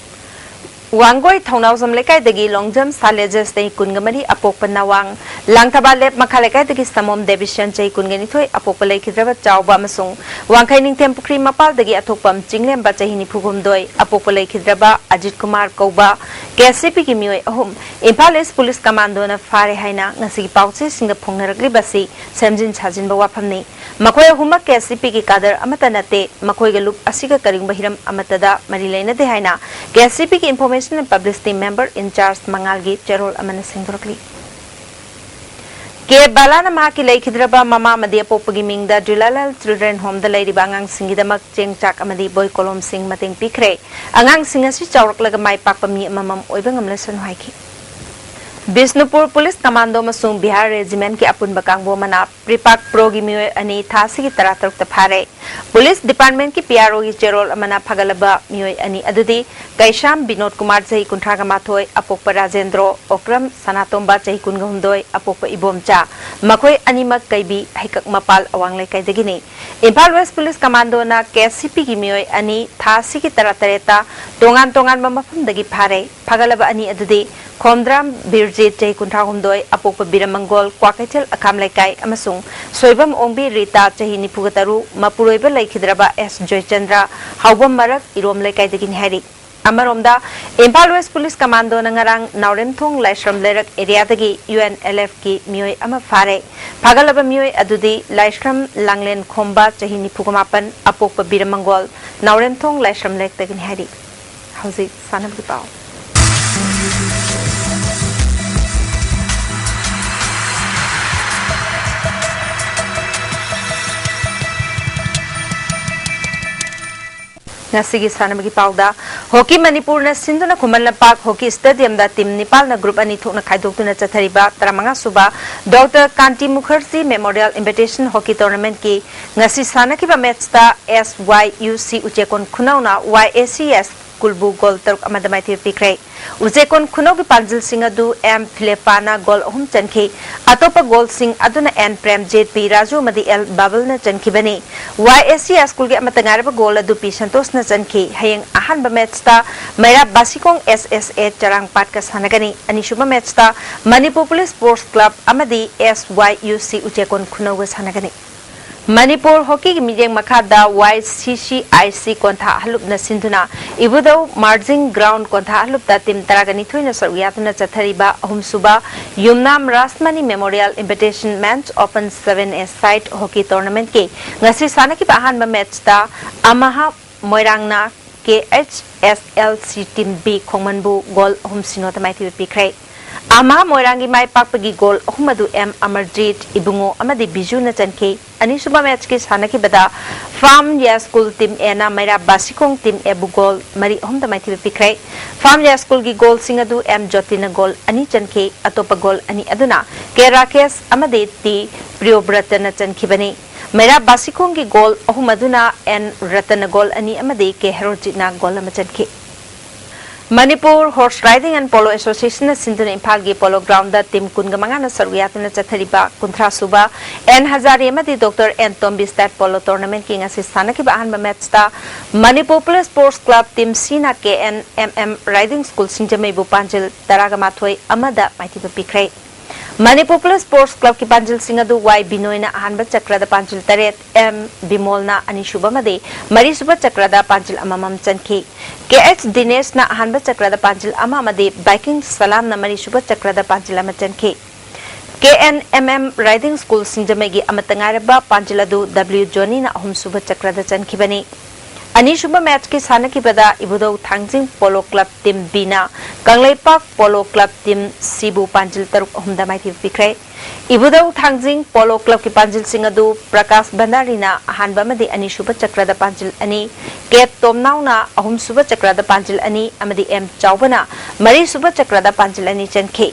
ꯋꯥꯡꯒꯣꯏ ꯊꯧꯅꯥꯎꯖꯝ ꯂꯩꯀꯥꯏꯗꯒꯤ ꯂꯣꯡꯖꯝ ꯁꯥꯂꯦꯖꯁꯇꯩ ꯀꯨꯟꯒ ꯃꯔꯤ ꯑꯄꯣꯛꯄ ꯅꯋꯥꯡ, ꯂꯥꯡꯊꯕꯥꯜ ꯂꯦꯞ ꯃꯈꯥ ꯂꯩꯀꯥꯏꯗꯒꯤ ꯁꯃꯣꯝ ꯗꯦꯕꯤꯁꯟ ꯆꯍꯤ ꯀꯨꯟꯒ ꯅꯤꯊꯣꯏ ꯑꯄꯣꯛꯄ ꯂꯩꯈꯤꯗ꯭ꯔꯕ ꯆꯥꯎꯕ ꯑꯃꯁꯨꯡ ꯋꯥꯡꯈꯩ ꯅꯤꯡꯊꯦꯝ ꯄꯨꯈ꯭ꯔꯤ ꯃꯄꯥꯜꯗꯒꯤ ꯑꯊꯣꯛꯄꯝ ꯆꯤꯡꯂꯦꯝꯕ ꯆꯍꯤ ꯅꯤꯐꯨ ꯍꯨꯝꯗꯣꯏ ꯑꯄꯣꯛꯄ ꯂꯩꯈꯤꯗ꯭ꯔꯕ ꯑꯖꯤꯠ ꯀꯨꯃꯥꯔ ꯀꯧꯕ ꯀꯦ ꯑꯦꯁ ꯁꯤ ꯄꯤꯒꯤ ꯃꯤꯑꯣꯏ ꯑꯍꯨꯝ ꯏꯝꯐꯥꯜ ꯏꯁ ꯄꯨꯂꯤꯁ ꯀꯃꯥꯟꯗꯣꯅ ꯐꯥꯔꯦ ꯍꯥꯏꯅ ꯉꯁꯤꯒꯤ ꯄꯥꯎꯆꯦꯁꯤꯡꯗ ꯐꯣꯡꯅꯔꯛꯂꯤꯕ ꯑꯁꯤ ꯁꯦꯝꯖꯤꯟ ꯁꯥꯖꯤꯟꯕ ꯋꯥꯐꯝꯅꯤ꯫ ꯃꯈꯣꯏ ꯑꯍꯨꯝꯃꯛ ꯀꯦ ꯑꯦꯁ ꯁꯤ ꯄꯤꯒꯤ ꯀꯥꯗꯔ ꯑꯃꯠꯇ ꯅꯠꯇꯦ꯫ ꯃꯈꯣꯏꯒ ꯂꯨꯞ ꯑꯁꯤꯒ ꯀꯔꯤꯒꯨꯝꯕ ꯍꯤꯔꯝ ꯑꯃꯠꯇꯗ ꯃꯔꯤ ꯂꯩꯅꯗꯦ ꯍꯥꯏꯅ ꯀꯦ ꯑꯦꯁ ꯁꯤ ꯄꯤꯒꯤ Information and Publicity Member in Charge ꯃꯉꯥꯜꯒꯤ ꯆꯦꯔꯣꯜ ꯑꯃꯅ ꯁꯦꯡꯗꯣꯔꯛꯂꯤ꯫ ꯀꯦ ꯕꯥꯂꯥꯅ ꯃꯍꯥꯛꯀꯤ ꯂꯩꯈꯤꯗ꯭ꯔꯕ ꯃꯃꯥ ꯑꯃꯗꯤ ꯑꯄꯣꯛꯄꯒꯤ ꯃꯤꯡꯗ ꯗꯨꯂꯥꯂꯥꯜ ꯆꯤꯜꯗ꯭ꯔꯦꯟ ꯍꯣꯝꯗ ꯂꯩꯔꯤꯕ ꯑꯉꯥꯡꯁꯤꯡꯒꯤꯗꯃꯛ ꯆꯦꯡ ꯆꯥꯛ ꯑꯃꯗꯤ ꯕꯣꯏ ꯀꯣꯂꯣꯝꯁꯤꯡ ꯃꯇꯦꯡ ꯄꯤꯈ꯭ꯔꯦ꯫ ꯑꯉꯥꯡꯁꯤꯡ ꯑꯁꯤ ꯆꯥꯎꯔꯛꯂꯒ ꯃꯥꯏ ꯄꯥꯛꯄ ꯃꯤ ꯑꯃꯃꯝ ꯑꯣꯏꯕ ꯉꯝꯂꯁꯅꯨ ꯍꯥꯏꯈꯤ꯫ ꯕꯤꯁꯅꯨꯄꯨꯔ ꯄꯨꯂꯤꯁ ꯀꯃꯥꯟꯗꯣ ꯑꯃꯁꯨꯡ ꯕꯤꯍꯥꯔ ꯔꯦꯖꯤꯃꯦꯟꯠꯀꯤ ꯑꯄꯨꯟꯕ ꯀꯥꯡꯕꯨ ꯑꯃꯅ ꯄ꯭ꯔꯤꯄꯥꯛ ꯄ꯭ꯔꯣꯒꯤ ꯃꯤꯑꯣꯏ ꯑꯅꯤ ꯊꯥ ꯑꯁꯤꯒꯤ ꯇꯔꯥꯇꯔꯨꯛꯇ ꯐꯥꯔꯦ꯫ ꯄꯨꯂꯤꯁ ꯗꯤꯄꯥꯔꯠꯃꯦꯟꯠꯀꯤ ꯄꯤ ꯑꯥꯔ ꯑꯣꯒꯤ ꯆꯦꯔꯣꯜ ꯑꯃꯅ ꯐꯥꯒꯠꯂꯕ ꯃꯤꯑꯣꯏ ꯑꯅꯤ ꯑꯗꯨꯗꯤ ꯀꯩꯁꯥꯝ ꯕꯤꯅꯣꯗ ꯀꯨꯃꯥꯔ, ꯆꯍꯤ ꯀꯨꯟꯊ꯭ꯔꯥꯒ ꯃꯥꯊꯣꯏ, ꯑꯄꯣꯛꯄ ꯔꯥꯖꯦꯟꯗ꯭ꯔꯣ, ꯑꯣꯀ꯭ꯔꯝ ꯁꯅꯥꯇꯣꯝꯕ, ꯆꯍꯤ ꯀꯨꯟꯒ ꯍꯨꯝꯗꯣꯏ, ꯑꯄꯣꯛꯄ ꯏꯕꯣꯝꯆꯥ, ꯃꯈꯣꯏ ꯑꯅꯤꯃꯛ ꯀꯩꯕꯤ ꯍꯩꯀꯛ ꯃꯄꯥꯜ ꯑꯋꯥꯡ ꯂꯩꯀꯥꯏꯗꯒꯤꯅꯤ꯫ ꯏꯝꯐꯥꯜ ꯋꯦꯁ ꯄꯨꯂꯤꯁ ꯀꯃꯥꯟꯗꯣꯅ ꯀꯦ ꯑꯦꯁ ꯁꯤ ꯄꯤꯒꯤ ꯃꯤꯑꯣꯏ ꯑꯅꯤ ꯊꯥ ꯑꯁꯤꯒꯤ ꯇꯔꯥꯇꯔꯦꯠꯇ ꯇꯣꯉꯥꯟ ꯇꯣꯉꯥꯟꯕ ꯃꯐꯝꯗꯒꯤ ꯐꯥꯔꯦ꯫ ꯐꯥꯒꯠꯂꯕ ꯑꯅꯤ ꯑꯗꯨꯗꯤ ꯈꯣꯝꯗ꯭ꯔꯥꯝ ꯕꯤꯔꯖꯤꯠ, ꯆꯍꯤ ꯀꯨꯟꯊ꯭ꯔꯥꯍꯨꯝꯗꯣꯏ, ꯑꯄꯣꯛꯄ ꯕꯤꯔꯃꯪꯒꯣꯜ, ꯀ꯭ꯋꯥꯀꯩꯊꯦꯜ ꯑꯈꯥꯝ ꯂꯩꯀꯥꯏ, ꯑꯃꯁꯨꯡ ꯁꯣꯏꯕꯝ ꯑꯣꯡꯕꯤ ꯔꯤꯇꯥ, ꯆꯍꯤ ꯅꯤꯐꯨꯒ ꯇꯔꯨꯛ, ꯃꯄꯨꯔꯣꯏꯕ ꯂꯩꯈꯤꯗ꯭ꯔꯕ ꯑꯦꯁ ꯖꯣꯏꯆꯟꯗ꯭ꯔ, ꯍꯥꯎꯕꯝ ꯃꯔꯛ, ꯏꯔꯣꯝ ꯂꯩꯀꯥꯏꯗꯒꯤꯅꯤ ꯍꯥꯏꯔꯤ꯫ ꯑꯃꯔꯣꯝꯗ, ꯏꯝꯐꯥꯜ ꯋꯦꯁ ꯄꯨꯂꯤꯁ ꯀꯃꯥꯟꯗꯣꯅ ꯉꯔꯥꯡ ꯅꯥꯎꯔꯦꯝꯊꯣꯡ ꯂꯥꯏꯁ꯭ꯔꯝ ꯂꯩꯔꯛ ꯑꯦꯔꯤꯌꯥꯗꯒꯤ ꯌꯨ ꯑꯦꯟ ꯑꯦꯜ ꯑꯦꯐꯀꯤ ꯃꯤꯑꯣꯏ ꯑꯃ ꯐꯥꯔꯦ꯫ ꯐꯥꯒꯠꯂꯕ ꯃꯤꯑꯣꯏ ꯑꯗꯨꯗꯤ ꯂꯥꯏꯁ꯭ꯔꯝ ꯂꯥꯡꯂꯦꯟ ꯈꯣꯝꯕ, ꯆꯍꯤ ꯅꯤꯐꯨꯒ ꯃꯥꯄꯟ, ꯑꯄꯣꯛꯄ ꯕꯤꯔꯃꯪꯒꯣꯜ, ꯅꯥꯎꯔꯦꯝꯊꯣꯡ ꯂꯥꯏꯁ꯭ꯔꯝ ꯂꯩꯔꯛꯇꯒꯤꯅꯤ ꯍꯥꯏꯔꯤ꯫ ꯍꯧꯖꯤꯛ ꯁꯥꯟꯅꯕꯒꯤ ꯄꯥꯎ꯫ ꯉꯁꯤꯒꯤ ꯁꯥꯟꯅꯕꯒꯤ ꯄꯥꯎꯗ, ꯍꯣꯀꯤ ꯃꯅꯤꯄꯨꯔꯅ ꯁꯤꯟꯗꯨꯅ Khuman Lampak hockey ꯁ꯭ꯇꯦꯗꯤꯌꯝꯗ team ꯅꯤꯄꯥꯜꯅ group ꯑꯅꯤ ꯊꯣꯛꯅ ꯈꯥꯏꯗꯣꯛꯇꯨꯅ ꯆꯠꯊꯔꯤꯕ ꯇꯔꯥꯃꯉꯥ ꯁꯨꯕ doctor ꯀꯥꯟꯇꯤ Mukherjee memorial invitation hockey ꯇꯣꯔꯅꯥꯃꯦꯟꯠꯀꯤ ꯉꯁꯤ ꯁꯥꯟꯅꯈꯤꯕ ꯃꯦꯆꯇ ꯑꯦꯁ ꯋꯥꯏ ꯌꯨ ꯁꯤ ꯎꯆꯦꯛꯀꯣꯟ ꯈꯨꯅꯧꯅ ꯋꯥꯏ ꯑꯦ ꯁꯤ ꯑꯦꯁ ꯁ꯭ꯀꯨꯜꯕꯨ ꯒꯣꯜ ꯇꯔꯨꯛ ꯑꯃꯗ ꯃꯥꯏꯊꯤꯕ ꯄꯤꯈ꯭ꯔꯦ꯫ ꯎꯆꯦꯛꯀꯣꯟ ꯈꯨꯅꯧꯒꯤ ꯄꯥꯟꯖꯤꯜꯁꯤꯡ ꯑꯗꯨ ꯑꯦꯝ ꯐꯤꯂꯦꯄꯥꯅ ꯒꯣꯜ ꯑꯍꯨꯝ ꯆꯟꯈꯤ꯫ ꯑꯇꯣꯞꯄ ꯒꯣꯜꯁꯤꯡ ꯑꯗꯨꯅ ꯑꯦꯟ ꯄ꯭ꯔꯦꯝꯖꯤꯠ, ꯄꯤ ꯔꯥꯖꯨ ꯑꯃꯗꯤ ꯑꯦꯜ ꯕꯥꯕꯜꯅ ꯆꯟꯈꯤꯕꯅꯤ꯫ ꯋꯥꯏ ꯑꯦ ꯁꯤ ꯁ꯭ꯀꯨꯜꯒꯤ ꯑꯃꯠꯇ ꯉꯥꯏꯔꯕ ꯒꯣꯜ ꯑꯗꯨ ꯄꯤ ꯁꯟꯇꯣꯁꯅ ꯆꯟꯈꯤ꯫ ꯍꯌꯦꯡ ꯑꯍꯥꯟꯕ ꯃꯦꯆꯇ ꯃꯩꯔꯥ ꯕꯥꯁꯤꯈꯣꯡ ꯑꯦꯁ ꯑꯦꯁ ꯑꯦ ꯆꯔꯥꯡꯄꯥꯠꯀ ꯁꯥꯟꯅꯒꯅꯤ꯫ ꯑꯅꯤꯁꯨꯕ ꯃꯦꯆꯇ ꯃꯅꯤꯄꯨꯔ ꯄꯨꯂꯤꯁ ꯁ꯭ꯄꯣꯔꯠꯁ ꯀ꯭ꯂꯕ ꯑꯃꯗꯤ ꯑꯦꯁ ꯋꯥꯏ ꯌꯨ ꯁꯤ ꯎꯆꯦꯛꯀꯣꯟ ꯈꯨꯅꯧꯒ ꯁꯥꯟꯅꯒꯅꯤ꯫ ꯃꯅꯤꯄꯨꯔ ꯍꯣꯀꯤꯒꯤ ꯃꯤꯠꯌꯦꯡ ꯃꯈꯥꯗ ꯋꯥꯏ ꯁꯤ ꯁꯤ ꯑꯥꯏ ꯁꯤ ꯀꯣꯟꯊꯥ ꯍꯜꯂꯨꯞꯅ ꯁꯤꯟꯗꯨꯅ ꯏꯕꯨꯙꯧ ꯃꯥꯔꯖꯤꯡ ꯒ꯭ꯔꯥꯎꯟ ꯀꯣꯟꯊꯥ ꯍꯜꯂꯨꯞꯇ ꯇꯤꯝ ꯇꯔꯥꯒ ꯅꯤꯊꯣꯏꯅ ꯁꯔꯨꯛ ꯌꯥꯗꯨꯅ ꯆꯠꯊꯔꯤꯕ ꯑꯍꯨꯝꯁꯨꯕ Yumnam Rashmani memorial invitation men's open seven a side hockey ꯇꯣꯔꯅꯥꯃꯦꯟꯠꯀꯤ ꯉꯁꯤ ꯁꯥꯟꯅꯈꯤꯕ ꯑꯍꯥꯟꯕ ꯃꯦꯆꯇ ꯑꯃꯍꯥ ꯃꯣꯏꯔꯥꯡꯅ K H S L C team B ꯈꯣꯡꯃꯟꯕꯨ ꯒꯣꯜ ꯑꯍꯨꯝ ꯁꯤꯅꯣꯗ ꯃꯥꯏꯊꯤꯕ ꯄꯤꯈ꯭ꯔꯦ꯫ ꯑꯃꯍꯥ ꯃꯣꯏꯔꯥꯡꯒꯤ ꯃꯥꯏ ꯄꯥꯛꯄꯒꯤ ꯒꯣꯜ ꯑꯍꯨꯝ ꯑꯗꯨ ꯑꯦꯝ ꯑꯃꯔꯖꯤꯠ, ꯏꯕꯨꯡꯉꯣ ꯑꯃꯗꯤ ꯕꯤꯖꯨꯅ ꯆꯟꯈꯤ꯫ ꯑꯅꯤꯁꯨꯕ ꯃꯦꯆꯀꯤ ꯁꯥꯟꯅꯈꯤꯕꯗ ꯐꯥꯝ ꯌꯥꯏꯁ꯭ꯀꯨꯜ ꯇꯤꯝ ꯑꯦꯅ ꯃꯩꯔꯥ ꯕꯥꯁꯤꯈꯣꯡ ꯇꯤꯝ ꯑꯦꯕꯨ ꯒꯣꯜ ꯃꯔꯤ ꯑꯍꯨꯝꯗ ꯃꯥꯏꯊꯤꯕ ꯄꯤꯈ꯭ꯔꯦ꯫ ꯐꯥꯝ ꯌꯥꯏꯁ꯭ꯀꯨꯜꯒꯤ ꯒꯣꯜꯁꯤꯡ ꯑꯗꯨ ꯑꯦꯝ ꯖꯣꯇꯤꯅ ꯒꯣꯜ ꯑꯅꯤ ꯆꯟꯈꯤ꯫ ꯑꯇꯣꯞꯄ ꯒꯣꯜ ꯑꯅꯤ ꯑꯗꯨꯅ ꯀꯦ ꯔꯥꯀꯦꯁ ꯑꯃꯗꯤ ꯇꯤ ꯄ꯭ꯔꯤꯌꯣꯕ꯭ꯔꯇꯅ ꯆꯟꯈꯤꯕꯅꯤ꯫ ꯃꯩꯔꯥ ꯕꯥꯁꯤꯈꯣꯡꯒꯤ ꯒꯣꯜ ꯑꯍꯨꯝ ꯑꯗꯨꯅ ꯑꯦꯟ ꯔꯇꯟꯅ ꯒꯣꯜ ꯑꯅꯤ ꯑꯃꯗꯤ ꯀꯦ ꯍꯦꯔꯣꯖꯤꯠꯅ ꯒꯣꯜ ꯑꯃ ꯆꯟꯈꯤ꯫ Manipur horse riding and polo ꯑꯦꯁꯣꯁꯤꯌꯦꯁꯟꯅ ꯁꯤꯟꯗꯨꯅ ꯏꯝꯐꯥꯜꯒꯤ ꯄꯣꯂꯣ ꯒ꯭ꯔꯥꯎꯟꯗ ꯇꯤꯝ ꯀꯨꯟꯒ ꯃꯉꯥꯅ ꯁꯔꯨꯛ ꯌꯥꯗꯨꯅ ꯆꯠꯊꯔꯤꯕ ꯀꯨꯟꯊ꯭ꯔꯥ ꯁꯨꯕ ꯑꯦꯟ ꯍꯖꯥꯔꯤ ꯑꯃꯗꯤ doctor N Tombi state polo ꯇꯣꯔꯅꯥꯃꯦꯟꯠꯀꯤ ꯉꯁꯤ ꯁꯥꯟꯅꯈꯤꯕ ꯑꯍꯥꯟꯕ ꯃꯦꯠꯆꯇ Manipur police sports club team ꯁꯤꯅ K N M M riding school ꯁꯤꯡꯖꯃꯩꯕꯨ ꯄꯥꯟꯖꯤꯜ ꯇꯔꯥꯒ ꯃꯥꯊꯣꯏ ꯑꯃꯗ ꯃꯥꯏꯊꯤꯕ ꯄꯤꯈ꯭ꯔꯦ꯫ ꯃꯅꯤꯄꯨꯔ ꯄꯨꯂꯤꯁ ꯁ꯭ꯄꯣꯔꯠꯁ ꯀ꯭ꯂꯕꯀꯤ ꯄꯥꯟꯖꯤꯜꯁꯤꯡ ꯑꯗꯨ ꯋꯥꯏ ꯕꯤꯅꯣꯏꯅ ꯑꯍꯥꯟꯕ ꯆꯀ꯭ꯔꯗ ꯄꯥꯟꯖꯤꯜ ꯇꯔꯦꯠ, ꯑꯦꯝ ꯕꯤꯃꯣꯜꯅ ꯑꯅꯤꯁꯨꯕ ꯑꯃꯗꯤ ꯃꯔꯤꯁꯨꯕ ꯆꯀ꯭ꯔꯗ ꯄꯥꯟꯖꯤꯜ ꯑꯃꯃꯝ ꯆꯟꯈꯤ꯫ ꯀꯦ ꯑꯩꯆ ꯗꯤꯅꯦꯁꯅ ꯑꯍꯥꯟꯕ ꯆꯀ꯭ꯔꯗ ꯄꯥꯟꯖꯤꯜ ꯑꯃ ꯑꯃꯗꯤ ꯕꯥꯏꯀꯤꯡ ꯁꯂꯥꯝꯅ ꯃꯔꯤꯁꯨꯕ ꯆꯀ꯭ꯔꯗ ꯄꯥꯟꯖꯤꯜ ꯑꯃ ꯆꯟꯈꯤ꯫ K N M M riding school ꯁꯤꯡꯖꯃꯩꯒꯤ ꯑꯃꯠꯇ ꯉꯥꯏꯔꯕ ꯄꯥꯟꯖꯤꯜ ꯑꯗꯨ ꯗꯕ꯭ꯂꯤꯎ ꯖꯣꯅꯤꯅ ꯑꯍꯨꯝꯁꯨꯕ ꯆꯀ꯭ꯔꯗ ꯆꯟꯈꯤꯕꯅꯤ꯫ ꯑꯅꯤꯁꯨꯕ ꯃꯦꯠꯆꯀꯤ ꯁꯥꯟꯅꯈꯤꯕꯗ Ibudhou Thangjing polo club team ꯕꯤꯅ ꯀꯪꯂꯩꯄꯥꯛ ꯄꯣꯂꯣ ꯀ꯭ꯂꯕ ꯇꯤꯝ ꯁꯤꯕꯨ ꯄꯥꯟꯖꯤꯜ ꯇꯔꯨꯛ ꯑꯍꯨꯝꯗ ꯃꯥꯏꯊꯤꯕ ꯄꯤꯈ꯭ꯔꯦ꯫ ꯏꯕꯨꯙꯧ ꯊꯥꯡꯖꯤꯡ ꯄꯣꯂꯣ ꯀ꯭ꯂꯕꯀꯤ ꯄꯥꯟꯖꯤꯜꯁꯤꯡ ꯑꯗꯨ ꯄ꯭ꯔꯀꯥꯁ ꯚꯟꯗꯥꯔꯤꯅ ꯑꯍꯥꯟꯕ ꯑꯃꯗꯤ ꯑꯅꯤꯁꯨꯕ ꯆꯀ꯭ꯔꯗ ꯄꯥꯟꯖꯤꯜ ꯑꯅꯤ, ꯀꯦ ꯇꯣꯝꯅꯥꯎꯅ ꯑꯍꯨꯝꯁꯨꯕ ꯆꯀ꯭ꯔꯗ ꯄꯥꯟꯖꯤꯜ ꯑꯅꯤ ꯑꯃꯗꯤ ꯑꯦꯝ ꯆꯥꯎꯕꯅ ꯃꯔꯤꯁꯨꯕ ꯆꯀ꯭ꯔꯗ ꯄꯥꯟꯖꯤꯜ ꯑꯅꯤ ꯆꯟꯈꯤ꯫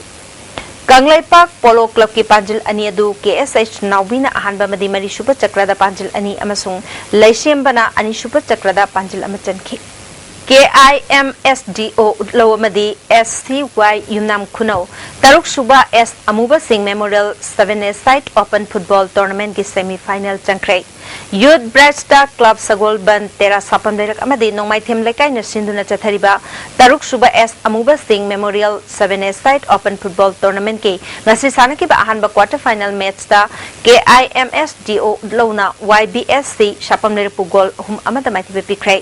ꯀꯪꯂꯩꯄꯥꯛ ꯄꯣꯂꯣ ꯀ꯭ꯂꯕꯀꯤ ꯄꯥꯟꯖꯤꯜ ꯑꯅꯤ ꯑꯗꯨ ꯀꯦ ꯑꯦꯁ ꯑꯩꯆ ꯅꯥꯎꯕꯤꯅ ꯑꯍꯥꯟꯕ ꯑꯃꯗꯤ ꯃꯔꯤꯁꯨꯕ ꯆꯀ꯭ꯔꯗ ꯄꯥꯟꯖꯤꯜ ꯑꯅꯤ ꯑꯃꯁꯨꯡ ꯂꯩꯁꯦꯝꯕꯅ ꯑꯅꯤꯁꯨꯕ ꯆꯀ꯭ꯔꯗ ꯄꯥꯟꯖꯤꯜ ꯑꯃ ꯆꯟꯈꯤ꯫ ꯀꯦ ꯑꯥꯏ ꯑꯦꯝ ꯑꯦꯁ ꯗꯤ ꯑꯣ ꯎꯠꯂꯧ ꯑꯃꯗꯤ S C Y Yumnam ꯈꯨꯅꯧ ꯇꯔꯨꯛꯁꯨꯕ S Amuba Singh memorial seven a side open football ꯇꯣꯔꯅꯥꯃꯦꯟꯠꯀꯤ ꯁꯦꯃꯤ ꯐꯥꯏꯅꯦꯜ ꯆꯪꯈ꯭ꯔꯦ꯫ ꯌꯨꯠ ꯕ꯭ꯔꯥꯏꯠꯁꯇ ꯀ꯭ꯂꯕ ꯁꯒꯣꯜꯕꯟ, ꯇꯦꯔꯥ ꯁꯥꯄꯝ ꯂꯩꯔꯛ ꯑꯃꯗꯤ ꯅꯣꯡꯃꯥꯏꯊꯦꯝ ꯂꯩꯀꯥꯏꯅ ꯁꯤꯟꯗꯨꯅ ꯆꯠꯊꯔꯤꯕ ꯇꯔꯨꯛꯁꯨꯕ S Amuba Singh memorial seven a side open football ꯇꯣꯔꯅꯥꯃꯦꯟꯠꯀꯤ ꯉꯁꯤ ꯁꯥꯟꯅꯈꯤꯕ ꯑꯍꯥꯟꯕ ꯀ꯭ꯋꯥꯔꯇꯔ ꯐꯥꯏꯅꯦꯜ ꯃꯦꯠꯆꯇ ꯀꯦ ꯑꯥꯏ ꯑꯦꯝ ꯑꯦꯁ ꯗꯤ ꯑꯣ ꯎꯠꯂꯧꯅ Y B S C ꯁꯥꯄꯝ ꯂꯩꯔꯛꯄꯨ goal ꯑꯍꯨꯝ ꯑꯃꯗ ꯃꯥꯏꯊꯤꯕ ꯄꯤꯈ꯭ꯔꯦ꯫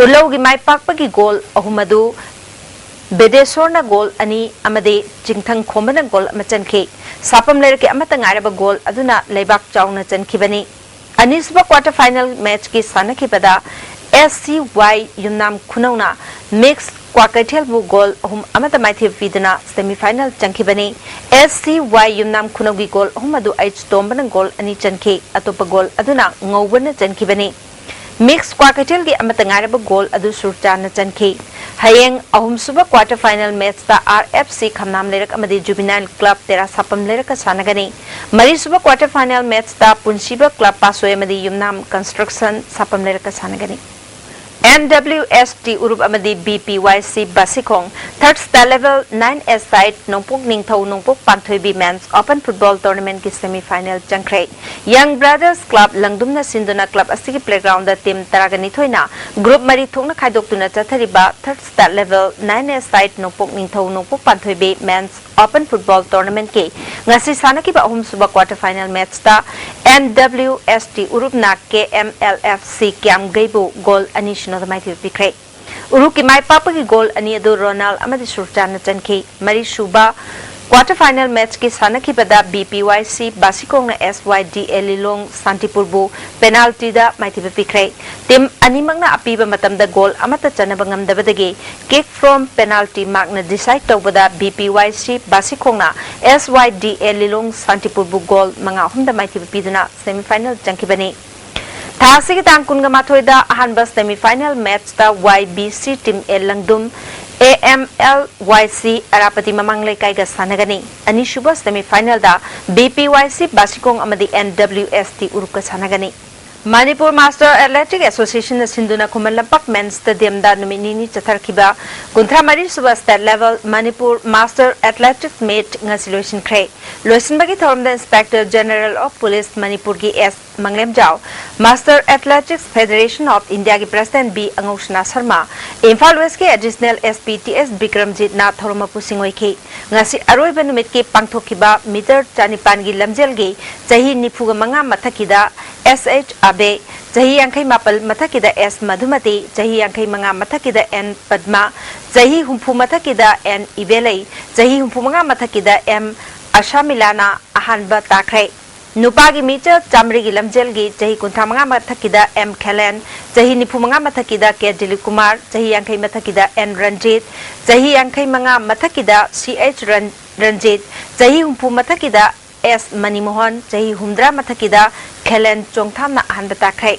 ꯎꯠꯂꯧꯒꯤ ꯃꯥꯏ ꯄꯥꯛꯄꯒꯤ ꯒꯣꯜ ꯑꯍꯨꯝ ꯑꯗꯨ ꯕꯦꯗꯦꯁꯣꯔꯅ ꯒꯣꯜ ꯑꯅꯤ ꯑꯃꯗꯤ ꯆꯤꯡꯊꯪ ꯈꯣꯝꯕꯅ ꯒꯣꯜ ꯑꯃ ꯆꯟꯈꯤ꯫ ꯁꯥꯄꯝ ꯂꯩꯔꯛꯀꯤ ꯑꯃꯠꯇ ꯉꯥꯏꯔꯕ ꯒꯣꯜ ꯑꯗꯨꯅ ꯂꯩꯕꯥꯛ ꯆꯥꯎꯅ ꯆꯟꯈꯤꯕꯅꯤ꯫ ꯑꯅꯤꯁꯨꯕ ꯀ꯭ꯋꯥꯔꯇꯔ ꯐꯥꯏꯅꯦꯜ ꯃꯦꯠꯆꯀꯤ ꯁꯥꯟꯅꯈꯤꯕꯗ ꯑꯦꯁ ꯁꯤ ꯋꯥꯏ ꯌꯨꯝꯅꯥꯝ ꯈꯨꯅꯧꯅ ꯃꯤꯛꯁ ꯀ꯭ꯋꯥꯀꯩꯊꯦꯜꯕꯨ ꯒꯣꯜ ꯑꯍꯨꯝ ꯑꯃꯗ ꯃꯥꯏꯊꯤꯕ ꯄꯤꯗꯨꯅ ꯁꯦꯃꯤ ꯐꯥꯏꯅꯦꯜ ꯆꯪꯈꯤꯕꯅꯤ꯫ ꯑꯦꯁ ꯁꯤ ꯋꯥꯏ ꯌꯨꯝꯅꯥꯝ ꯈꯨꯅꯧꯒꯤ ꯒꯣꯜ ꯑꯍꯨꯝ ꯑꯗꯨ ꯑꯩꯆ ꯇꯣꯝꯕꯅ ꯒꯣꯜ ꯑꯅꯤ ꯆꯟꯈꯤ꯫ ꯑꯇꯣꯞꯄ ꯒꯣꯜ ꯑꯗꯨꯅ ꯉꯧꯕꯅ ꯆꯟꯈꯤꯕꯅꯤ꯫ ꯃꯤꯛꯁ ꯀ꯭ꯋꯥꯀꯩꯊꯦꯜꯒꯤ ꯑꯃꯠꯇ ꯉꯥꯏꯔꯕ ꯒꯣꯜ ꯑꯗꯨ ꯁꯨꯔꯆꯥꯟꯅ ꯆꯟꯈꯤ꯫ ꯍꯌꯦꯡ ꯑꯍꯨꯝꯁꯨꯕ ꯀ꯭ꯋꯥꯇꯔ ꯐꯥꯏꯅꯦꯜ ꯃꯦꯠꯆꯇ ꯑꯥꯔ ꯑꯦꯐ ꯁꯤ ꯈꯝꯅꯥꯝ ꯂꯩꯔꯛ ꯑꯃꯗꯤ ꯖꯨꯕꯤꯅꯥꯏꯜ ꯀ꯭ꯂꯕ ꯇꯦꯔꯥ ꯁꯥꯄꯝ ꯂꯩꯔꯛꯀ ꯁꯥꯟꯅꯒꯅꯤ꯫ ꯃꯔꯤꯁꯨꯕ ꯀ꯭ꯋꯥꯇꯔ ꯐꯥꯏꯅꯦꯜ ꯃꯦꯠꯆꯇ ꯄꯨꯟꯁꯤꯕ ꯀ꯭ꯂꯕ ꯄꯥꯁꯣꯏ ꯑꯃꯗꯤ ꯌꯨꯝꯅꯥꯝ ꯀꯟꯁꯇ꯭ꯔꯛꯁꯟ ꯁꯥꯄꯝ ꯂꯩꯔꯛꯀ ꯁꯥꯟꯅꯒꯅꯤ꯫ ꯑꯦꯟ ꯗꯕ꯭ꯂꯤꯎ ꯑꯦꯁ ꯇꯤ ꯎꯔꯨꯞ ꯑꯃꯗꯤ ꯕꯤ ꯄꯤ ꯋꯥꯏ ꯁꯤ ꯕꯥꯁꯤꯈꯣꯡ ꯊꯔꯠ ꯁ꯭ꯇꯦꯠ ꯂꯦꯚꯦꯜ ꯅꯥꯏꯟ ꯑꯦ ꯁꯥꯏꯠ ꯅꯣꯡꯄꯣꯛ ꯅꯤꯡꯊꯧ ꯅꯣꯡꯄꯣꯛ ꯄꯥꯟꯊꯣꯏꯕꯤ ꯃꯦꯟꯁ ꯑꯣꯄꯟ ꯐꯨꯠꯕꯣꯜ ꯇꯣꯔꯅꯥꯃꯦꯟꯠꯀꯤ ꯁꯦꯃꯤ ꯐꯥꯏꯅꯦꯜ ꯆꯪꯈ꯭ꯔꯦ꯫ ꯌꯪ ꯕ꯭ꯔꯗꯔꯁ ꯀ꯭ꯂꯕ ꯂꯪꯗꯨꯝꯅ ꯁꯤꯟꯗꯨꯅ ꯀ꯭ꯂꯕ ꯑꯁꯤꯒꯤ ꯄ꯭ꯂꯦꯒ꯭ꯔꯥꯎꯟꯗ ꯇꯤꯝ ꯇꯔꯥꯒ ꯅꯤꯊꯣꯏꯅ ꯒ꯭ꯔꯨꯞ ꯃꯔꯤ ꯊꯣꯛꯅ ꯈꯥꯏꯗꯣꯛꯇꯨꯅ ꯆꯠꯊꯔꯤꯕ ꯊꯔꯠ ꯁ꯭ꯇꯦꯠ ꯂꯦꯚꯦꯜ ꯅꯥꯏꯟ ꯑꯦ ꯁꯥꯏꯠ ꯅꯣꯡꯄꯣꯛ ꯅꯤꯡꯊꯧ ꯅꯣꯡꯄꯣꯛ ꯄꯥꯟꯊꯣꯏꯕꯤ ꯃꯦꯟꯁ ꯑꯣꯄꯟ ꯐꯨꯠꯕꯣꯜ ꯇꯣꯔꯅꯥꯃꯦꯟꯠꯀꯤ ꯉꯁꯤ ꯁꯥꯟꯅꯈꯤꯕ ꯑꯍꯨꯝꯁꯨꯕ ꯀ꯭ꯋꯥꯇꯔ ꯐꯥꯏꯅꯦꯜ ꯃꯦꯠꯆꯇ ꯑꯦꯟ ꯗꯕ꯭ꯂꯤꯎ ꯑꯦꯁ ꯇꯤ ꯎꯔꯨꯞꯅ K M L F C ꯀ꯭ꯌꯥꯝꯒꯩꯕꯨ ꯒꯣꯜ ꯑꯅꯤ ꯁꯤꯅꯣꯗ ꯃꯥꯏꯊꯤꯕ ꯄꯤꯈ꯭ꯔꯦ꯫ ꯎꯔꯨꯛꯀꯤ ꯃꯥꯏ ꯄꯥꯛꯄꯒꯤ ꯒꯣꯜ ꯑꯅꯤ ꯑꯗꯨ ꯔꯣꯅꯥꯜ ꯑꯃꯗꯤ ꯁꯨꯔꯆꯥꯟꯅ ꯆꯟꯈꯤ꯫ ꯃꯔꯤꯁꯨꯕ ꯀ꯭ꯋꯥꯇꯔ ꯐꯥꯏꯅꯦꯜ ꯃꯦꯠꯆꯀꯤ ꯁꯥꯟꯅꯈꯤꯕꯗ ꯕꯤ ꯄꯤ ꯋꯥꯏ ꯁꯤ ꯕꯥꯁꯤꯈꯣꯡꯅ ꯑꯦꯁ ꯋꯥꯏ ꯗꯤ ꯑꯦ ꯂꯤꯂꯣꯡ ꯁꯥꯟꯇꯤꯄꯨꯔꯕꯨ ꯄꯦꯅꯥꯜꯇꯤꯗ ꯃꯥꯏꯊꯤꯕ ꯄꯤꯈ꯭ꯔꯦ꯫ ꯇꯤꯝ ꯑꯅꯤꯃꯛꯅ ꯑꯄꯤꯕ ꯃꯇꯝꯗ ꯒꯣꯜ ꯑꯃꯠꯇ ꯆꯟꯅꯕ ꯉꯝꯗꯕꯗꯒꯤ ꯀꯤꯛ ꯐ꯭ꯔꯣꯝ ꯄꯦꯅꯥꯜꯇꯤ ꯃꯥꯔꯛꯅ ꯗꯤꯁꯥꯏꯗ ꯇꯧꯕꯗ ꯕꯤ ꯄꯤ ꯋꯥꯏ ꯁꯤ ꯕꯥꯁꯤꯈꯣꯡꯅ ꯑꯦꯁ ꯋꯥꯏ ꯗꯤ ꯑꯦ ꯂꯤꯂꯣꯡ ꯁꯥꯟꯇꯤꯄꯨꯔꯕꯨ ꯒꯣꯜ ꯃꯉꯥ ꯑꯍꯨꯝꯗ ꯃꯥꯏꯊꯤꯕ ꯄꯤꯗꯨꯅ ꯁꯦꯃꯤ ꯐꯥꯏꯅꯦꯜ ꯆꯪꯈꯤꯕꯅꯤ꯫ ꯊꯥ ꯑꯁꯤꯒꯤ ꯇꯥꯡ ꯀꯨꯟꯒ ꯃꯥꯊꯣꯏꯗ ꯑꯍꯥꯟꯕ ꯁꯦꯃꯤ ꯐꯥꯏꯅꯦꯜ ꯃꯦꯠꯆꯇ Y B C team A Langdum, A M L Y C ꯑꯔꯥꯄꯇꯤ ꯃꯃꯥꯡ ꯂꯩꯀꯥꯏꯒ ꯁꯥꯟꯅꯒꯅꯤ꯫ ꯑꯅꯤꯁꯨꯕ ꯁꯦꯃꯤ ꯐꯥꯏꯅꯦꯜꯗ ꯕꯤ ꯄꯤ ꯋꯥꯏ ꯁꯤ ꯕꯥꯁꯤꯈꯣꯡ ꯑꯃꯗꯤ ꯑꯦꯟ ꯗꯕ꯭ꯂꯤꯎ ꯑꯦꯁ ꯇꯤ ꯎꯔꯨꯛꯀ ꯁꯥꯟꯅꯒꯅꯤ꯫ ꯃꯅꯤꯄꯨꯔ ꯃꯥꯁꯇꯔ ꯑꯦꯊꯂꯦꯇꯤꯛ ꯑꯦꯁꯣꯁꯤꯌꯦꯁꯟꯅ ꯁꯤꯟꯗꯨꯅ ꯈꯨꯃꯟ ꯂꯝꯄꯥꯛ ꯃꯦꯟ ꯁ꯭ꯇꯦꯗꯤꯌꯝꯗ ꯅꯨꯃꯤꯠ ꯅꯤꯅꯤ ꯆꯠꯊꯔꯛꯈꯤꯕ ꯀꯨꯟꯊ꯭ꯔꯥ ꯃꯔꯤ ꯁꯨꯕ state level Manipur master athletics meet ꯉꯁꯤ ꯂꯣꯏꯁꯤꯟꯈ꯭ꯔꯦ꯫ ꯂꯣꯏꯁꯤꯟꯕꯒꯤ ꯊꯧꯔꯝꯗ ꯏꯟꯁꯄꯦꯛꯇꯔ ꯖꯦꯅꯔꯦꯜ ꯑꯣꯐ ꯄꯨꯂꯤꯁ ꯃꯅꯤꯄꯨꯔꯒꯤ S Manglemjao, master athletics federation of ꯏꯟꯗꯤꯌꯥꯒꯤ ꯄ꯭ꯔꯁꯤꯗꯦꯟꯠ ꯕꯤ ꯑꯉꯧꯁꯅꯥ ꯁꯔꯃ, ꯏꯝꯐꯥꯜ ꯋꯦꯁꯀꯤ ꯑꯦꯗꯤꯁꯅꯦꯜ ꯑꯦꯁ ꯄꯤ ꯇꯤ ꯑꯦꯁ ꯕꯤꯀ꯭ꯔꯝꯖꯤꯠꯅ ꯊꯧꯔꯝ ꯃꯄꯨꯁꯤꯡ ꯑꯣꯏꯈꯤ꯫ ꯉꯁꯤ ꯑꯔꯣꯏꯕ ꯅꯨꯃꯤꯠꯀꯤ ꯄꯥꯡꯊꯣꯛꯈꯤꯕ ꯃꯤꯇꯔ ꯆꯅꯤꯄꯥꯟꯒꯤ ꯂꯝꯖꯦꯜꯒꯤ ꯆꯍꯤ ꯅꯤꯐꯨꯒ ꯃꯉꯥ ꯃꯊꯛꯀꯤꯗ ꯑꯦꯁ ꯑꯩꯆ ꯑꯕꯦ, ꯆꯍꯤ ꯌꯥꯡꯈꯩ ꯃꯥꯄꯜ ꯃꯊꯛꯀꯤꯗ ꯑꯦꯁ ꯃꯙꯨꯃꯇꯤ, ꯆꯍꯤ ꯌꯥꯡꯈꯩ ꯃꯉꯥ ꯃꯊꯛꯀꯤꯗ ꯑꯦꯟ ꯄꯗꯃ, ꯆꯍꯤ ꯍꯨꯝꯐꯨ ꯃꯊꯛꯀꯤꯗ ꯑꯦꯟ ꯏꯕꯦꯂꯩ, ꯆꯍꯤ ꯍꯨꯝꯐꯨ ꯃꯉꯥ ꯃꯊꯛꯀꯤꯗ ꯑꯦꯝ ꯑꯁꯥꯃꯤꯂꯥꯅ ꯑꯍꯥꯟꯕ ꯇꯥꯈ꯭ꯔꯦ꯫ ꯅꯨꯄꯥꯒꯤ ꯃꯤꯆꯝ ꯆꯥꯃꯔꯤꯒꯤ ꯂꯝꯖꯦꯜꯒꯤ ꯆꯍꯤ ꯀꯨꯟꯊ꯭ꯔꯥ ꯃꯉꯥ ꯃꯊꯛꯀꯤꯗ ꯑꯦꯝ ꯈꯦꯂꯦꯟ, ꯆꯍꯤ ꯅꯤꯐꯨ ꯃꯉꯥ ꯃꯊꯛꯀꯤꯗ ꯀꯦ ꯗꯤꯂꯤꯞ ꯀꯨꯃꯥꯔ, ꯆꯍꯤ ꯌꯥꯡꯈꯩ ꯃꯊꯛꯀꯤꯗ ꯑꯦꯟ ꯔꯟꯖꯤꯠ, ꯆꯍꯤ ꯌꯥꯡꯈꯩ ꯃꯉꯥ ꯃꯊꯛꯀꯤꯗ ꯁꯤ ꯑꯩꯆ ꯔꯟ-, ꯔꯟꯖꯤꯠ, ꯆꯍꯤ ꯍꯨꯝꯐꯨ ꯃꯊꯛꯀꯤꯗ ꯑꯦꯁ ꯃꯅꯤꯃꯣꯍꯟ, ꯆꯍꯤ ꯍꯨꯝꯗ꯭ꯔꯥ ꯃꯊꯛꯀꯤꯗ ꯈꯦꯂꯦꯟ ꯆꯣꯡꯊꯥꯝꯅ ꯑꯍꯥꯟꯕ ꯇꯥꯈ꯭ꯔꯦ꯫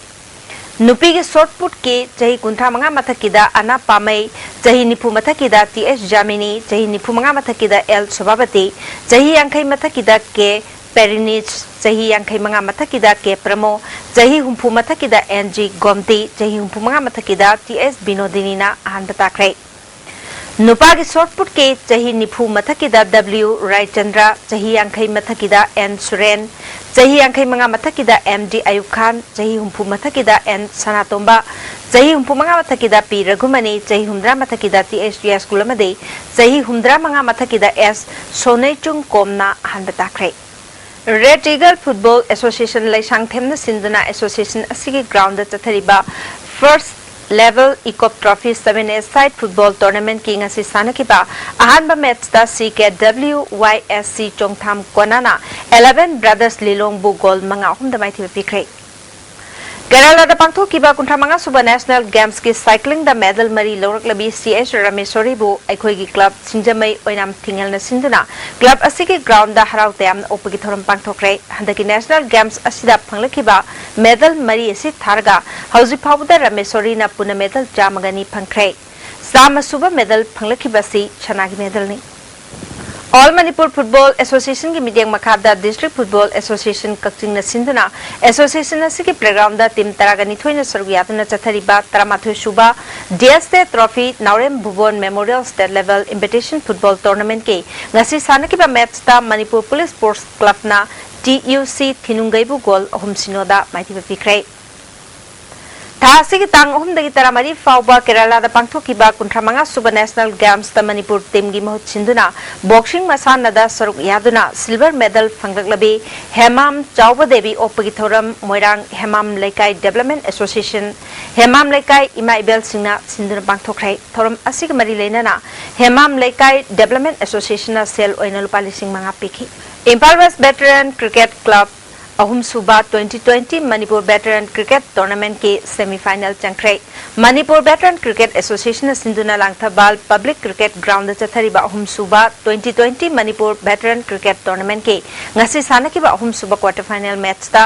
ꯅꯨꯄꯤꯒꯤ ꯁꯣꯠ ꯄꯨꯠꯀꯤ ꯆꯍꯤ ꯀꯨꯟꯊ꯭ꯔꯥ ꯃꯉꯥ ꯃꯊꯛꯀꯤꯗ ꯑꯅꯥ ꯄꯥꯃꯩ, ꯆꯍꯤ ꯅꯤꯐꯨ ꯃꯊꯛꯀꯤꯗ ꯇꯤ ꯑꯦꯁ ꯖꯥꯃꯤꯅꯤ, ꯆꯍꯤ ꯅꯤꯐꯨ ꯃꯉꯥ ꯃꯊꯛꯀꯤꯗ ꯑꯦꯜ ꯁꯣꯚꯥꯕꯇꯤ, ꯆꯍꯤ ꯌꯥꯡꯈꯩ ꯃꯊꯛꯀꯤꯗ ꯀꯦ ꯄꯦꯔꯤꯅꯤꯆ, ꯆꯍꯤ ꯌꯥꯡꯈꯩ ꯃꯉꯥ ꯃꯊꯛꯀꯤꯗ ꯀꯦ ꯄ꯭ꯔꯃꯣ, ꯆꯍꯤ ꯍꯨꯝꯐꯨ ꯃꯊꯛꯀꯤꯗ ꯑꯦꯟ ꯖꯤ ꯒꯣꯝꯇꯤ, ꯆꯍꯤ ꯍꯨꯝꯐꯨ ꯃꯉꯥ ꯃꯊꯛꯀꯤꯗ ꯇꯤ ꯑꯦꯁ ꯕꯤꯅꯣꯗꯤꯅꯤꯅ ꯑꯍꯥꯟꯕ ꯇꯥꯈ꯭ꯔꯦ꯫ ꯅꯨꯄꯥꯒꯤ ꯁꯣꯠ ꯄꯨꯠꯀꯤ ꯆꯍꯤ ꯅꯤꯐꯨ ꯃꯊꯛꯀꯤꯗ ꯗꯕ꯭ꯂꯤꯎ ꯔꯥꯏꯆꯟꯗ꯭ꯔ, ꯆꯍꯤ ꯌꯥꯡꯈꯩ ꯃꯊꯛꯀꯤꯗ ꯑꯦꯟ ꯁꯨꯔꯦꯟ, ꯆꯍꯤ ꯌꯥꯡꯈꯩ ꯃꯉꯥ ꯃꯊꯛꯀꯤꯗ ꯑꯦꯝ ꯗꯤ ꯑꯌꯨꯕ ꯈꯥꯟ, ꯆꯍꯤ ꯍꯨꯝꯐꯨ ꯃꯊꯛꯀꯤꯗ ꯑꯦꯟ ꯁꯅꯥꯇꯣꯝꯕ, ꯆꯍꯤ ꯍꯨꯝꯐꯨ ꯃꯉꯥ ꯃꯊꯛꯀꯤꯗ ꯄꯤ ꯔꯘꯨꯃꯅꯤ, ꯆꯍꯤ ꯍꯨꯝꯗ꯭ꯔꯥ ꯃꯊꯛꯀꯤꯗ ꯇꯤ ꯑꯦꯁ ꯌꯥꯁꯀꯨꯜ ꯑꯃꯗꯤ ꯆꯍꯤ ꯍꯨꯝꯗ꯭ꯔꯥ ꯃꯉꯥ ꯃꯊꯛꯀꯤꯗ ꯑꯦꯁ ꯁꯣꯅꯩꯆꯨꯡ ꯀꯣꯝꯅ ꯑꯍꯥꯟꯕ ꯇꯥꯈ꯭ꯔꯦ꯫ ꯔꯦꯗ ꯏꯒꯜ ꯐꯨꯠꯕꯣꯜ ꯑꯦꯁꯣꯁꯤꯌꯦꯁꯟ ꯂꯩꯁꯥꯡꯊꯦꯝꯅ ꯁꯤꯟꯗꯨꯅ ꯑꯦꯁꯣꯁꯤꯌꯦꯁꯟ ꯑꯁꯤꯒꯤ ꯒ꯭ꯔꯥꯎꯟꯗ ꯆꯠꯊꯔꯤꯕ first level Ekop trophy seven a side football ꯇꯣꯔꯅꯥꯃꯦꯟꯠꯀꯤ ꯉꯁꯤ ꯁꯥꯟꯅꯈꯤꯕ ꯑꯍꯥꯟꯕ ꯃꯦꯠꯆꯇ ꯁꯤ ꯀꯦ W Y S C Chongtham ꯀꯣꯅꯥꯅ ꯑꯦꯂꯦꯚꯦꯟ ꯕ꯭ꯔꯗꯔꯁ ꯂꯤꯂꯣꯡꯕꯨ ꯒꯣꯜ ꯃꯉꯥ ꯑꯍꯨꯝꯗ ꯃꯥꯏꯊꯤꯕ ꯄꯤꯈ꯭ꯔꯦ꯫ ꯀꯦꯔꯂꯥꯗ ꯄꯥꯡꯊꯣꯛꯈꯤꯕ ꯀꯨꯟꯊ꯭ꯔꯥ ꯃꯉꯥ ꯁꯨꯕ ꯅꯦꯁꯅꯦꯜ ꯒꯦꯝꯁꯀꯤ ꯁꯥꯏꯀ꯭ꯂꯤꯡꯗ ꯃꯦꯗꯜ ꯃꯔꯤ ꯂꯧꯔꯛꯂꯕꯤ ꯁꯤ ꯑꯦꯁ ꯔꯥꯃꯦꯁꯣꯔꯤꯕꯨ ꯑꯩꯈꯣꯏꯒꯤ ꯀ꯭ꯂꯕ ꯁꯤꯡꯖꯃꯩ ꯑꯣꯏꯅꯥꯝ ꯊꯤꯡꯉꯦꯜꯅ ꯁꯤꯟꯗꯨꯅ ꯀ꯭ꯂꯕ ꯑꯁꯤꯒꯤ ꯒ꯭ꯔꯥꯎꯟꯗ ꯍꯔꯥꯎ ꯇꯌꯥꯝꯅ ꯑꯣꯛꯄꯒꯤ ꯊꯧꯔꯝ ꯄꯥꯡꯊꯣꯛꯈ꯭ꯔꯦ꯫ ꯍꯟꯗꯛꯀꯤ ꯅꯦꯁꯅꯦꯜ ꯒꯦꯝꯁ ꯑꯁꯤꯗ ꯐꯪꯂꯛꯈꯤꯕ ꯃꯦꯗꯜ ꯃꯔꯤ ꯑꯁꯤ ꯊꯥꯔꯒ ꯍꯧꯖꯤꯛ ꯐꯥꯎꯕꯗ ꯔꯥꯃꯦꯁꯣꯔꯤꯅ ꯄꯨꯟꯅ ꯃꯦꯗꯜ ꯆꯥꯝꯃꯒ ꯑꯅꯤ ꯐꯪꯈ꯭ꯔꯦ꯫ ꯆꯥꯝꯃ ꯁꯨꯕ ꯃꯦꯗꯜ ꯐꯪꯂꯛꯈꯤꯕ ꯑꯁꯤ ꯁꯅꯥꯒꯤ ꯃꯦꯗꯜꯅꯤ꯫ ꯑꯣꯜ ꯃꯅꯤꯄꯨꯔ ꯐꯨꯠꯕꯣꯜ ꯑꯦꯁꯣꯁꯤꯌꯦꯁꯟꯒꯤ ꯃꯤꯠꯌꯦꯡ ꯃꯈꯥꯗ ꯗꯤꯁꯇ꯭ꯔꯤꯛ ꯐꯨꯠꯕꯣꯜ ꯑꯦꯁꯣꯁꯤꯌꯦꯁꯟ ꯀꯛꯆꯤꯡꯅ ꯁꯤꯟꯗꯨꯅ ꯑꯦꯁꯣꯁꯤꯌꯦꯁꯟ ꯑꯁꯤꯒꯤ ꯄ꯭ꯂꯦꯒ꯭ꯔꯥꯎꯟꯗ ꯇꯤꯝ ꯇꯔꯥꯒ ꯅꯤꯊꯣꯏꯅ ꯁꯔꯨꯛ ꯌꯥꯗꯨꯅ ꯆꯠꯊꯔꯤꯕ ꯇꯔꯥꯃꯥꯊꯣꯏ ꯁꯨꯕ D S A trophy Naorem Bhubon memorial state level invitation football ꯇꯣꯔꯅꯥꯃꯦꯟꯠꯀꯤ ꯉꯁꯤ ꯁꯥꯟꯅꯈꯤꯕ ꯃꯦꯠꯆꯇ ꯃꯅꯤꯄꯨꯔ ꯄꯨꯂꯤꯁ ꯁ꯭ꯄꯣꯔꯠꯁ ꯀ꯭ꯂꯕꯅ ꯇꯤ ꯌꯨ ꯁꯤ ꯊꯤꯅꯨꯡꯒꯩꯕꯨ ꯒꯣꯜ ꯑꯍꯨꯝ ꯁꯤꯅꯣꯗ ꯃꯥꯏꯊꯤꯕ ꯄꯤꯈ꯭ꯔꯦ꯫ ꯊꯥ ꯑꯁꯤꯒꯤ ꯇꯥꯡ ꯑꯍꯨꯝꯗꯒꯤ ꯇꯔꯥꯃꯔꯤ ꯐꯥꯎꯕ ꯀꯦꯔꯂꯥꯗ ꯄꯥꯡꯊꯣꯛꯈꯤꯕ ꯀꯨꯟꯊ꯭ꯔꯥ ꯃꯉꯥ ꯁꯨꯕ ꯅꯦꯁꯅꯦꯜ ꯒꯦꯝꯁꯇ ꯃꯅꯤꯄꯨꯔ ꯇꯤꯝꯒꯤ ꯃꯍꯨꯠ ꯁꯤꯟꯗꯨꯅ ꯕꯣꯛꯁꯤꯡ ꯃꯁꯥꯟꯅꯗ ꯁꯔꯨꯛ ꯌꯥꯗꯨꯅ ꯁꯤꯜꯚꯔ ꯃꯦꯗꯜ ꯐꯪꯂꯛꯂꯕꯤ ꯍꯦꯃꯥꯝ ꯆꯥꯎꯕ ꯗꯦꯕꯤ ꯑꯣꯛꯄꯒꯤ ꯊꯧꯔꯝ ꯃꯣꯏꯔꯥꯡ ꯍꯦꯃꯥꯝ ꯂꯩꯀꯥꯏ ꯗꯦꯕꯂꯞꯃꯦꯟ ꯑꯦꯁꯣꯁꯤꯌꯦꯁꯟ, ꯍꯦꯃꯥꯝ ꯂꯩꯀꯥꯏ ꯏꯃꯥ ꯏꯕꯦꯜꯁꯤꯡꯅ ꯁꯤꯟꯗꯨꯅ ꯄꯥꯡꯊꯣꯛꯈ꯭ꯔꯦ꯫ ꯊꯧꯔꯝ ꯑꯁꯤꯒ ꯃꯔꯤ ꯂꯩꯅꯅ ꯍꯦꯃꯥꯝ ꯂꯩꯀꯥꯏ ꯗꯦꯕꯂꯞꯃꯦꯟ ꯑꯦꯁꯣꯁꯤꯌꯦꯁꯟꯅ ꯁꯦꯜ ꯑꯣꯏꯅ ꯂꯨꯄꯥ ꯂꯤꯁꯤꯡ ꯃꯉꯥ ꯄꯤꯈꯤ꯫ ꯏꯝꯐꯥꯜ ꯋꯦꯁ ꯚꯦꯇꯔꯟ ꯀ꯭ꯔꯤꯀꯦꯠ ꯀ꯭ꯂꯕ ꯑꯍꯨꯝꯁꯨꯕ twenty twenty Manipur Veteran Cricket Tournamentꯀꯤ semifinal ꯆꯪꯈ꯭ꯔꯦ꯫ Manipur Veteran Cricket Associationꯅ ꯁꯤꯟꯗꯨꯅ ꯂꯥꯡꯊꯕꯥꯜ Public Cricket Groundꯗ ꯆꯠꯊꯔꯤꯕ ꯑꯍꯨꯝꯁꯨꯕ twenty twenty Manipur Veteran Cricket Tournamentꯀꯤ ꯉꯁꯤ ꯁꯥꯟꯅꯈꯤꯕ ꯑꯍꯨꯝꯁꯨꯕ quarter final matchꯇ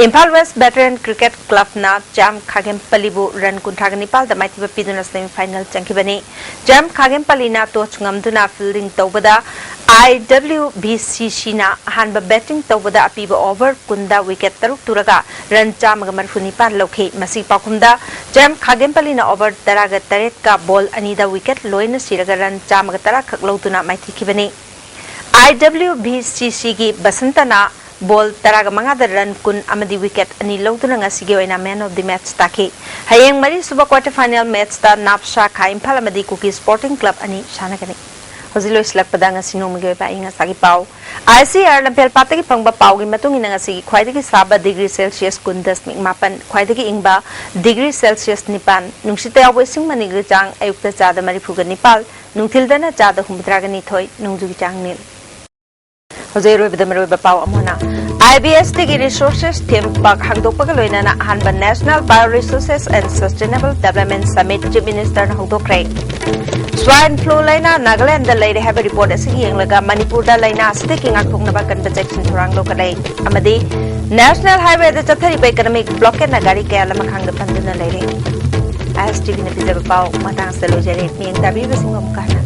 Imphal West Veteran Cricket Clubꯅ ꯆꯥꯝ ꯈꯥꯒꯦꯝꯄꯜꯂꯤꯕꯨ run ꯀꯨꯟꯊ꯭ꯔꯥꯒ ꯅꯤꯄꯥꯜꯗ ꯃꯥꯏꯊꯤꯕ ꯄꯤꯗꯨꯅ semifinal ꯆꯪꯈꯤꯕꯅꯤ꯫ ꯆꯥꯝ ꯈꯥꯒꯦꯝꯄꯜꯂꯤꯅ toss ꯉꯝꯗꯨꯅ fielding ꯇꯧꯕꯗ IWVCCꯅ ꯑꯍꯥꯟꯕ batting ꯇꯧꯕꯗ ꯑꯄꯤꯕ over ꯀꯨꯟꯗ wicket ꯇꯔꯨꯛ ꯇꯨꯔꯒ run ꯆꯥꯝꯃꯒ ꯃꯔꯤꯐꯨ ꯅꯤꯄꯥꯟ ꯂꯧꯈꯤ꯫ ꯃꯁꯤꯒꯤ ꯄꯥꯎꯈꯨꯝꯗ ꯆꯥꯝ ꯈꯥꯒꯦꯝꯄꯜꯂꯤꯅ over ꯇꯔꯥꯒ ꯇꯔꯦꯠꯀ ball ꯑꯅꯤꯗ wicket ꯂꯣꯏꯅ ꯁꯤꯔꯒ run ꯆꯥꯝꯃꯒ ꯇꯔꯥ ꯈꯛ ꯂꯧꯗꯨꯅ ꯃꯥꯏꯊꯤꯈꯤꯕꯅꯤ꯫ IWVCCꯒꯤ ꯕꯁꯟꯇꯅ ball ꯇꯔꯥꯒ ꯃꯉꯥꯗ run ꯀꯨꯟ ꯑꯃꯗꯤ wicket ꯑꯅꯤ ꯂꯧꯗꯨꯅ ꯉꯁꯤꯒꯤ ꯑꯣꯏꯅ man of the match ꯇꯥꯈꯤ꯫ ꯍꯌꯦꯡ ꯃꯔꯤꯁꯨꯕ quarter final matchꯇ ꯅꯥꯞꯁꯥ ꯈꯥ ꯏꯝꯐꯥꯜ ꯑꯃꯗꯤ ꯀꯨꯀꯤ Sporting Club ꯑꯅꯤ ꯁꯥꯟꯅꯒꯅꯤ꯫ ꯍꯧꯖꯤꯛ ꯂꯣꯏꯁꯤꯜꯂꯛꯄꯗ ꯉꯁꯤ ꯅꯣꯡꯃꯒꯤ ꯑꯣꯏꯕ ꯑꯏꯪ ꯑꯁꯥꯒꯤ ꯄꯥꯎ꯫ ICAR ꯂꯝꯐꯦꯜ ꯄꯥꯠꯇꯒꯤ ꯐꯪꯕ ꯄꯥꯎꯒꯤ ꯃꯇꯨꯡ ꯏꯟꯅ ꯉꯁꯤꯒꯤ ꯈ꯭ꯋꯥꯏꯗꯒꯤ ꯁꯥꯕ degree Celsius ꯀꯨꯟ ꯗꯁꯃꯤꯛ ꯃꯥꯄꯟ, ꯈ꯭ꯋꯥꯏꯗꯒꯤ ꯏꯪꯕ degree Celsius ꯅꯤꯄꯥꯟ, ꯅꯨꯡꯁꯤꯠꯇ ꯌꯥꯎꯕ ꯏꯁꯤꯡ ꯃꯅꯤꯜꯒꯤ ꯆꯥꯡ ꯑꯌꯨꯛꯇ ꯆꯥꯗ ꯃꯔꯤꯐꯨꯒ ꯅꯤꯄꯥꯜ, ꯅꯨꯡꯊꯤꯜꯗꯅ ꯆꯥꯗ ꯍꯨꯝꯐꯨꯇꯔꯥꯒ ꯅꯤꯊꯣꯏ, ꯅꯣꯡꯖꯨꯒꯤ ꯆꯥꯡ ꯅꯤꯜ꯫ ꯍꯧꯖꯤꯛ ꯑꯔꯣꯏꯕꯗ ꯃꯔꯨꯑꯣꯏꯕ ꯄꯥꯎ ꯑꯃꯨꯛ ꯍꯟꯅ꯫ IBSTꯒꯤ resources theme park ꯍꯥꯡꯗꯣꯛꯄꯒ ꯂꯣꯏꯅꯅ ꯑꯍꯥꯟꯕ National Bio Resources and Sustainable Development Summit Chief Ministerꯅ ꯍꯧꯗꯣꯛꯈ꯭ꯔꯦ꯫ Swine flu ꯂꯥꯏꯅꯥ ꯅꯥꯒꯥꯂꯦꯟꯗ ꯂꯩꯔꯦ ꯍꯥꯏꯕ report ꯑꯁꯤ ꯌꯦꯡꯂꯒ ꯃꯅꯤꯄꯨꯔꯗ ꯂꯥꯏꯅꯥ ꯑꯁꯤꯗꯒꯤ ꯉꯥꯛꯊꯣꯛꯅꯕ ꯀꯟꯕ ꯆꯦꯛꯁꯤꯟ ꯊꯧꯔꯥꯡ ꯂꯧꯈꯠꯂꯦ꯫ ꯑꯃꯗꯤ National Highwayꯗ ꯆꯠꯊꯔꯤꯕ economic blockadeꯅ ꯒꯥꯔꯤ ꯀꯌꯥ ꯂꯃꯈꯥꯡꯗ ꯄꯟꯗꯨꯅ ꯂꯩꯔꯦ꯫ ISTVꯅ ꯄꯤꯖꯕ ꯄꯥꯎ ꯃꯇꯥꯡ ꯑꯁꯤꯗ ꯂꯣꯏꯖꯔꯦ꯫ ꯃꯤꯠꯌꯦꯡ ꯇꯥꯕꯤꯔꯤꯕꯁꯤꯡꯕꯨ ꯑꯃꯨꯛꯀ ꯍꯟꯅ